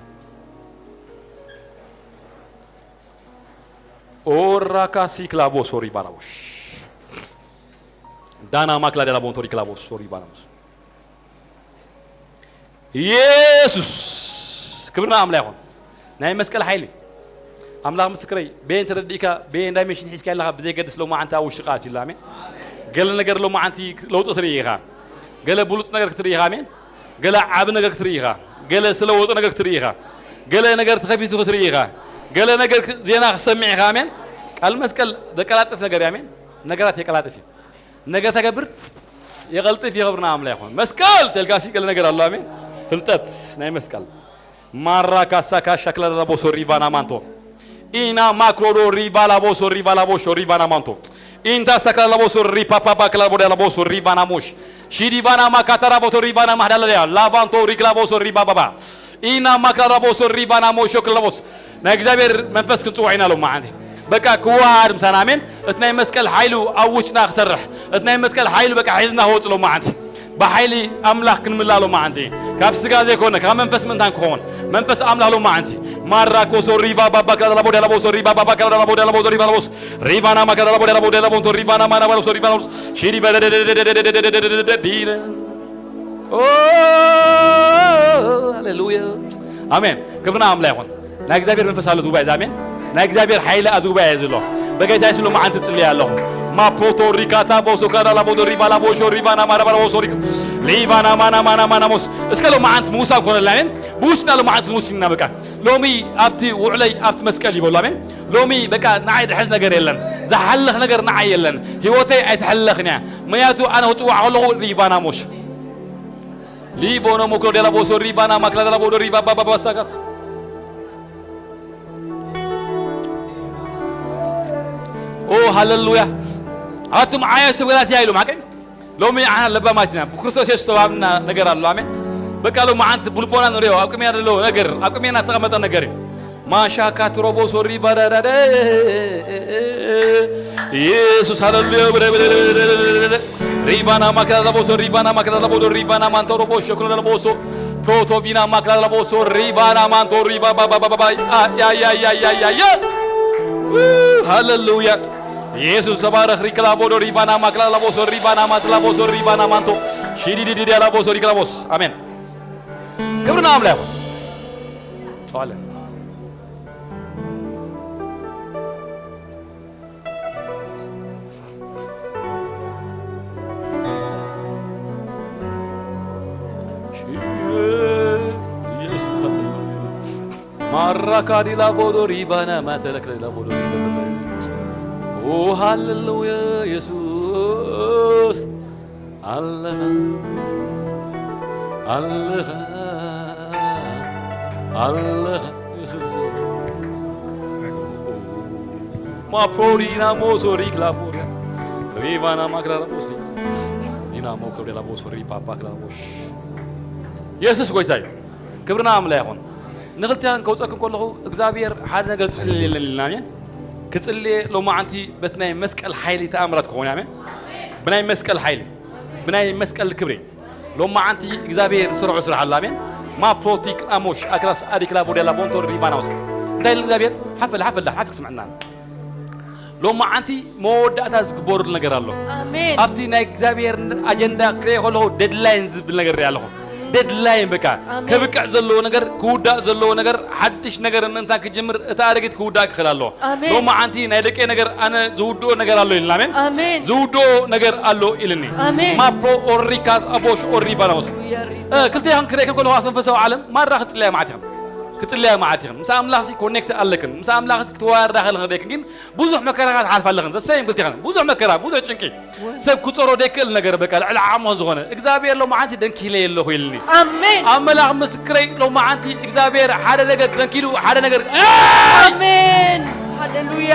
ኦራካ ሲክላቦ ሶሪ ባላቦሽ ዳና ማክላ ደላቦን ቶሪ ክላቦ ሶሪ ባላቦስ ኢየሱስ ክብርና ኣምላ ይኹን። ናይ መስቀል ሓይሊ ኣምላኽ ምስክረይ። በየን ተረዲእካ በየን ዳይሜንሽን ሒዝካ ኣለኻ ብዘይገድስ ሎማዓንቲ ኣብ ውሽጢ ቃት ይላ። ኣሜን። ገለ ነገር ሎማዓንቲ ለውጢ ትርኢ ኢኻ። ገለ ብሉጽ ነገር ክትርኢ ኢኻ። ኣሜን። ገለ ዓቢ ነገር ክትርኢ ኢኻ። ገለ ስለወጡ ነገር ክትርኢ ኢኻ። ገለ ነገር ተኸፊቱ ክትርኢ ኢኻ። ገለ ነገር ክ- ዜና ክትሰምዕ ኢኻ። ኣሜን። ቃል መስቀል ዘቀላጥፍ ነገር እዩ። ኣሜን። ነገራት የቀላጥፍ እዩ። ነገር ተገብር የቐልጥፍ። የኸብርና ኣምላ ይኹን። መስቀል ተልካሲ ገለ ነገር ኣሎ። ኣሜን። ፍልጠት ናይ መስቀል ማራ ካሳ ካሻ ክላዳ ቦሶ ሪቫና ማንቶ ኢና ማክሮዶ ሪቫ ላቦሶ ሪቫ ላቦሾ ሪቫና ማንቶ ኢንታ ሳክላ ላቦሶ ሪፓፓ ባክላ ቦዳ ላቦሶ ሪቫና ሞሽ ሺዲቫና ማካታራ ቦቶ ሪቫና ማህዳላ ላቫንቶ ሪክላ ቦሶ ሪቫ ባባ ኢና ማክላ ላቦሶ ሪቫና ሞሾ ክላ ላቦስ ናይ እግዚኣብሔር መንፈስ ክንጽውዕ ኢና ሎማዓንቲ። በቃ ክወሃድ ምሳና። ኣሜን። እቲ ናይ መስቀል ሓይሉ ኣብ ውሽጥና ክሰርሕ፣ እቲ ናይ መስቀል ሓይሉ በቃ ሒዝና ክወጽእ ሎማዓንቲ። ብሓይሊ ኣምላኽ ክንምላእ ሎማዓንቲ። ካብ ስጋ ዘይኮነ ካብ መንፈስ ምእንታን ክኸውን መንፈስ ኣምላኽ ሎማዓንቲ። ማራ ኮሶ ሪቫ ባባ ክላዳ ላቦ ዳላቦሶ ሪቫ ባባ ክላዳ ላቦ ዳላቦ ሪቫ ላቦስ ሪቫና ማካዳ ላቦ ዳላቦ ዳላቦ ሪቫና ማና ባሎሶ ሪቫ ላቦስ ሺዲ ዲነ ኦ ሃሌሉያ ኣሜን። ክብርና ኣምላ ይኹን። ናይ እግዚኣብሔር መንፈስ ኣሎ ዝጉባኤ እዚ። ኣሜን። ናይ እግዚኣብሔር ሓይሊ ኣብዚ ጉባኤ ዘሎ በጌታ የሱስ ሎማዓንቲ ጽልየ ኣለኹ። ማፖቶ ሪካታ ቦሶ ካዳ ላቦዶ ሪቫ ላቦሾ ሪቫና ማራ ባላቦሶ ሪካ ሊቫና ማና ማና ማና ሞስ እስከ ሎማዓንቲ ምውሳን ኮነልና። ኣሜን። ብውስና ሎማዓንቲ ምውስና በቃ ሎሚ ኣብቲ ውዕለይ ኣብቲ መስቀል ይበሉ። ኣሜን። ሎሚ በቃ ንዓይ ድሕዝ ነገር የለን፣ ዝሓልኽ ነገር ንዓይ የለን። ህይወተይ ኣይትሕለኽን እያ። ምክንያቱ ኣነ ክጽዋዕ ከለኹ ሪቫና ሞሽ ሊቦኖ ሞክሎ ዴላ ቦሶ ሪቫና ማክላ ዴላ ቦዶ ሪቫ ባባ ባሳካስ ኦ ሃሌሉያ። ኣቱም ዓያ ሰብ ገላትያ ኢሎም ሓቀይ ሎሚ ዓና ለባማት ኢና ብክርስቶስ የሱስ ተዋብና ነገር ኣሎ። ኣሜን። በቃ ሎሚ ዓንቲ ብልቦና ንሪኦ ኣብ ቅድሚያ ዘሎ ነገር ኣብ ቅድሚና ተቐመጠ ነገር እዩ። ማሻካ ትሮቦ ሶሪ ባዳዳደ ኢየሱስ ሃሌሉያ። ሪባና ማክላ ለቦሶ ሪባና ማክላ ለቦዶ ሪባና ማንቶ ሮቦ ሸክሎ ለቦሶ ፕሮቶ ቪና ማክላ ለቦሶ ሪባና ማንቶ ሪባ ባባባባባ ያያያያያያ ሃሌሉያ። ኢየሱስ ተባረኽ። ሪክላ ቦዶ ሪባና ማክላ ለቦሶ ሪባና ማክላ ቦሶ ሪባና ማንቶ ሺዲዲዲዲ ለቦሶ ሪክላ ቦስ። ኣሜን። ክብርና ኣምላኽ ይኹን። ጸዋለ ማራካዲላ ቦዶ ሪባና ማተለክለላ ቦዶ ሪባና። ኦ ሃሌሉያ ኢየሱስ። ኣለኻ፣ ኣለኻ፣ ኣለኻ፣ የሱስ። ማፕሮዲና ሞሶ ሪክላ ፖሪያ። ሪቫና ማክራራ ሞሶ። ዲና ሞክሮ ደላ ሞሶ ሪፓፓ ክላ ሞሽ። የሱስ ጎይታ እዩ። ክብርና ኣምላ ይኹን። ንኽልቲኣን ከውፀክን ከለኹ እግዚኣብሔር ሓደ ነገር ጽልል የለን ኢልና። ኣሜን። ክጽልየ ሎማዓንቲ በቲ ናይ መስቀል ሓይሊ ተኣምራት ክኸውን። ኣሜን። ብናይ መስቀል ሓይሊ፣ ብናይ መስቀል ክብሪ፣ ሎማዓንቲ እግዚኣብሔር ዝሰርዖ ስራሕ ኣሎ። ኣሜን። ማፕሮቲክ ኣሞሽ ኣክራስ ኣዲክላ ቦዴላ ቦንቶ ሪባናውስ እንታይ ኢሉ እግዚኣብሔር? ሓፈል ሓፈል ሓፍ ክስምዕና። ሎማዓንቲ መወዳእታ ዝግበረሉ ነገር ኣሎ። ኣሜን። ኣብቲ ናይ እግዚኣብሔር ኣጀንዳ ክርኢ ከለኹ ደድላይን ዝብል ነገር ርኢ ኣለኹ። ደድላይን በቃ ኣሜን። ከብቅዕ ዘለዎ ነገር፣ ክውዳእ ዘለዎ ነገር፣ ሓድሽ ነገር ምእንታን ክጅምር እቲ ኣረጊት ክውዳእ ክኽእል ኣለዎ። ኣሜን። ሎማዓንቲ ናይ ደቀይ ነገር ኣነ ዝውድኦ ነገር ኣሎ ኢልና። ኣሜን። ኣሜን። ዝውድኦ ነገር ኣሎ ኢልኒ። ኣሜን። ማፕሮ ኦሪካስ ኣቦሽ ኦሪባናውስ። ሃሌሉያ። እ፣ ክልተ ኢኽን ክርእየክን ከለኹ ኣብ መንፈሳዊ ዓለም ማራ ክጽልያ መዓት ኢኽን። ክጽልያ መዓት ኢኽን። ምስ ኣምላኽሲ ኮኔክት ኣለክን። ምስ ኣምላኽሲ ክትወዳዳኸ ኣለኽን ደይክን። ግን ብዙሕ መከራኻ ትሓልፋ ኣለኽን። ዘሰይም ክልተ ኢኽን። ብዙሕ መከራ፣ ብዙሕ ጭንቂ። ሰብ ክጸሮ ደይክእል ነገር በቃ ልዕሊ ዓቕሙ ዝኾነ። እግዚኣብሔር ሎማዓንቲ ደንኪለ ኣለኹ ኢልኒ። ኣሜን። ኣብ መልኣኽ ምስክረይ ሎማዓንቲ እግዚኣብሔር ሓደ ነገር ደንኪሉ ሓደ ነገር ኣሜን። ሃሌሉያ።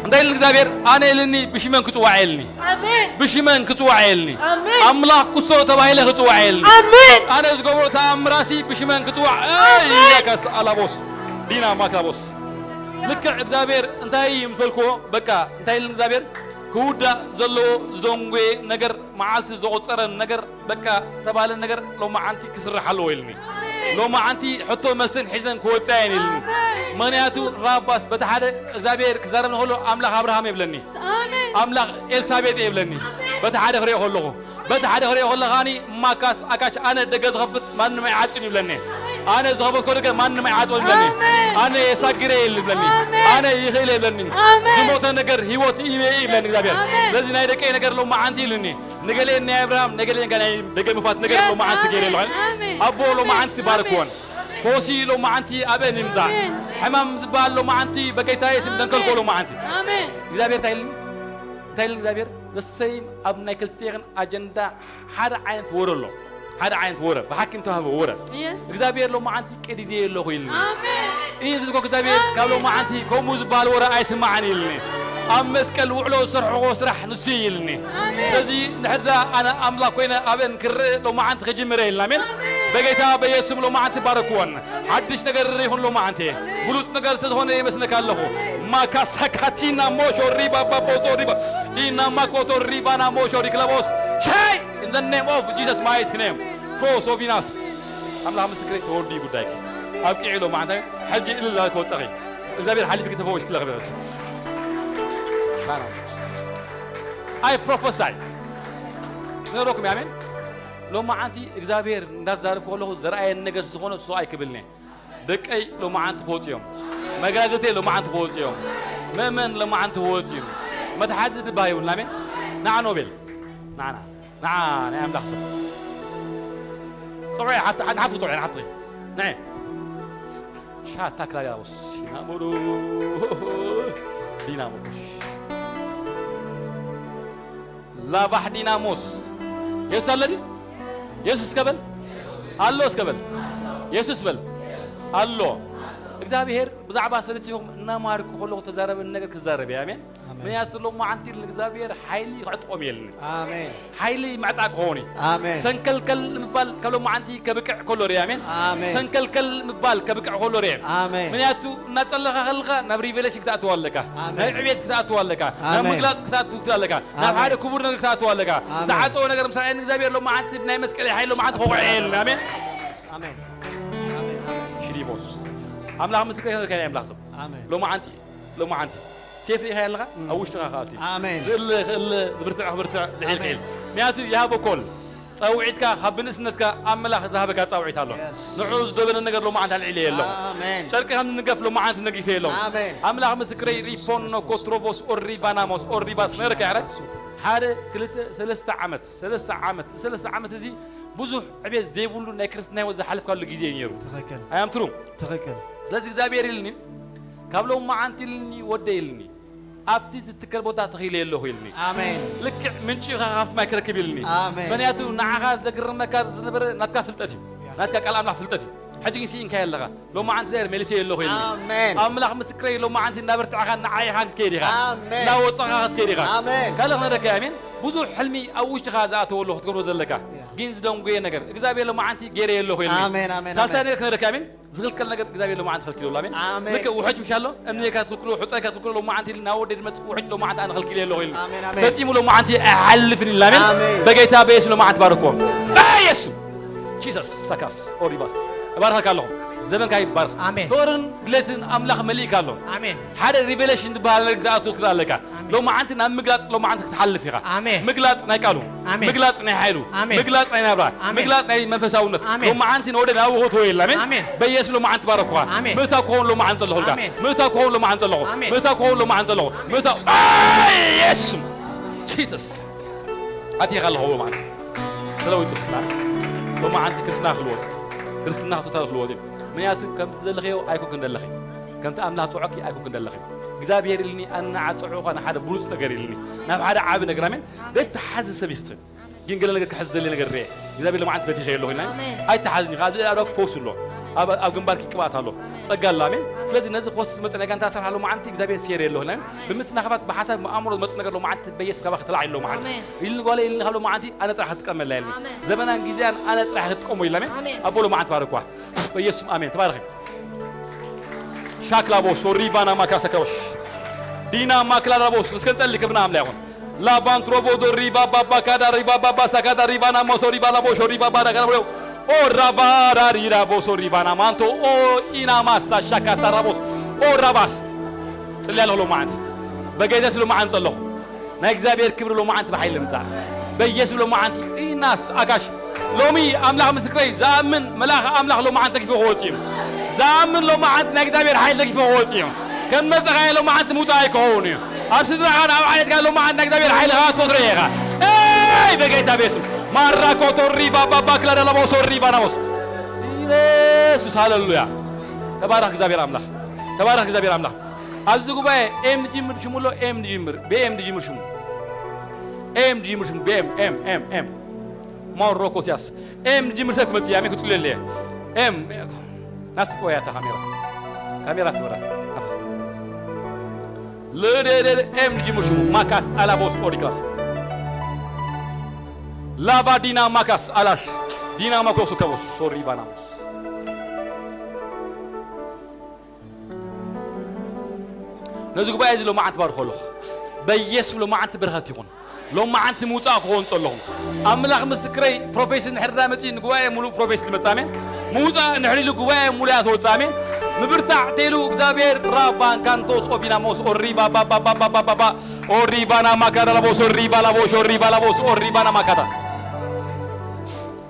እንታይ ኢልኒ እግዚኣብሔር? ኣነ ኢልኒ ብሽመን ክጽዋዕ ኢልኒ። ኣሜን። ብሽመን ክጽዋዕ ኢልኒ። ኣሜን። ኣምላኽ ኩሶ ተባሂለ ክጽዋዕ ኢልኒ። ኣሜን። ኣነ ዝገብሮ ተኣምራሲ ብሽመን ክጽዋዕ። ኣይ ኣሜን። ያካስ ኣላቦስ ዲና ማካቦስ። ልክዕ እግዚኣብሔር እንታይ እዩ ምስ በልክዎ፣ በቃ እንታይ ኢልኒ እግዚኣብሔር? ክውዳእ ዘለዎ ዝደንጎየ ነገር፣ መዓልቲ ዘቑጸረ ነገር፣ በቃ ተባለ ነገር ሎማዓንቲ ክስራሕ ኣለዎ ኢልኒ። ኣሜን። ሎማዓንቲ ሕቶ መልስን ሒዘን ክወጽኣ እየን ኢልኒ። ኣሜን። ምኽንያቱ ራባስ በቲ ሓደ እግዚኣብሔር ክዛረብ ንኸሎ ኣምላኽ ኣብርሃም የብለኒ። ኣሜን። ኣምላኽ ኤልሳቤጥ የብለኒ። ኣሜን። በቲ ሓደ ክሪኦ ከለኹ፣ በቲ ሓደ ክሪኦ ከለኻኒ ማካስ ኣካች ኣነ ደገ ዝኸፍት ማንም ኣይዓጽን ይብለኒ። ኣነ ዝኸፈትኮ ደገ ማንም ኣይዓጽን ይብለኒ። ኣሜን። ኣነ የሳግረ የለ ይብለኒ። ኣሜን። ኣነ ይኽእል የብለኒ። ኣሜን። ዝሞተ ነገር ህይወት እዩ ይብለኒ ኣሜን። እግዚኣብሔር። ኣሜን። ስለዚ ናይ ደቀይ ነገር ሎማዓንቲ ኢልኒ። ንገሌን ናይ ኣብርሃም፣ ንገሌን ከ ናይ ደገ ምፋት ነገር ኣሜን። ሎማዓንቲ ገይረ ኣለኹ። ኣሜን። ኣቦ ሎማዓንቲ ኣሜን። ባርክዎን። ኣሜን። ፈውሲ ሎማዓንቲ ኣበን ይምጻእ። ኣሜን። ሕማም ዝበሃል ሎማዓንቲ በጌታ የስም ደንከልኮ ኣሜን። ሎማዓንቲ። ኣሜን። እግዚኣብሔር እንታይ ኢልኒ? እንታይ ኢልኒ እግዚኣብሔር? ዘሰይም ኣብ ናይ ክልቴኽን ኣጀንዳ ሓደ ዓይነት ወረ ኣሎ። ሓደ ዓይነት ወረ፣ ብሓኪም ተዋህበ ወረ። የስ። እግዚኣብሔር ሎማዓንቲ ቀዲደ ኣለኹ ኢልኒ። ኣሜን። ኢየ ዝብልኮ እግዚኣብሔር ካብ ኣሜን። ሎማዓንቲ ከምኡ ዝበሃል ወረ ኣይስማዕን ኢልኒ። ኣብ መስቀል ውዕሎ ዝሰርሕዎ ስራሕ ንሱ እዩ ኢልኒ። ኣሜን። ስለዚ ንሕድራ ኣነ ኣምላኽ ኮይነ ኣበን ክርኢ ሎማዓንቲ ክጅምረ ኢልና። ኣሜን። ኣሜን። በጌታ በኢየሱስ ስም ሎማዓንቲ ባረክዎን። ሓድሽ ነገር ይኹን ሎማዓንቲ። ኣሜን። ብሉጽ ነገር ስለ ዝኾነ ይመስለካ ኣለኹ። ማካሳካቲና ሞሾ ሪባ ባቦዞ ሪባ ኢና ማኮቶ ሪባና ሞሾ ሪክላቦስ ሻይ in the name of Jesus mighty name. ፕሮሶቪናስ ኣምላኽ ምስክረይ ተወዲ ጉዳይኪ ኣብቂዑ ኢሎ ማዕንታይ ሕጂ እልል ኣልክ ወጸኺ እግዚኣብሔር ሓሊፍኪ ተፈወስኪ ለኽበስ I prophesy ነሮኩም ኣሜን። ሎማዓንቲ እግዚኣብሔር እንዳዛረብኩ ከለኹ ዘርኣየን ነገር ዝኾነ ሰው ኣይክብልኒ ደቀይ ሎማዓንቲ ክወፁ እዮም። መጋግተይ ሎማዓንቲ ክወፁ እዮም። መእመን ሎማዓንቲ ክወፁ እዩ። መትሓዚ ድባህ ይብልና ኣሜን። ንዓ ኖቤል ንዓና ንዓ ናይ ኣምላኽ ሰብ ፀውዒ ሓፍቲ ሓፍቲ ፀውዒ ሓፍቲ ንዐ ሻታ ክላሊያቦስ ሲናሞዶ ዲናሞኮሽ ላባሕ ዲናሞስ የሱስ ኣሎ ድዩ? የሱስ እስከ በል ኣሎ እስከ በል የሱስ በል ኣሎ። እግዚኣብሔር ብዛዕባ ሰለስቲኹም እናማርኩ ከለኹ ተዛረበኒ ነገር ክዛረብ እየ። ኣሜን። ኣሜን። ምክንያቱ ሎማዓንቲ ንእግዚኣብሔር ሓይሊ ክዕጥቆም እየ ኢልኒ። ኣሜን። ሓይሊ ምዕጣቅ ክኸውን እዩ። ኣሜን። ሰንከልከል ምባል ካብ ሎማዓንቲ ከብቅዕ ከሎ ርየ። ኣሜን። ኣሜን። ሰንከልከል ምባል ከብቅዕ ከሎ ርየ። ኣሜን። ምክንያቱ እናጸለኻ ከለኻ ናብ ሪቨሌሽን ክትኣትዋ ኣለካ። ኣሜን። ናብ ዕቤት ክትኣትዋ ኣለካ። ናብ ኣሜን። ምግላጽ ክትኣትው ኣለካ። ናብ ኣሜን። ሓደ ክቡር ነገር ክትኣትዋ ኣለካ። ኣሜን። ዝዓጸወ ነገር ምሳሌ ንእግዚኣብሔር ሎማዓንቲ ብናይ መስቀል ሓይሊ ሎማዓንቲ ክቑዕ እየ ኢልኒ። ኣሜን። ኣሜን። ኣሜን። ኣሜን። ሽሪቦስ ኣምላኽ ምስክር ይኸንካ ናይ ኣምላኽ ሰብ ኣሜን። ሎማዓንቲ ሎማዓንቲ ሴፍ ሪኢኻ ኣለኻ እም። ኣብ ውሽጥኻ ከኣቱ ኣሜን። ዝእለ ክእለ ዝብርትዕ ክብርትዕ ዝሒል ኣሜን። ክእል ምክንያቱ ይሃቦ ኮል ጻውዒትካ ካብ ብንእስነትካ ኣምላኽ ዝሃበካ ጻውዒት ኣሎ የስ። ንዑ ዝደበነ ነገር ሎማዓንቲ ኣልዒለ የለኹ ኣሜን። ጨርቂ ከም ዝንገፍ ሎማዓንቲ ነጊፈ የለኹ ኣሜን። ኣምላኽ ምስክረይ ኢየሱስ ሪፖኖ ክርስቶስ። ኮትሮቦስ ኦሪባናሞስ ኦሪባስ ነረካ ያረ ኢየሱስ። ሓደ ክልተ ሰለስተ ዓመት ሰለስተ ዓመት ሰለስተ ዓመት እዚ ብዙሕ ዕቤት ዘይብሉ ናይ ክርስትና ህይወት ዝሓለፍካሉ ግዜ እዩ ነይሩ ትኽክል ኣያምትሩ ትኽክል ስለዚ እግዚኣብሔር ኢልኒ ካብ ሎማዓንቲ ኢልኒ ወደ ኢልኒ ኣብቲ ዝትከል ቦታ ተኺለ ኣለኹ ኢልኒ ኣሜን። ልክዕ ምንጪ ኢኻ ካብቲ ማይ ክረክብ ኢልኒ ኣሜን። ምክንያቱ ንዓኻ ዘግርመካ ዝነበረ ናትካ ፍልጠት እዩ ናትካ ቃል ኣምላኽ ፍልጠት እዩ ሕጂ ግን ስኢንካዮ ኣለኻ። ሎማዓንቲ እግዚኣብሔር መሊሰዮ ኣለኹ ኢልኒ። ኣምላኽ ምስክረይ፣ ሎማዓንቲ እናበርትዕኻን ንዓይኻን ክትከይድ ኢኻ። እናወጻእኻ ክትከይድ ኢኻ። ካልእ ክነግረካ እየ፣ ኣሜን። ብዙሕ ሕልሚ ኣብ ውሽጥኻ ዝኣተወ ኣሎ ክትገብሮ ዘለካ። ግን ዝደንጎየ ነገር እግዚኣብሔር ሎማዓንቲ ገይረዮ ኣለኹ ኢልኒ። ሳልሳይ ነገር ክነግረካ እየ፣ ኣሜን። ዝኽልከል ነገር እግዚኣብሔር ሎማዓንቲ ከልኪሉ ኣሎ፣ ኣሜን። ልክዕ ውሑጅ ምሽ ኣሎ፣ እምኒ ኢኻ ትኽልክሎ፣ ሑጻ ኢኻ ትኽልክሎ፣ ሎማዓንቲ ኢልኒ፣ ናብ ወደይ ዝመጽእ ውሑጅ ሎማዓንቲ ኣነ ከልኪሉ ኣለኹ ኢልኒ። ፈጺሙ ሎማዓንቲ ኣይሓልፍን ኢልና፣ ኣሜን። በጌታ በየሱስ ሎማዓንቲ ባርኮ። በየሱስ! ጂሰስ! ሳካስ! ኦሪባስ! እባርኸካ ኣለኹ። ዘመንካ ይባርኽ። ኣሜን። ፍቕርን ድሌትን ኣምላኽ መሊእካ ኣሎ። ኣሜን። ሓደ ሪቨሌሽን ዝበሃል ነገር ክትኣትው ክኽእል ኣለካ። ኣሜን። ሎማዓንቲ ናብ ምግላጽ ሎማዓንቲ ክትሓልፍ ኢኻ። ኣሜን። ምግላጽ ናይ ቃሉ፣ ኣሜን። ምግላጽ ናይ ሓይሉ፣ ኣሜን። ምግላጽ ናይ ናብራ፣ ኣሜን። ምግላጽ ናይ መንፈሳውነት። ኣሜን። ሎማዓንቲ ንወደ ናብ ውህቶ የላ። ኣሜን። ኣሜን። በየሱስ ሎማዓንቲ ባረኩኻ። ኣሜን። ምእታ ክኸውን ሎማዓንቲ ጸለኹልካ። ኣሜን። ምእታ ክኸውን ሎማዓንቲ ጸለኹ። ኣሜን። ምእታ ክኸውን ሎማዓንቲ ጸለኹ። ኣሜን። ምእታ ኣይ የሱስ ስም። ጂሰስ። ኣቲኻ ኣለኹ ሎማዓንቲ። ተለዊጡ ክርስትና። ሎማዓንቲ ክርስትና ክልወጥ። ክርስትና ቶታል ክልወጥ እዩ። ምክንያቱ ከምቲ ዘለኽዮ ኣይኮንክን ዘለኺ። ከምቲ ኣምላኽ ጽዑቕኪ ኣይኮንክን ዘለኺ። እግዚኣብሔር ኢልኒ ኣነ ንዓ ጽዑቕ ኾነ ሓደ ብሉጽ ነገር ኢልኒ። ናብ ሓደ ዓቢ ነገር ኣሜን። ደተሓዚ ሰብ ይኽትም። ግን ገለ ነገር ክሕዝ ዘለ ነገር ርኤ። እግዚኣብሔር ሎማዓንቲ በቲኸ ኣለኹ ኢልና። ኣሜን። ኣይተሓዝኒ፣ ካብ ልዕሊ ኣእዳውኪ ፈውሲ ኣሎ። ኣብ፣ ኣብ ግንባርኪ ቅብኣት ኣሎ። ኣሜን። ጸጋ ኣሎ፣ ኣሜን። ኣሜን። ስለዚ ነዚ ክወስድ ዝመጸ ናይ ጋንታ ኣስራር ሎማዓንቲ እግዚኣብሔር ሴር ኣለኹ ኢልና። ኣሜን። ብምትናኸፋት ብሓሳብ ብኣእምሮ ዝመጽእ ነገር ሎማዓንቲ በየሱስ ካባኺ ተላዒሉ ሎማዓንቲ። ኣሜን። ኢልኒ ጓለይ ኢልኒ ካብ ሎማዓንቲ ኣነ ጥራሕ ክትጥቀመላ ኢልኒ። ኣሜን። ዘመናን ግዜኣን ኣነ ጥራሕ ክትጥቀሞ ኢልና፣ ኣሜን። ኣሜን። ኣቦ ሎማዓንቲ ባረኳ። በየሱስ ኣሜን። ተባረኺ። ሻክላቦስ ሪባና ማካሰከሮሽ ዲና ማክላራቦስ እስከ ንጸሊ ክብርና ኣምላኽ ይኹን። ላባንትሮቦ ዶ ሪባ ባባ ካዳ ሪባ ባባ ሳካዳ ሪባና ሞሶ ሪባ ላቦሾ ሪባ ባዳ ካዳ ኦ ራባራ ሪራ ቦሶ ሪባና ማንቶ ኦ ኢናማሳ ሻካታ ራቦስ ኦ ራባስ ጽልያ ኣለኹ ሎማዓንቲ በጌታ ስለ መዓን ጸለኹ ናይ እግዚኣብሔር ክብሪ ሎማዓንቲ ብሓይሊ ምጻእ በኢየሱስ ሎማዓንቲ ኢናስ ኣጋሽ ሎሚ ኣምላኽ ምስክረይ ዝኣምን መልኣኽ ኣምላኽ ሎማዓንቲ ተጊፎ ክወጽእ እዩ። ዝኣምን ሎማዓንቲ ናይ እግዚኣብሔር ሓይሊ ተጊፎ ክወጽእ እዩ። ከም መጻኻዮ ሎማዓንቲ ምውጻእ ኣይክኸውን እዩ። ኣብ ስድራኻን ኣብ ዓሌትካ ሎማዓንቲ ናይ እግዚኣብሔር ሓይሊ ክኣቶ ትርኢ ኢኻ። ኤይ በጌታ ቤስም ማራ ኮቶሪ ባባ ባክላ ደላቦሶ ሪባ ናቦስ ኢየሱስ ሃሌሉያ። ተባረኽ እግዚኣብሔር ኣምላኽ። ተባረኽ እግዚኣብሔር ኣምላኽ። ኣብዚ ጉባኤ ኤም ዝጅምር ሽሙ ኣሎ። ኤም ዝጅምር ብኤም ዝጅምር ሽሙ ኤም ዝጅምር ሽሙ ብኤም ኤም ኤም ኤም ሞሮኮሲያስ ኤም ዝጅምር ሰብ ክመጽእ እያ። ኣሜን። ክጽልየለ እየ። ኤም ናብቲ ጥወያታ ካሜራ ካሜራ ትበራ ናብቲ ልደደ ኤም ዝጅምር ሽሙ ማካስ ኣላቦስ ኦሪክላስ ላባ ዲና ማካስ ኣላስ ዲና ማኮስ ከቦስ ሶሪ ባናሞስ ነዚ ጉባኤ እዚ ሎማዓንቲ ባርኾ ኣለኹ። በኢየሱስ ሎማዓንቲ በረኸት ይኹን። ሎማዓንቲ ምውጻእ ክኸውን ጸለኹ። ኣምላኽ ምስክረይ ፕሮፌሲ እንድሕር ዳ መጺኡ ንጉባኤ ሙሉእ ፕሮፌሲ ዝመጽእ ኣሜን። ምውጻእ እንድሕር ኢሉ ጉባኤ ሙሉእ እያ ትወጽእ ኣሜን። ምብርታዕ ተይሉ እግዚኣብሔር ራባን ካንቶስ ኦቢናሞስ ኦሪባ ባባባባባባ ኦሪባና ማካዳ ላቦስ ኦሪባ ላቦሽ ኦሪባ ላቦስ ኦሪባና ማካዳ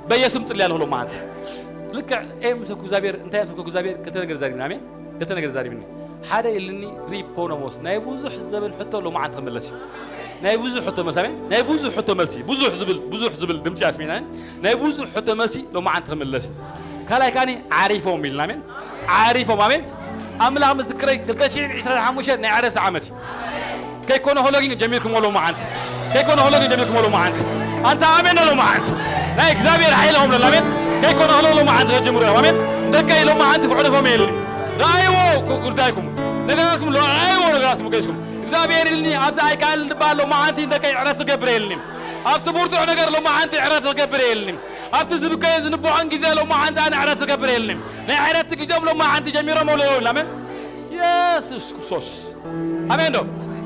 በኢየሱስም ጽልያ ኣለኹ ሎማዓንቲ። ልክዕ ኤም ሰኩ እግዚኣብሔር እንታይ ሰኩ እግዚኣብሔር ክልተ ነገር ዛሪብና ኣሜን። ክልተ ነገር ዛሪብኒ ሓደ ኢልኒ ሪፖኖሞስ ናይ ብዙሕ ዘበን ሕቶ ሎማዓንቲ ክምለስ እዩ። ናይ ብዙሕ ሕቶ መልሲ ኣሜን። ናይ ብዙሕ ሕቶ መልሲ ብዙሕ ዝብል ብዙሕ ዝብል ድምፂ ኣስሚዕና ናይ ብዙሕ ሕቶ መልሲ ሎማዓንቲ ክምለስ እዩ። ካልኣይ ካኒ ዓሪፎም ኢልና ኣሜን። ዓሪፎም ኣሜን። ኣምላኽ ምስክረይ ክልተ ሽሕን ዕስራን ሓሙሽተን ናይ ዕረፍቲ ዓመት እዩ። ከይኮነ ከሎ ግን ጀሚርኩሞ ሎማዓንቲ ከይኮነ ከሎ ግን ጀሚርኩሞ ሎማዓንቲ ኣንታ ኣሜን ሎማዓንቲ ናይ እግዚኣብሔር ሓይሊ ኹም ለላ ኣሜን ከይኮነ ከሎ ሎማዓንቲ ከጀምሩ እዮም ኣሜን ደቀይ ሎማዓንቲ ክዕርፎም የለ ረኣይዎ ጉዳይኩም ነገራትኩም ረኣይዎ ነገራትኩም ገይስኩም እግዚኣብሔር ኢልኒ ኣብዚ ኣይከኣልን ዝበሃል ሎማዓንቲ ደቀይ ዕረፍቲ ገብር የለኒ ኣብቲ ብርቱዕ ነገር ሎማዓንቲ ዕረፍቲ ገብር የለኒ ኣብቲ ዝብከዮ ዝንብዖን ግዜ ሎማዓንቲ ኣነ ዕረፍቲ ገብር የለኒ ናይ ዕረፍቲ ግዜም ሎማዓንቲ ጀሚሮም ኣለዉ ኢልና ኣሜን የሱስ ክርስቶስ ኣሜን ዶ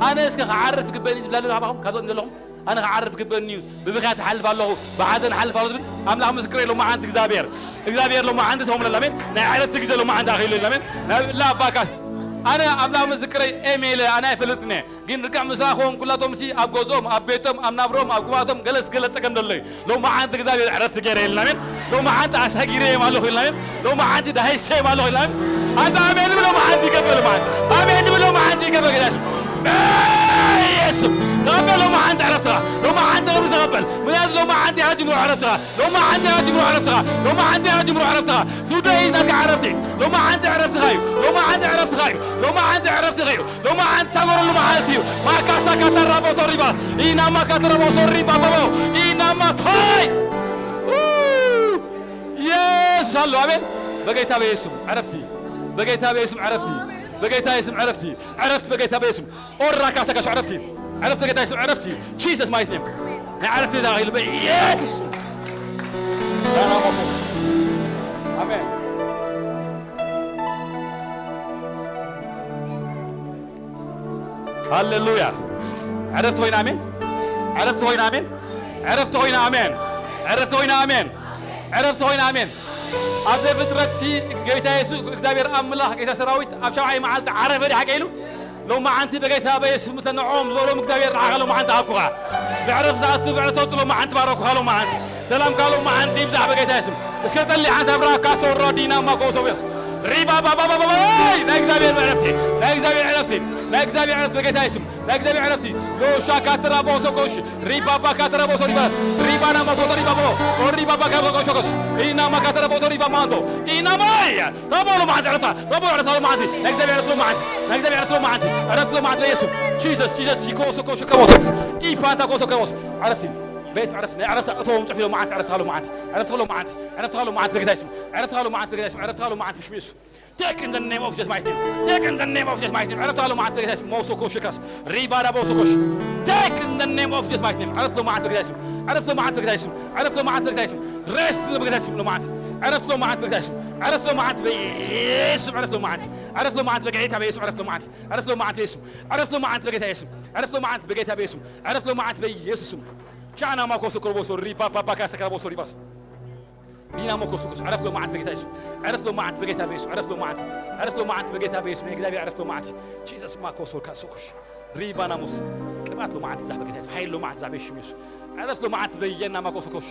ኣነ እስከ ክዓርፍ ግበኒ ዝብላ ኣለኹ ካባኹም ካብዞም ዘለኹም ኣነ ክዓርፍ ግበኒ እዩ ብብኽያት እሓልፍ ኣለኹ ብሓዘን እሓልፍ ኣለኹ ዝብል ኣምላኽ ምስክረይ ሎማዓንቲ እግዚኣብሔር እግዚኣብሔር ሎማዓንቲ ሰሙን ኣሜን ናይ ዕረፍቲ ግዜ ሎማዓንቲ ኣኺሉ ኣሜን ላባካስ ኣነ ኣምላኽ ምስክረይ ኤሜለ ኣነ ኣይፈልጥን እየ ግን ርክዕ ምሳኹም ኩላቶም ሲ ኣብ ገዝኦም ኣብ ቤቶም ኣብ ናብሮም ኣብ ቅባቶም ገለስ ገለ ጸገም ዘሎ እዩ ሎማዓንቲ እግዚኣብሔር ዕረፍቲ ገይረ ኢልና ኣሜን ሎማዓንቲ ኣሳጊረ እዮም ኣለኹ ኢልና ኣሜን ሎማዓንቲ ዳሃይሰ እዮም ኣለኹ ኢልና ኣሜን ኣንተ ኣሜን ዝብል ሎማዓንቲ ይቀበል ሎማዓንቲ ኣሜን ዝብል ሎማዓንቲ ይቀበል ገዳስ ኢየሱስ ተቐበል ሎማዓንቲ ዕረፍትኻ ሎማዓንቲ ዕረፍቲ ተቐበል ምክንያቱ ሎማዓንቲ ኢኻ ጅምሮ ዕረፍትኻ ሎማዓንቲ ኢኻ ጅምሮ ዕረፍትኻ ሎማዓንቲ ኢኻ ጅምሮ ዕረፍትኻ ቱደይ ናትካ ዕረፍቲ ሎማዓንቲ ዕረፍትኻ እዩ ሎማዓንቲ ዕረፍትኻ እዩ ሎማዓንቲ ዕረፍትኻ እዩ ሎማዓንቲ ታጎረሉ መዓልቲ እዩ ማካሳ ካተራቦ ቶሪባ ኢናማ ካተራቦ ሶሪባ ባቦ ኢናማ ቶይ የስ ኣሎ ኣሜን በጌታ በኢየሱስም ዕረፍቲ። በጌታ በኢየሱም ዕረፍቲ። በጌታ በኢየሱም ዕረፍቲ። ዕረፍቲ በጌታ በኢየሱስም። ኦራ ካሳ ካሽ ዕረፍቲ። ዕረፍቲ በጌታ በኢየሱስም ዕረፍቲ። Jesus mighty name። ናይ ዕረፍቲ ዛኺሉ በኢየሱስ። ኣሜን። ሃሌሉያ። ዕረፍቲ ኮይና ኣሜን። ዕረፍቲ ኮይና ኣሜን። ዕረፍቲ ኮይና ኣሜን። ዕረፍቲ ኮይና ኣሜን። ዕረፍቲ ኮይና ኣሜን። ኣብ ዘፍጥረት ሲ ጌታ የሱስ እግዚኣብሔር ኣምላኽ ጌታ ሰራዊት ኣብ ሻብዓይ መዓልቲ ዓረፈ ድሓ ኢሉ ሎማዓንቲ በጌታ በየሱስ ምተንዖም ዝበሎም እግዚኣብሔር ንዓኻ ሎማዓንቲ ሃብኩኻ። ብዕረፍቲ ዝኣቱ ብዕረፍቲ ወፅእ ሎማዓንቲ ባረኩኻ ሎማዓንቲ ሰላምካ ሎማዓንቲ ይብዛሕ በጌታ የሱስ። እስከ ጸሊ ሓንሳብ ራካ ሶሮ ዲና ማኮሶብዮስ ሪባ ባባባባይ ናይ እግዚኣብሔር ዕረፍቲ ናይ እግዚኣብሔር ዕረፍቲ ናይ እግዚኣብሔር ዕረፍቲ በጌታ የሱስ ናይ እግዚኣብሔር ዕረፍቲ ሎሻ ካትራ ቦሶ ኮሽ ሪባ ባካትራ ቦሶ ሪባ ሪባ ናማ ቦሶ ሪባ ቦ ሪባ ባካ ቦሶ ኮሽ ኢና ማካትራ ቦሶ ሪባ ማንቶ ኢና ማያ ተቦሎ ማዓት ዕረፍታ ተቦሎ ዕረፍታ ማዓት ናይ እግዚኣብሔር ዕረፍቲ ማዓት ናይ እግዚኣብሔር ዕረፍቲ ማዓት ዕረፍቲ ማዓት በየሱስ Jesus Jesus ኮሶ ኮሽ ከቦሶ ኢፋንታ ኮሶ ከቦሶ ዕረፍቲ በየሱስ ዕረፍቲ ናይ ዕረፍታ እቶም ጥፊ ሎማዓት ዕረፍታ ሎማዓት ዕረፍታ ሎማዓት ዕረፍታ ሎማዓት በጌታ የሱስ ዕረፍታ ሎማዓት በጌታ የሱስ ዕረፍታ ሎማዓት ብሽም የሱስ Take in the name of Jesus mighty name. Take in the name of Jesus mighty name. ዕረፍታ ሎማዓት በጌታ የሱስ መውሶ ኮሽ ካስ ሪባዳ መውሶ ኮሽ Take in the name of Jesus mighty name. ዕረፍቲ ሎማዓት በጌታ የሱስ ዕረፍቲ ሎማዓት በጌታ የሱስ ዕረፍቲ ሎማዓት በጌታ የሱስ Rest በጌታ የሱስ ሎማዓት ዕረፍቲ ሎማዓት በጌታ የሱስ ዕረፍቲ ሎማዓት በየሱስ ዕረፍቲ ሎማዓት ዕረፍቲ ሎማዓት በጌታ በየሱስ ዕረፍቲ ሎማዓት ዕረፍቲ ሎማዓት በየሱስ ዕረፍቲ ሎማዓት በጌታ የሱስ ዕረፍቲ ሎማዓት በጌታ በየሱስ ዕረፍቲ ሎማዓት በየሱስ ቻና ማኮሶ ኮርቦሶ ሪፓ ፓፓ ካሰ ካቦሶ ሪባስ ዲና ሞኮሶ ኮስ ዕረፍቲ ሎማዓት በጌታ የሱስ ዕረፍቲ ሎማዓት በጌታ በየሱስ ዕረፍቲ ሎማዓት ዕረፍቲ ሎማዓት በጌታ በየሱስ ናይ እግዚኣብሔር ዕረፍቲ ሎማዓት Jesus ማኮሶ ካሶኮሽ ሪባናሞስ ቅብኣት ሎማዓት ይብዛሕ በጌታ የሱስ ሓይል ሎማዓት ይብዛሕ በሽም የሱስ ዕረፍቲ ሎማዓት በየና ማኮሶ ኮሽ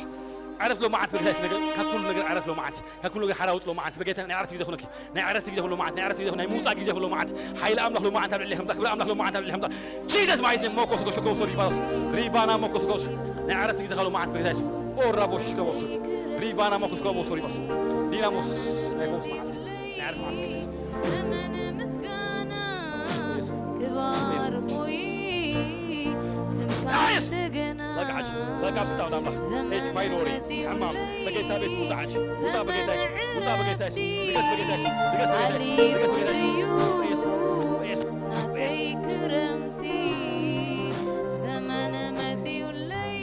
ዕረፍቲ ሎማዓት በጌታ የሱስ ነገር ካብ ኩሉ ነገር ዕረፍቲ ሎማዓት ካብ ኩሉ ነገር ሓራ ውፅ ሎማዓት በጌታ ናይ ዕረፍቲ ግዜ ኩነኪ ናይ ዕረፍቲ ግዜ ኩሎ መዓት ናይ ዕረፍቲ ግዜ ናይ ምውፃእ ግዜ ኩሎ መዓት ሓይሊ ኣምላኽ ሎ መዓት ኣብ ልዕሊ ከምፃ ክብሪ ኣምላኽ ሎ መዓት ኣብ ልዕሊ ከምፃ Jesus mighty name ሞኮስ ኮሽ ኮሶ ሪባስ ሪባና ሞኮስ ኮሽ ናይ ዕረፍቲ ግዜ ካሎ መዓት በጌታ የሱስ ኦራ ቦሽ ከቦሶ ሪባና ሞኮስ ከቦሶ ሪባስ ዲናሞስ ናይ ፈውስ መዓት ናይ ዕረፍቲ መዓት በጌታ የሱስ ዘመን ምስጋና ክባር ሆይ ስምካ ናይስ እንደገና በቃ ሓጂ በቃ ኣብ ስልጣን ኣምላኽ ሄድ ፋይል ወሬ ሕማም በጌታ ቤት ውፃ ሓጂ ውፃ በጌታ የሱስ ውፃ በጌታ የሱስ ልገስ በጌታ የሱስ ልገስ በጌታ የሱስ ልገስ በጌታ የሱስ በኢየሱስ በኢየሱስ ናተይ ክረምቲ ዘመን መፂኡለይ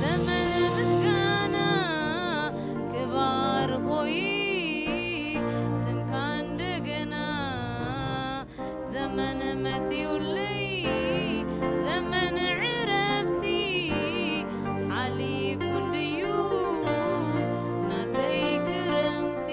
ዘመን ምስጋና ክባር ሆይ ስምካ እንደገና ዘመን መፂኡለይ ዘመን ዕረፍቲ ሓሊፉ እንድዩ ናተይ ክረምቲ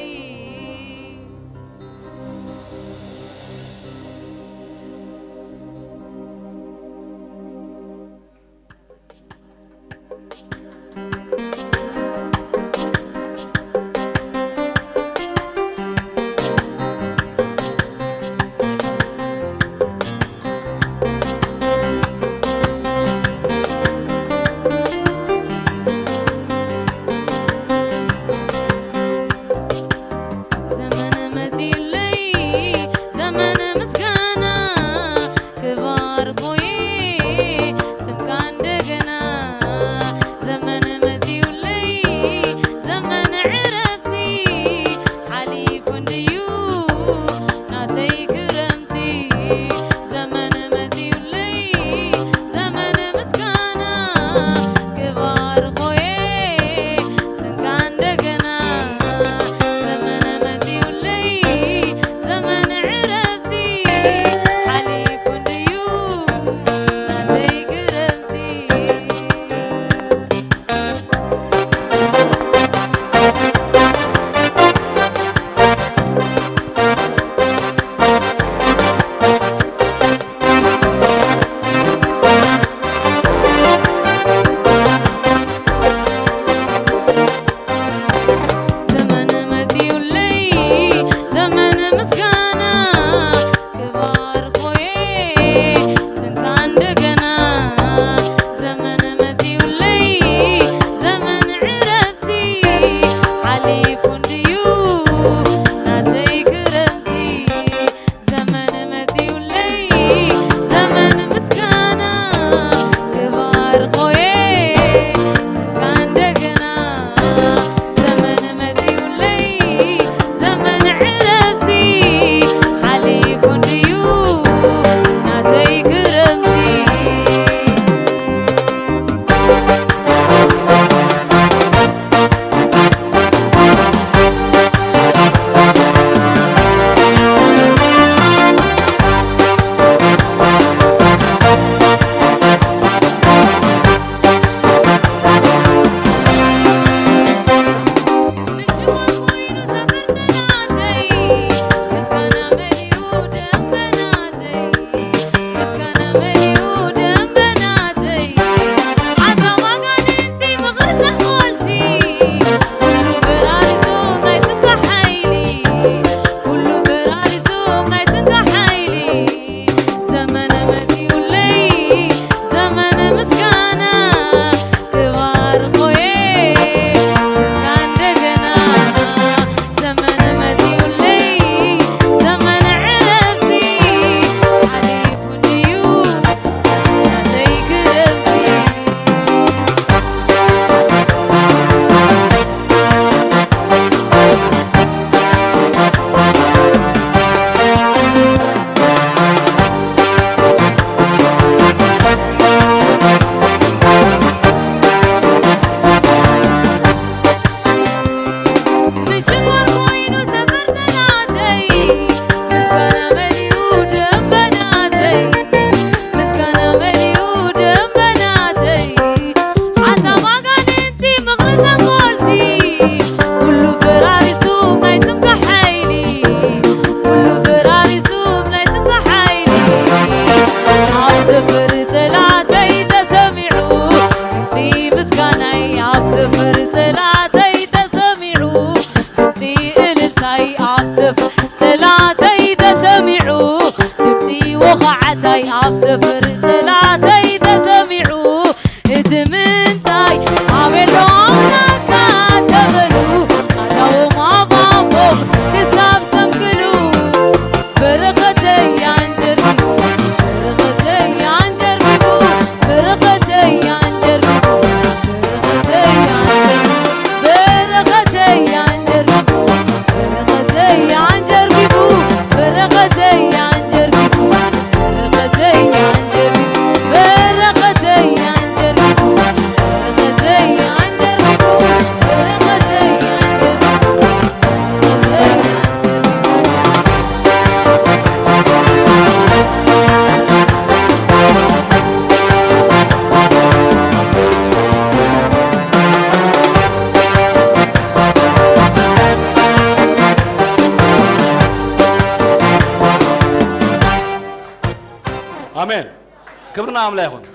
ክብርና ኣምላኽ ይኹን።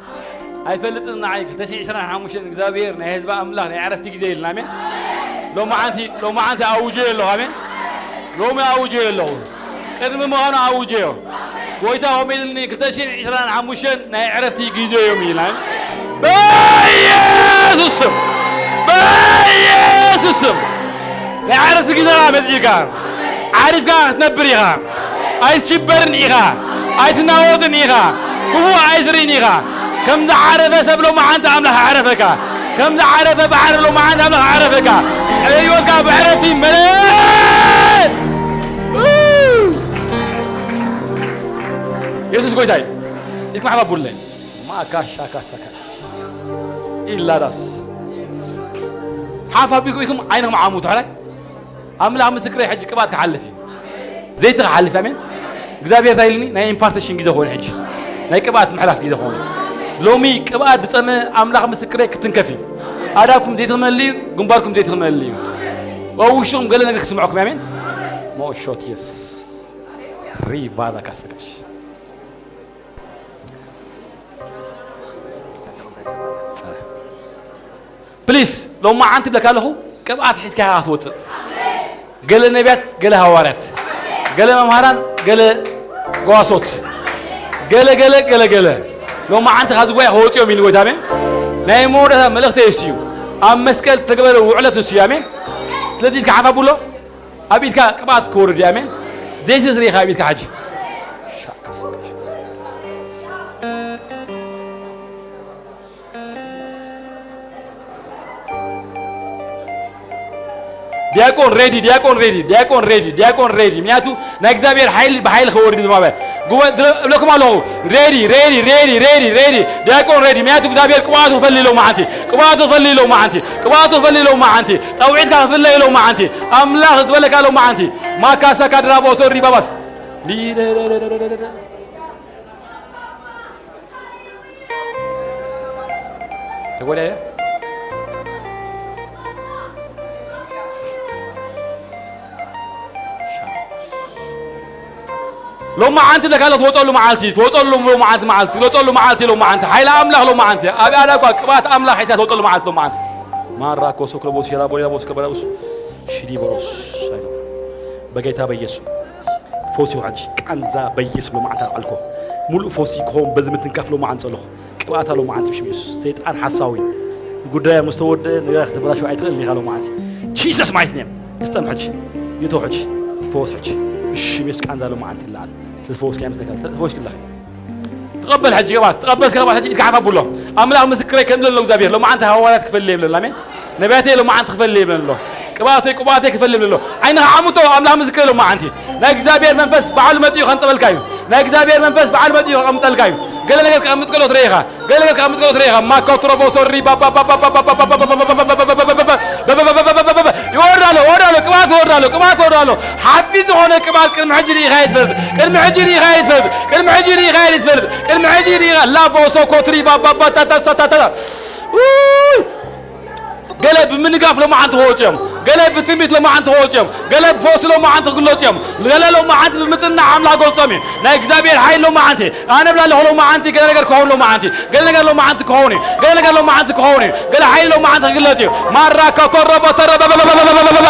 ኣይፈልጥን ንዓይ ክልተ ሽሕን ዕስራን ሓሙሽተን እግዚኣብሔር ናይ ህዝቢ ኣምላኽ ናይ ዕረፍቲ ግዜ ኢልና። ኣሜን። ሎማዓንቲ ሎማዓንቲ ኣውጀዮ ኣለኹ። ኣሜን። ሎሚ ኣውጀዮ ኣለኹ። ቅድሚ ምዃኑ ኣውጀዮ። ጎይታ ከምኡ ኢሉኒ ክልተ ሽሕን ዕስራን ሓሙሽተን ናይ ዕረፍቲ ግዜ እዮም ኢልና። በኢየሱስ ስም፣ በኢየሱስ ስም ናይ ዕረፍቲ ግዜኻ መጺእካ። ዓሪፍካ ክትነብር ኢኻ። ኣይትሽበርን ኢኻ። ኣይትናወጽን ኢኻ። ክፉእ ኣይትርእን ኢኻ። ከም ዝዓረፈ ሰብ ሎማዓንቲ ኣምላኽ ኣዕረፈካ። ከም ዝዓረፈ ባሕሪ ሎማዓንቲ ኣምላኽ ኣዕረፈካ። ህይወትካ ብዕረፍቲ ይመለእ። የሱስ ጎይታ እዩ። ኢድኩም ሓፍ ኣቡለይ። ማካሻ ካሳካ ኢላዳስ ሓፍ ኣቢልኩም ኢኹም ዓይንኹም ዓሙ ተሕላይ። ኣምላኽ ምስክረይ ሕጂ ቅብኣት ክሓልፍ እዩ። ዘይቲ ክሓልፍ፣ ኣሜን። እግዚኣብሔር እንታይ ኢልኒ? ናይ ኢምፓርቴሽን ግዜ ኾነ ሕጂ። ናይ ቅብኣት ምሕላፍ ግዜ ኾነ። ሎሚ ቅብኣት ዝጸመ ኣምላኽ ምስክረይ ክትንከፍ እዩ። ኣዳኩም ዘይቲ ክመልእ እዩ፣ ግንባርኩም ዘይቲ ክመልእ እዩ። ኣብ ውሽጥኩም ገለ ነገር ክስምዐኩም፣ ኣሜን። ሞሾት የስ ሪባላ ካሰጋሽ ፕሊስ ሎማዓንቲ እብለካ ኣለኹ፣ ቅብኣት ሒዝካ ኢኻ ክትወፅእ። ገለ ነቢያት፣ ገለ ሃዋርያት፣ ገለ መምሃራን፣ ገለ ገዋሶት፣ ገለ ገለ ገለ ገለ ሎማዓንቲ ካብዚ ጉባኤ ክወፅኦም ኢሉ ጎይታ። ኣሜን። ናይ መወዳእታ መልእኽተይ እሱ እዩ። ኣብ መስቀል ተገበረ ውዕለት እሱ እዩ። ኣሜን። ስለዚ ኢድካ ሓፍ ኣብሎ። ኣብ ኢድካ ቅብኣት ክወርድ እዩ። ኣሜን። ዘይትስሪ ኢኻ ኣብ ኢድካ ሕጂ። ዲያቆን ሬዲ፣ ዲያቆን ሬዲ፣ ዲያቆን ሬዲ፣ ዲያቆን ሬዲ። ምክንያቱ ናይ እግዚኣብሔር ሓይሊ ብሓይሊ ክወርድ እዩ። ማበ ጉባኤ ድረ-፣ እብለኩም ኣለኹ። ሬዲ፣ ሬዲ፣ ሬዲ፣ ሬዲ፣ ሬዲ። ዲያቆን ሬዲ። ምክንያቱ እግዚኣብሔር ቅብኣቱ ክፈሊ ኢሎም መዓንቲ፣ ቅብኣቱ ክፈሊ ኢሎም መዓንቲ፣ ቅብኣቱ ክፈሊ ኢሎም መዓንቲ፣ ጸውዒትካ ክፍለ ኢሎም መዓንቲ፣ ኣምላኽ ዝበለካ ኢሎም መዓንቲ። ማካሳ ካድራ ቦሶ ሪባባስ። ተጎዳየ? ሎማዓንቲ ብለካ ኣሎ፣ ትወፀሉ መዓልቲ፣ ትወፀሉ ሎማዓንቲ መዓልቲ፣ ትወፀሉ መዓልቲ ሎማዓንቲ፣ ሓይሊ ኣምላኽ ሎማዓንቲ፣ ኣብ ኣዳኳ ቅብኣት ኣምላኽ ሒዝካ ትወፀሉ መዓልቲ ሎማዓንቲ። ማራ ኮሶ ክለቦስ ሸራ ቦሪራ ቦስ ከበራ ቦስ ሽዲ ቦሮስ ኣይኖ። በጌታ በኢየሱስ ፈውሲ ይውዓል። ቃንዛ በኢየሱስ ሎማዓንቲ ኣልዓልኮ። ሙሉእ ፈውሲ ክኸውን በዚ ምትንካፍ ሎማዓንቲ ጸለኹ። ቅብኣታ ሎማዓንቲ ብሽም የሱስ። ሰይጣን ሓሳዊ። ጉዳያ ምስ ተወደአ ነገራት ክትበላሸው ኣይትኽእልን ኢኻ ሎማዓንቲ። ጂሰስ ማይት ኔም። ክስጠም ሕጂ። ይቶ ሕጂ። ትፈወስ ሕጂ። ብሽም የሱስ ቃንዛ ሎማዓንቲ ይለዓል። ስለዝፈወስካ ይመስለካ። ትፈወስ ክለኺ። ተቐበል ሕጂ ቅብኣት፣ ተቐበል እስከ ቅብኣት ሕጂ ኢድካ ሓፍ ኣብሎ። ኣምላኽ ምስክረይ ከም ዘሎ እግዚኣብሔር ሎማዓንቲ ሃዋርያት ክፈልይ ይብለሎ። ኣሜን። ነቢያተይ ሎማዓንቲ ክፈልይ ይብለሎ። ቅብኣተይ ቅብኣተይ ክፈልይ ይብለሎ። ዓይንኻ ዓሙቶ ኣምላኽ ምስክረይ ሎማዓንቲ። ናይ እግዚኣብሔር መንፈስ ባዕሉ መጺኡ ከንጠበልካ እዩ። ናይ እግዚኣብሔር መንፈስ ባዕሉ መጺኡ ከቐምጠልካ እዩ። ገለ ነገር ከቐምጥ ከሎ ትርኢ ኢኻ። ገለ ነገር ከቐምጥ ከሎ ትርኢ ኢኻ። ማኮ ትሮቦ ሶሪ ባባ ይወርድ ኣሎ፣ ይወርድ ኣሎ፣ ቅብኣት ይወርድ ኣሎ፣ ቅብኣት ይወርድ ኣሎ። ሓፊ ዝኾነ ቅብኣት ቅድሚ ሕጂ ርኢኻ ኣይትፈልጥ፣ ቅድሚ ሕጂ ርኢኻ ኣይትፈልጥ፣ ቅድሚ ሕጂ ርኢኻ ኣይትፈልጥ፣ ቅድሚ ሕጂ ርኢኻ ላቦሶ ኮትሪ ባባባታታሳታታ። ውይ! ገለ ብምንጋፍ ሎማዓንቲ ክወፁ እዮም። ገለ ብትንቢት ሎማዓንቲ ክወፁ እዮም። ገለ ብፈውሲ ሎማዓንቲ ክግለፁ እዮም። ገለ ሎማዓንቲ ብምፅናዕ ኣምላኽ ገልፆም እዩ። ናይ እግዚኣብሔር ሓይሊ ሎማዓንቲ ኣነ ብላ ኣለኹ። ሎማዓንቲ ገለ ነገር ክኸውን ሎማዓንቲ፣ ገለ ነገር ሎማዓንቲ ክኸውን እዩ። ገለ ነገር ሎማዓንቲ ክኸውን እዩ። ገለ ሓይሊ ሎማዓንቲ ክግለጽ እዩ። ማራ ካቶረ ቦተረ በበበበበበበበበ።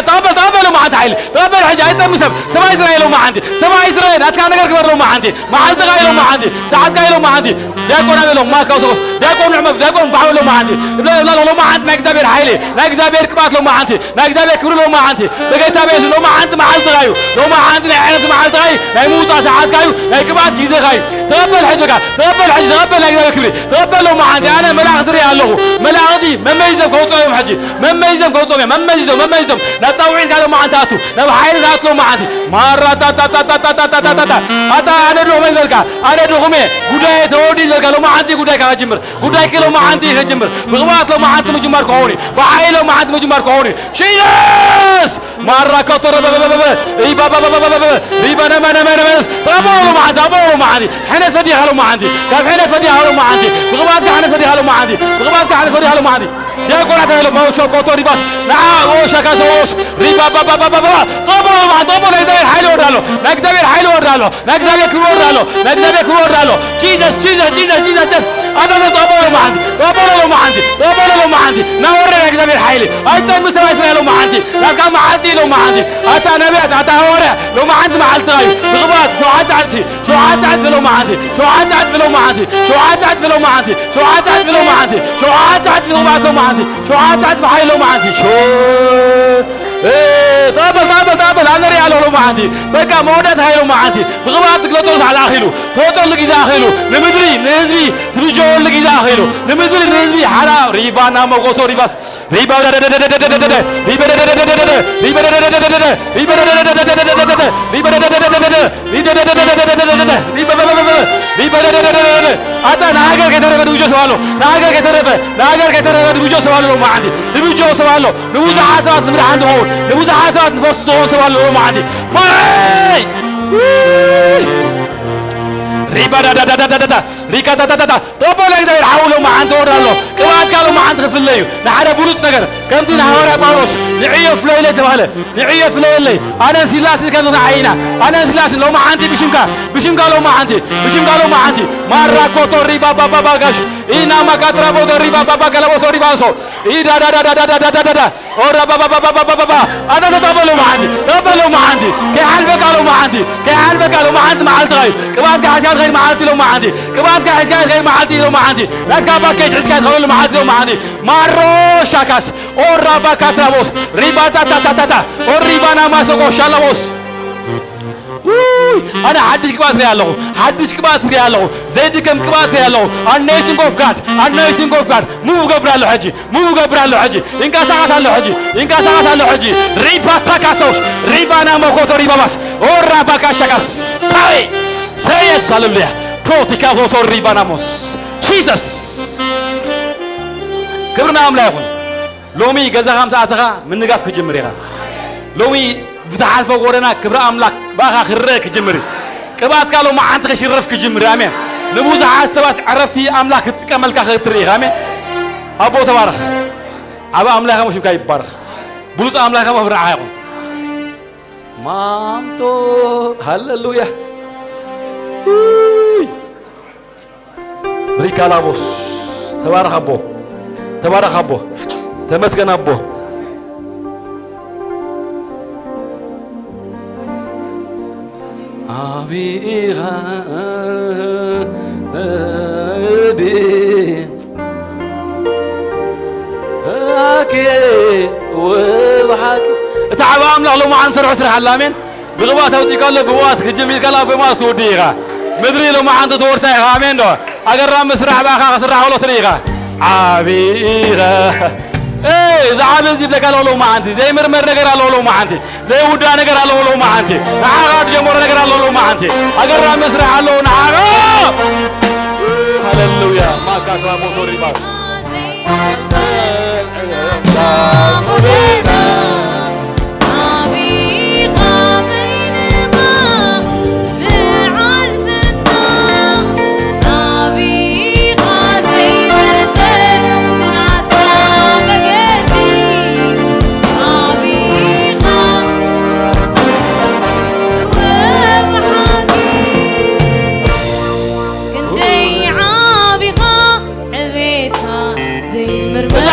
ተቐበል፣ ተቐበል ሎማዓንቲ ሓይሊ። ተቐበል ሕጂ ኣይጠሚ ሰብ። ሰማይ ትረአ ሎማዓንቲ። ሰማይ ትረአ ናትካ ነገር ግበር ሎማዓንቲ። መዓልትኻ እዩ ሎማዓንቲ። ሰዓትካ እዩ ሎማዓንቲ። ዲያቆን ኣበሎም ማካው ሰቆስ። ዲያቆን ንዕመብ፣ ዲያቆን ፋሕበሎም መዓንቲ። እብላ፣ እብላ ሎማዓንቲ ናይ እግዚኣብሔር ሓይሊ፣ ናይ እግዚኣብሔር ቅብኣት ሎማዓንቲ። ናይ እግዚኣብሔር ክብሪ ሎማዓንቲ በጌታ በየሱስ ሎማዓንቲ መዓልትኻ እዩ። ሎማዓንቲ ናይ ዕረፍቲ መዓልትኻ እዩ። ናይ ምውፃእ ሰዓትካ እዩ። ናይ ቅብኣት ግዜኻ እዩ። ተቐበል ሕጂ በቃ። ተቐበል ሕጂ፣ ተቐበል ናይ እግዚኣብሔር ክብሪ። ተቐበል ሎማዓንቲ። ኣነ መላእኽቲ ርኢ ኣለኹ። መላእኽቲ መመይዞም ከውፅኦም እዮም ሕጂ። መመይዞም ከውፅኦም እዮም። መመይዞም፣ መመይዞም። ናብ ፃውዒትካ ሎማዓንቲ ኣቱ። ናብ ሓይሊ ዝኣቱ ሎማዓንቲ። ማራታታታታታታታታ። ኣታ ኣነ ድኹም እየ ዝበልካ። ኣነ ድኹም እየ። ጉዳይ ተወዲኡ ዝበልካ ሎማዓንቲ ጉዳይካ ከጅምር። ጉዳይኪ ሎማዓንቲ ከጅምር። ብቕብኣት ሎማዓንቲ ምጅማር ክኸውን እዩ። ብሓይሊ ሎማዓንቲ ምጅማር ክኸውን እዩ። ሺደስ! ማራ ኮቶረ በበበበበ። ሪባባባባባበ። ሪባነመነመነመስ። ተቐበሎ ሎማዓንቲ፣ ተቐበሎ ሎማዓንቲ። ሕነ ፈዲኻ ሎማዓንቲ። ካብ ሕነ ፈዲኻ ሎማዓንቲ። ብቕብኣትካ ሕነ ፈዲኻ ሎማዓንቲ። ብቕብኣትካ ሕነ ፈዲኻ ሎማዓንቲ። ዲያቆናት ሃይሎ ባውሾ ኮቶ ሪባስ ንዓ ኦሻ ካሶስ ሪባ ባባባባባ ጦቦ ማ ጦቦ ናይ እግዚኣብሔር ሓይሊ ወርድ ኣሎ። ናይ እግዚኣብሔር ሓይሊ ወርድ ኣሎ። ናይ እግዚኣብሔር ክብሪ ወርድ ኣሎ። ናይ እግዚኣብሔር ክብሪ ወርድ ኣሎ። ጂሰስ ጂሰስ ጂሰስ ጂሰስ ጂሰስ ኣታ ጦቦ ሎ መዓንቲ ጦቦ ሎ መዓንቲ ጦቦ ሎ መዓንቲ ናወረ ናይ እግዚኣብሔር ሓይሊ ኣይጠሚ ሰባት ናይ ሎ መዓንቲ ናካ መዓንቲ ሎ መዓንቲ ኣታ ነቢያት ኣታ ሃዋርያ ሎ መዓንቲ መዓልቲ እዩ ብቕባት ሸውዓተ ዓርሲ ሸውዓተ ዕጥፊ ሎማዓንቲ፣ ሸውዓተ ዕጥፊ ሎማዓንቲ፣ ሸውዓተ ዕጥፊ ሎማዓንቲ፣ ሸውዓተ ዕጥፊ ሎማዓንቲ፣ ሸውዓተ ዕጥፊ ሎማዓንቲ፣ ሸውዓተ ዕጥፊ ሓይሊ ሎማዓንቲ። ሾ-፣ እ፣ ጠበል፣ ጠበል፣ ጠበል፣ ኣነ ሪኣ ኣለኹ ሎማዓንቲ። በቃ መወዳእታ ሓይሊ ሎማዓንቲ። ብቕብኣት ትግለጸሉ ሰዓት ኣኺሉ። ትወጸሉ ግዜ ኣኺሉ። ንምድሪ፣ ንህዝቢ ትብጀወሉ ግዜ ኣኺሉ። ንምድሪ፣ ንህዝቢ ሓራ ሪቫና መጎሶ ሪቫስ ኣታ ንሃገር ከይተረፈ ድብጆ ሰብ ኣሎ። ንሃገር ከይተረፈ ንሃገር ከይተረፈ ድብጆ ሰብ ኣሎ። ንሃገር ከይተረፈ ድብጆ ሰብ ኣሎ። ሎማዓንቲ ድብጆ ሰብ ኣሎ። ንብዙሓት ሰባት ንምድሓን ዝኸውን ንብዙሓት ሰባት ንፈውሲ ዝኸውን ሰብ ኣሎ። ሎማዓንቲ ወይ ሪባዳዳዳዳዳዳ ሪካታታታታ ጦቦ ለእግዚኣብሔር ሓው ሎማዓንቲ ወርድ ኣሎ። ቅብኣትካ ሎማዓንቲ ክፍለ እዩ። ንሓደ ብሉጽ ነገር ከምቲ ንሃዋርያ ጳውሎስ ንዕዮ ፍለዩለይ ተባህለ። ንዕዮ ፍለየለይ ኣነን ሲላስን ከም ንዓይና ኣነን ሲላስን ሎማዓንቲ ብሽምካ ብሽምካ ሎማዓንቲ ብሽምካ ሎማዓንቲ ማራ ኮቶ ሪባ ባባ ባጋሽ ኢና ማካትራ ቦዶ ሪባ ባባ ገለቦሶ ሪባሶ ኢዳዳዳዳዳዳዳዳ ኦራ ባባባባባባባ ኣታ ተጠበሎ መዓንቲ ተጠበሎ መዓንቲ ከይሓልፈካ ሎ መዓንቲ ከይሓልፈካ ሎ መዓንቲ መዓልትኻ እዩ። ቅብኣትካ ሓስካ ትኸይድ መዓልቲ ሎ መዓንቲ ቅብኣትካ ሒዝካ ትኸይድ መዓልቲ ሎ መዓንቲ ናትካ ፓኬጅ ሒዝካ ትኸደሉ መዓልቲ ሎ መዓንቲ ማሮ ሻካስ ኦራ ባካትራቦስ ሪባታታታታታ ኦሪባና ማሰቆ ሻላቦስ ውይ ኣነ ሓድሽ ቅብኣት ሪኣ ኣለኹ። ሓድሽ ቅብኣት ሪኣ ኣለኹ። ዘይድገም ቅብኣት ሪኣ ኣለኹ። ኣኖይቲንግ ኦፍ ጋድ ኣኖይቲንግ ኦፍ ጋድ ሙቭ ገብር ኣሎ ሕጂ ሙቭ ገብር ኣሎ ሕጂ ይንቀሳቐስ ኣሎ ሕጂ ይንቀሳቐስ ኣሎ ሕጂ ሪፓታካሶስ ሪባና መኮቶ ሪባባስ ኦራ ባካሻካስ ሳይ ሰየስ ሃሌሉያ ፕሮቲካፎሶ ሪባናሞስ ጂሰስ ክብርና ኣምላ ይኹን። ሎሚ ገዛኻ ምስ ኣተኻ ምንጋፍ ክጅምር ኢኻ። ሎሚ ብዝሓልፎ ጎደና ክብሪ ኣምላክ ብኣኻ ክረአ ክጅምር እዩ። ቅብኣትካ ሎማዓንቲ ክሽረፍ ክጅምር እዩ። ኣሜን። ንብዙሓት ሰባት ዕረፍቲ ኣምላክ ክትጥቀመልካ ክትርኢ ኢኻ። ኣሜን። ኣቦ ተባረኽ። ዓቢ ኣምላኽ ሞ ሽምካ ይባረኽ። ብሉጽ ኣምላኽ ሞ ክብሪ ንዓኻ ይኹን። ማንቶ ሃሌሉያ። ሪካላቦስ ተባረኽ ኣቦ ተባረኽ ኣቦ ተመስገን ኣቦ ኣቢኻ ኣኬ ወብሓቂ እቲ ዓብ ኣምላኽ ሎማዓን ሰርሖ ስራሕ ኣላ ኣሜን ብቕብኣት ኣውፂእካ ኣሎ ብቕብኣት ክጅምር ከላ ብቕብኣት ትውዲ ኢኻ ምድሪ ሎማዓንቲ ትወርሳ ኢኻ ኣሜን ዶ ኣገራሚ ስራሕ ብኣኻ ክስራሕ ከሎ ትርኢ ኢኻ ዓቢ ኢኻ እዚ ዓቢ እዚ ይብለካ ኣሎ ሎማዓንቲ ዘይምርመር ነገር ኣሎ ሎማዓንቲ ዘይውዳእ ነገር ኣሎ ሎማዓንቲ ንዓኻ ዝጀመሮ ነገር ኣሎ ሎማዓንቲ ኣገራሚ ስራሕ ኣሎ ንዓኻ ሃሌሉያ ማካትራ ቦሶሪባ ክንደይ ዓቢኻ ዕቤትካ ዘይምርመር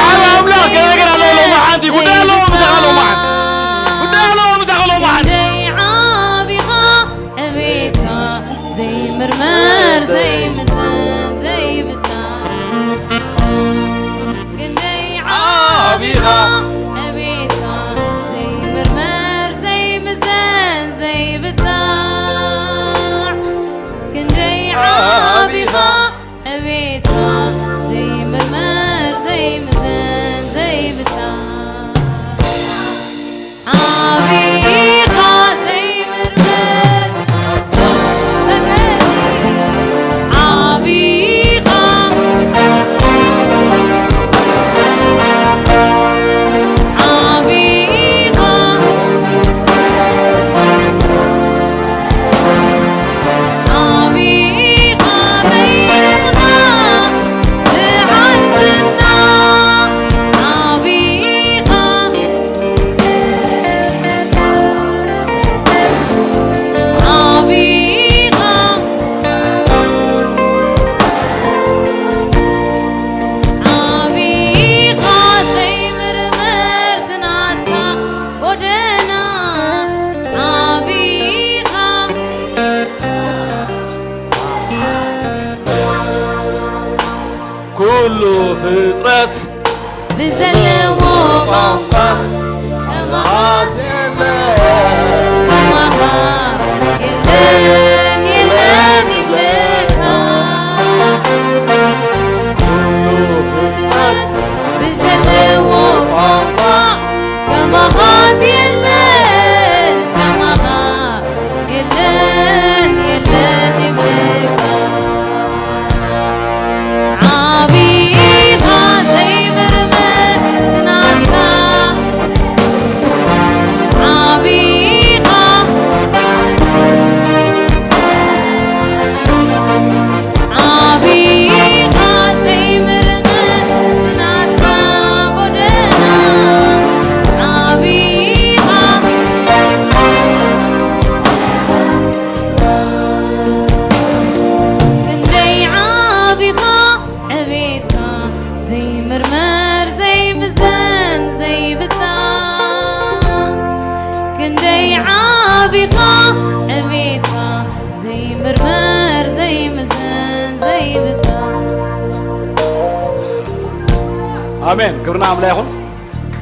ኣሜን። ክብርና ኣምላኽ ይኹን።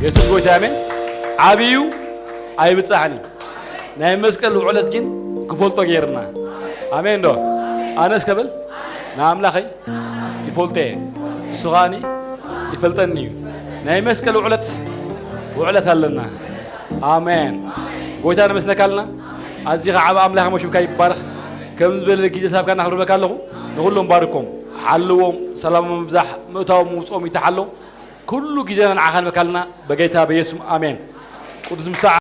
የሱስ ጎይታ፣ ኣሜን። ዓብዩ ኣይብጻሕን እዩ። ናይ መስቀል ውዕለት ግን ክፈልጦ ገይርና። ኣሜን ዶ? ኣነስ ከብል ንኣምላኸይ ይፈልጦ እየ፣ እሱ ኸኣኒ ይፈልጠኒ እዩ። ናይ መስቀል ውዕለት፣ ውዕለት ኣለና። ኣሜን። ጎይታ ነመስነካ ኣለና። ኣዚኻ ዓብ ኣምላኽ መሽብካ ይባረኽ። ከም ዝበለ ግዜ ሳብካ እናኽብረካ ኣለኹ። ንኹሎም ባርኮም፣ ሓልዎም፣ ሰላሞም ምብዛሕ፣ ምእታዎም ምውፅኦም ይተሓሎ። ኩሉ ግዜና ንዓኻ ንበካ ኣለና። በጌታ በየሱም ኣሜን። ቅዱስ ምሳዕ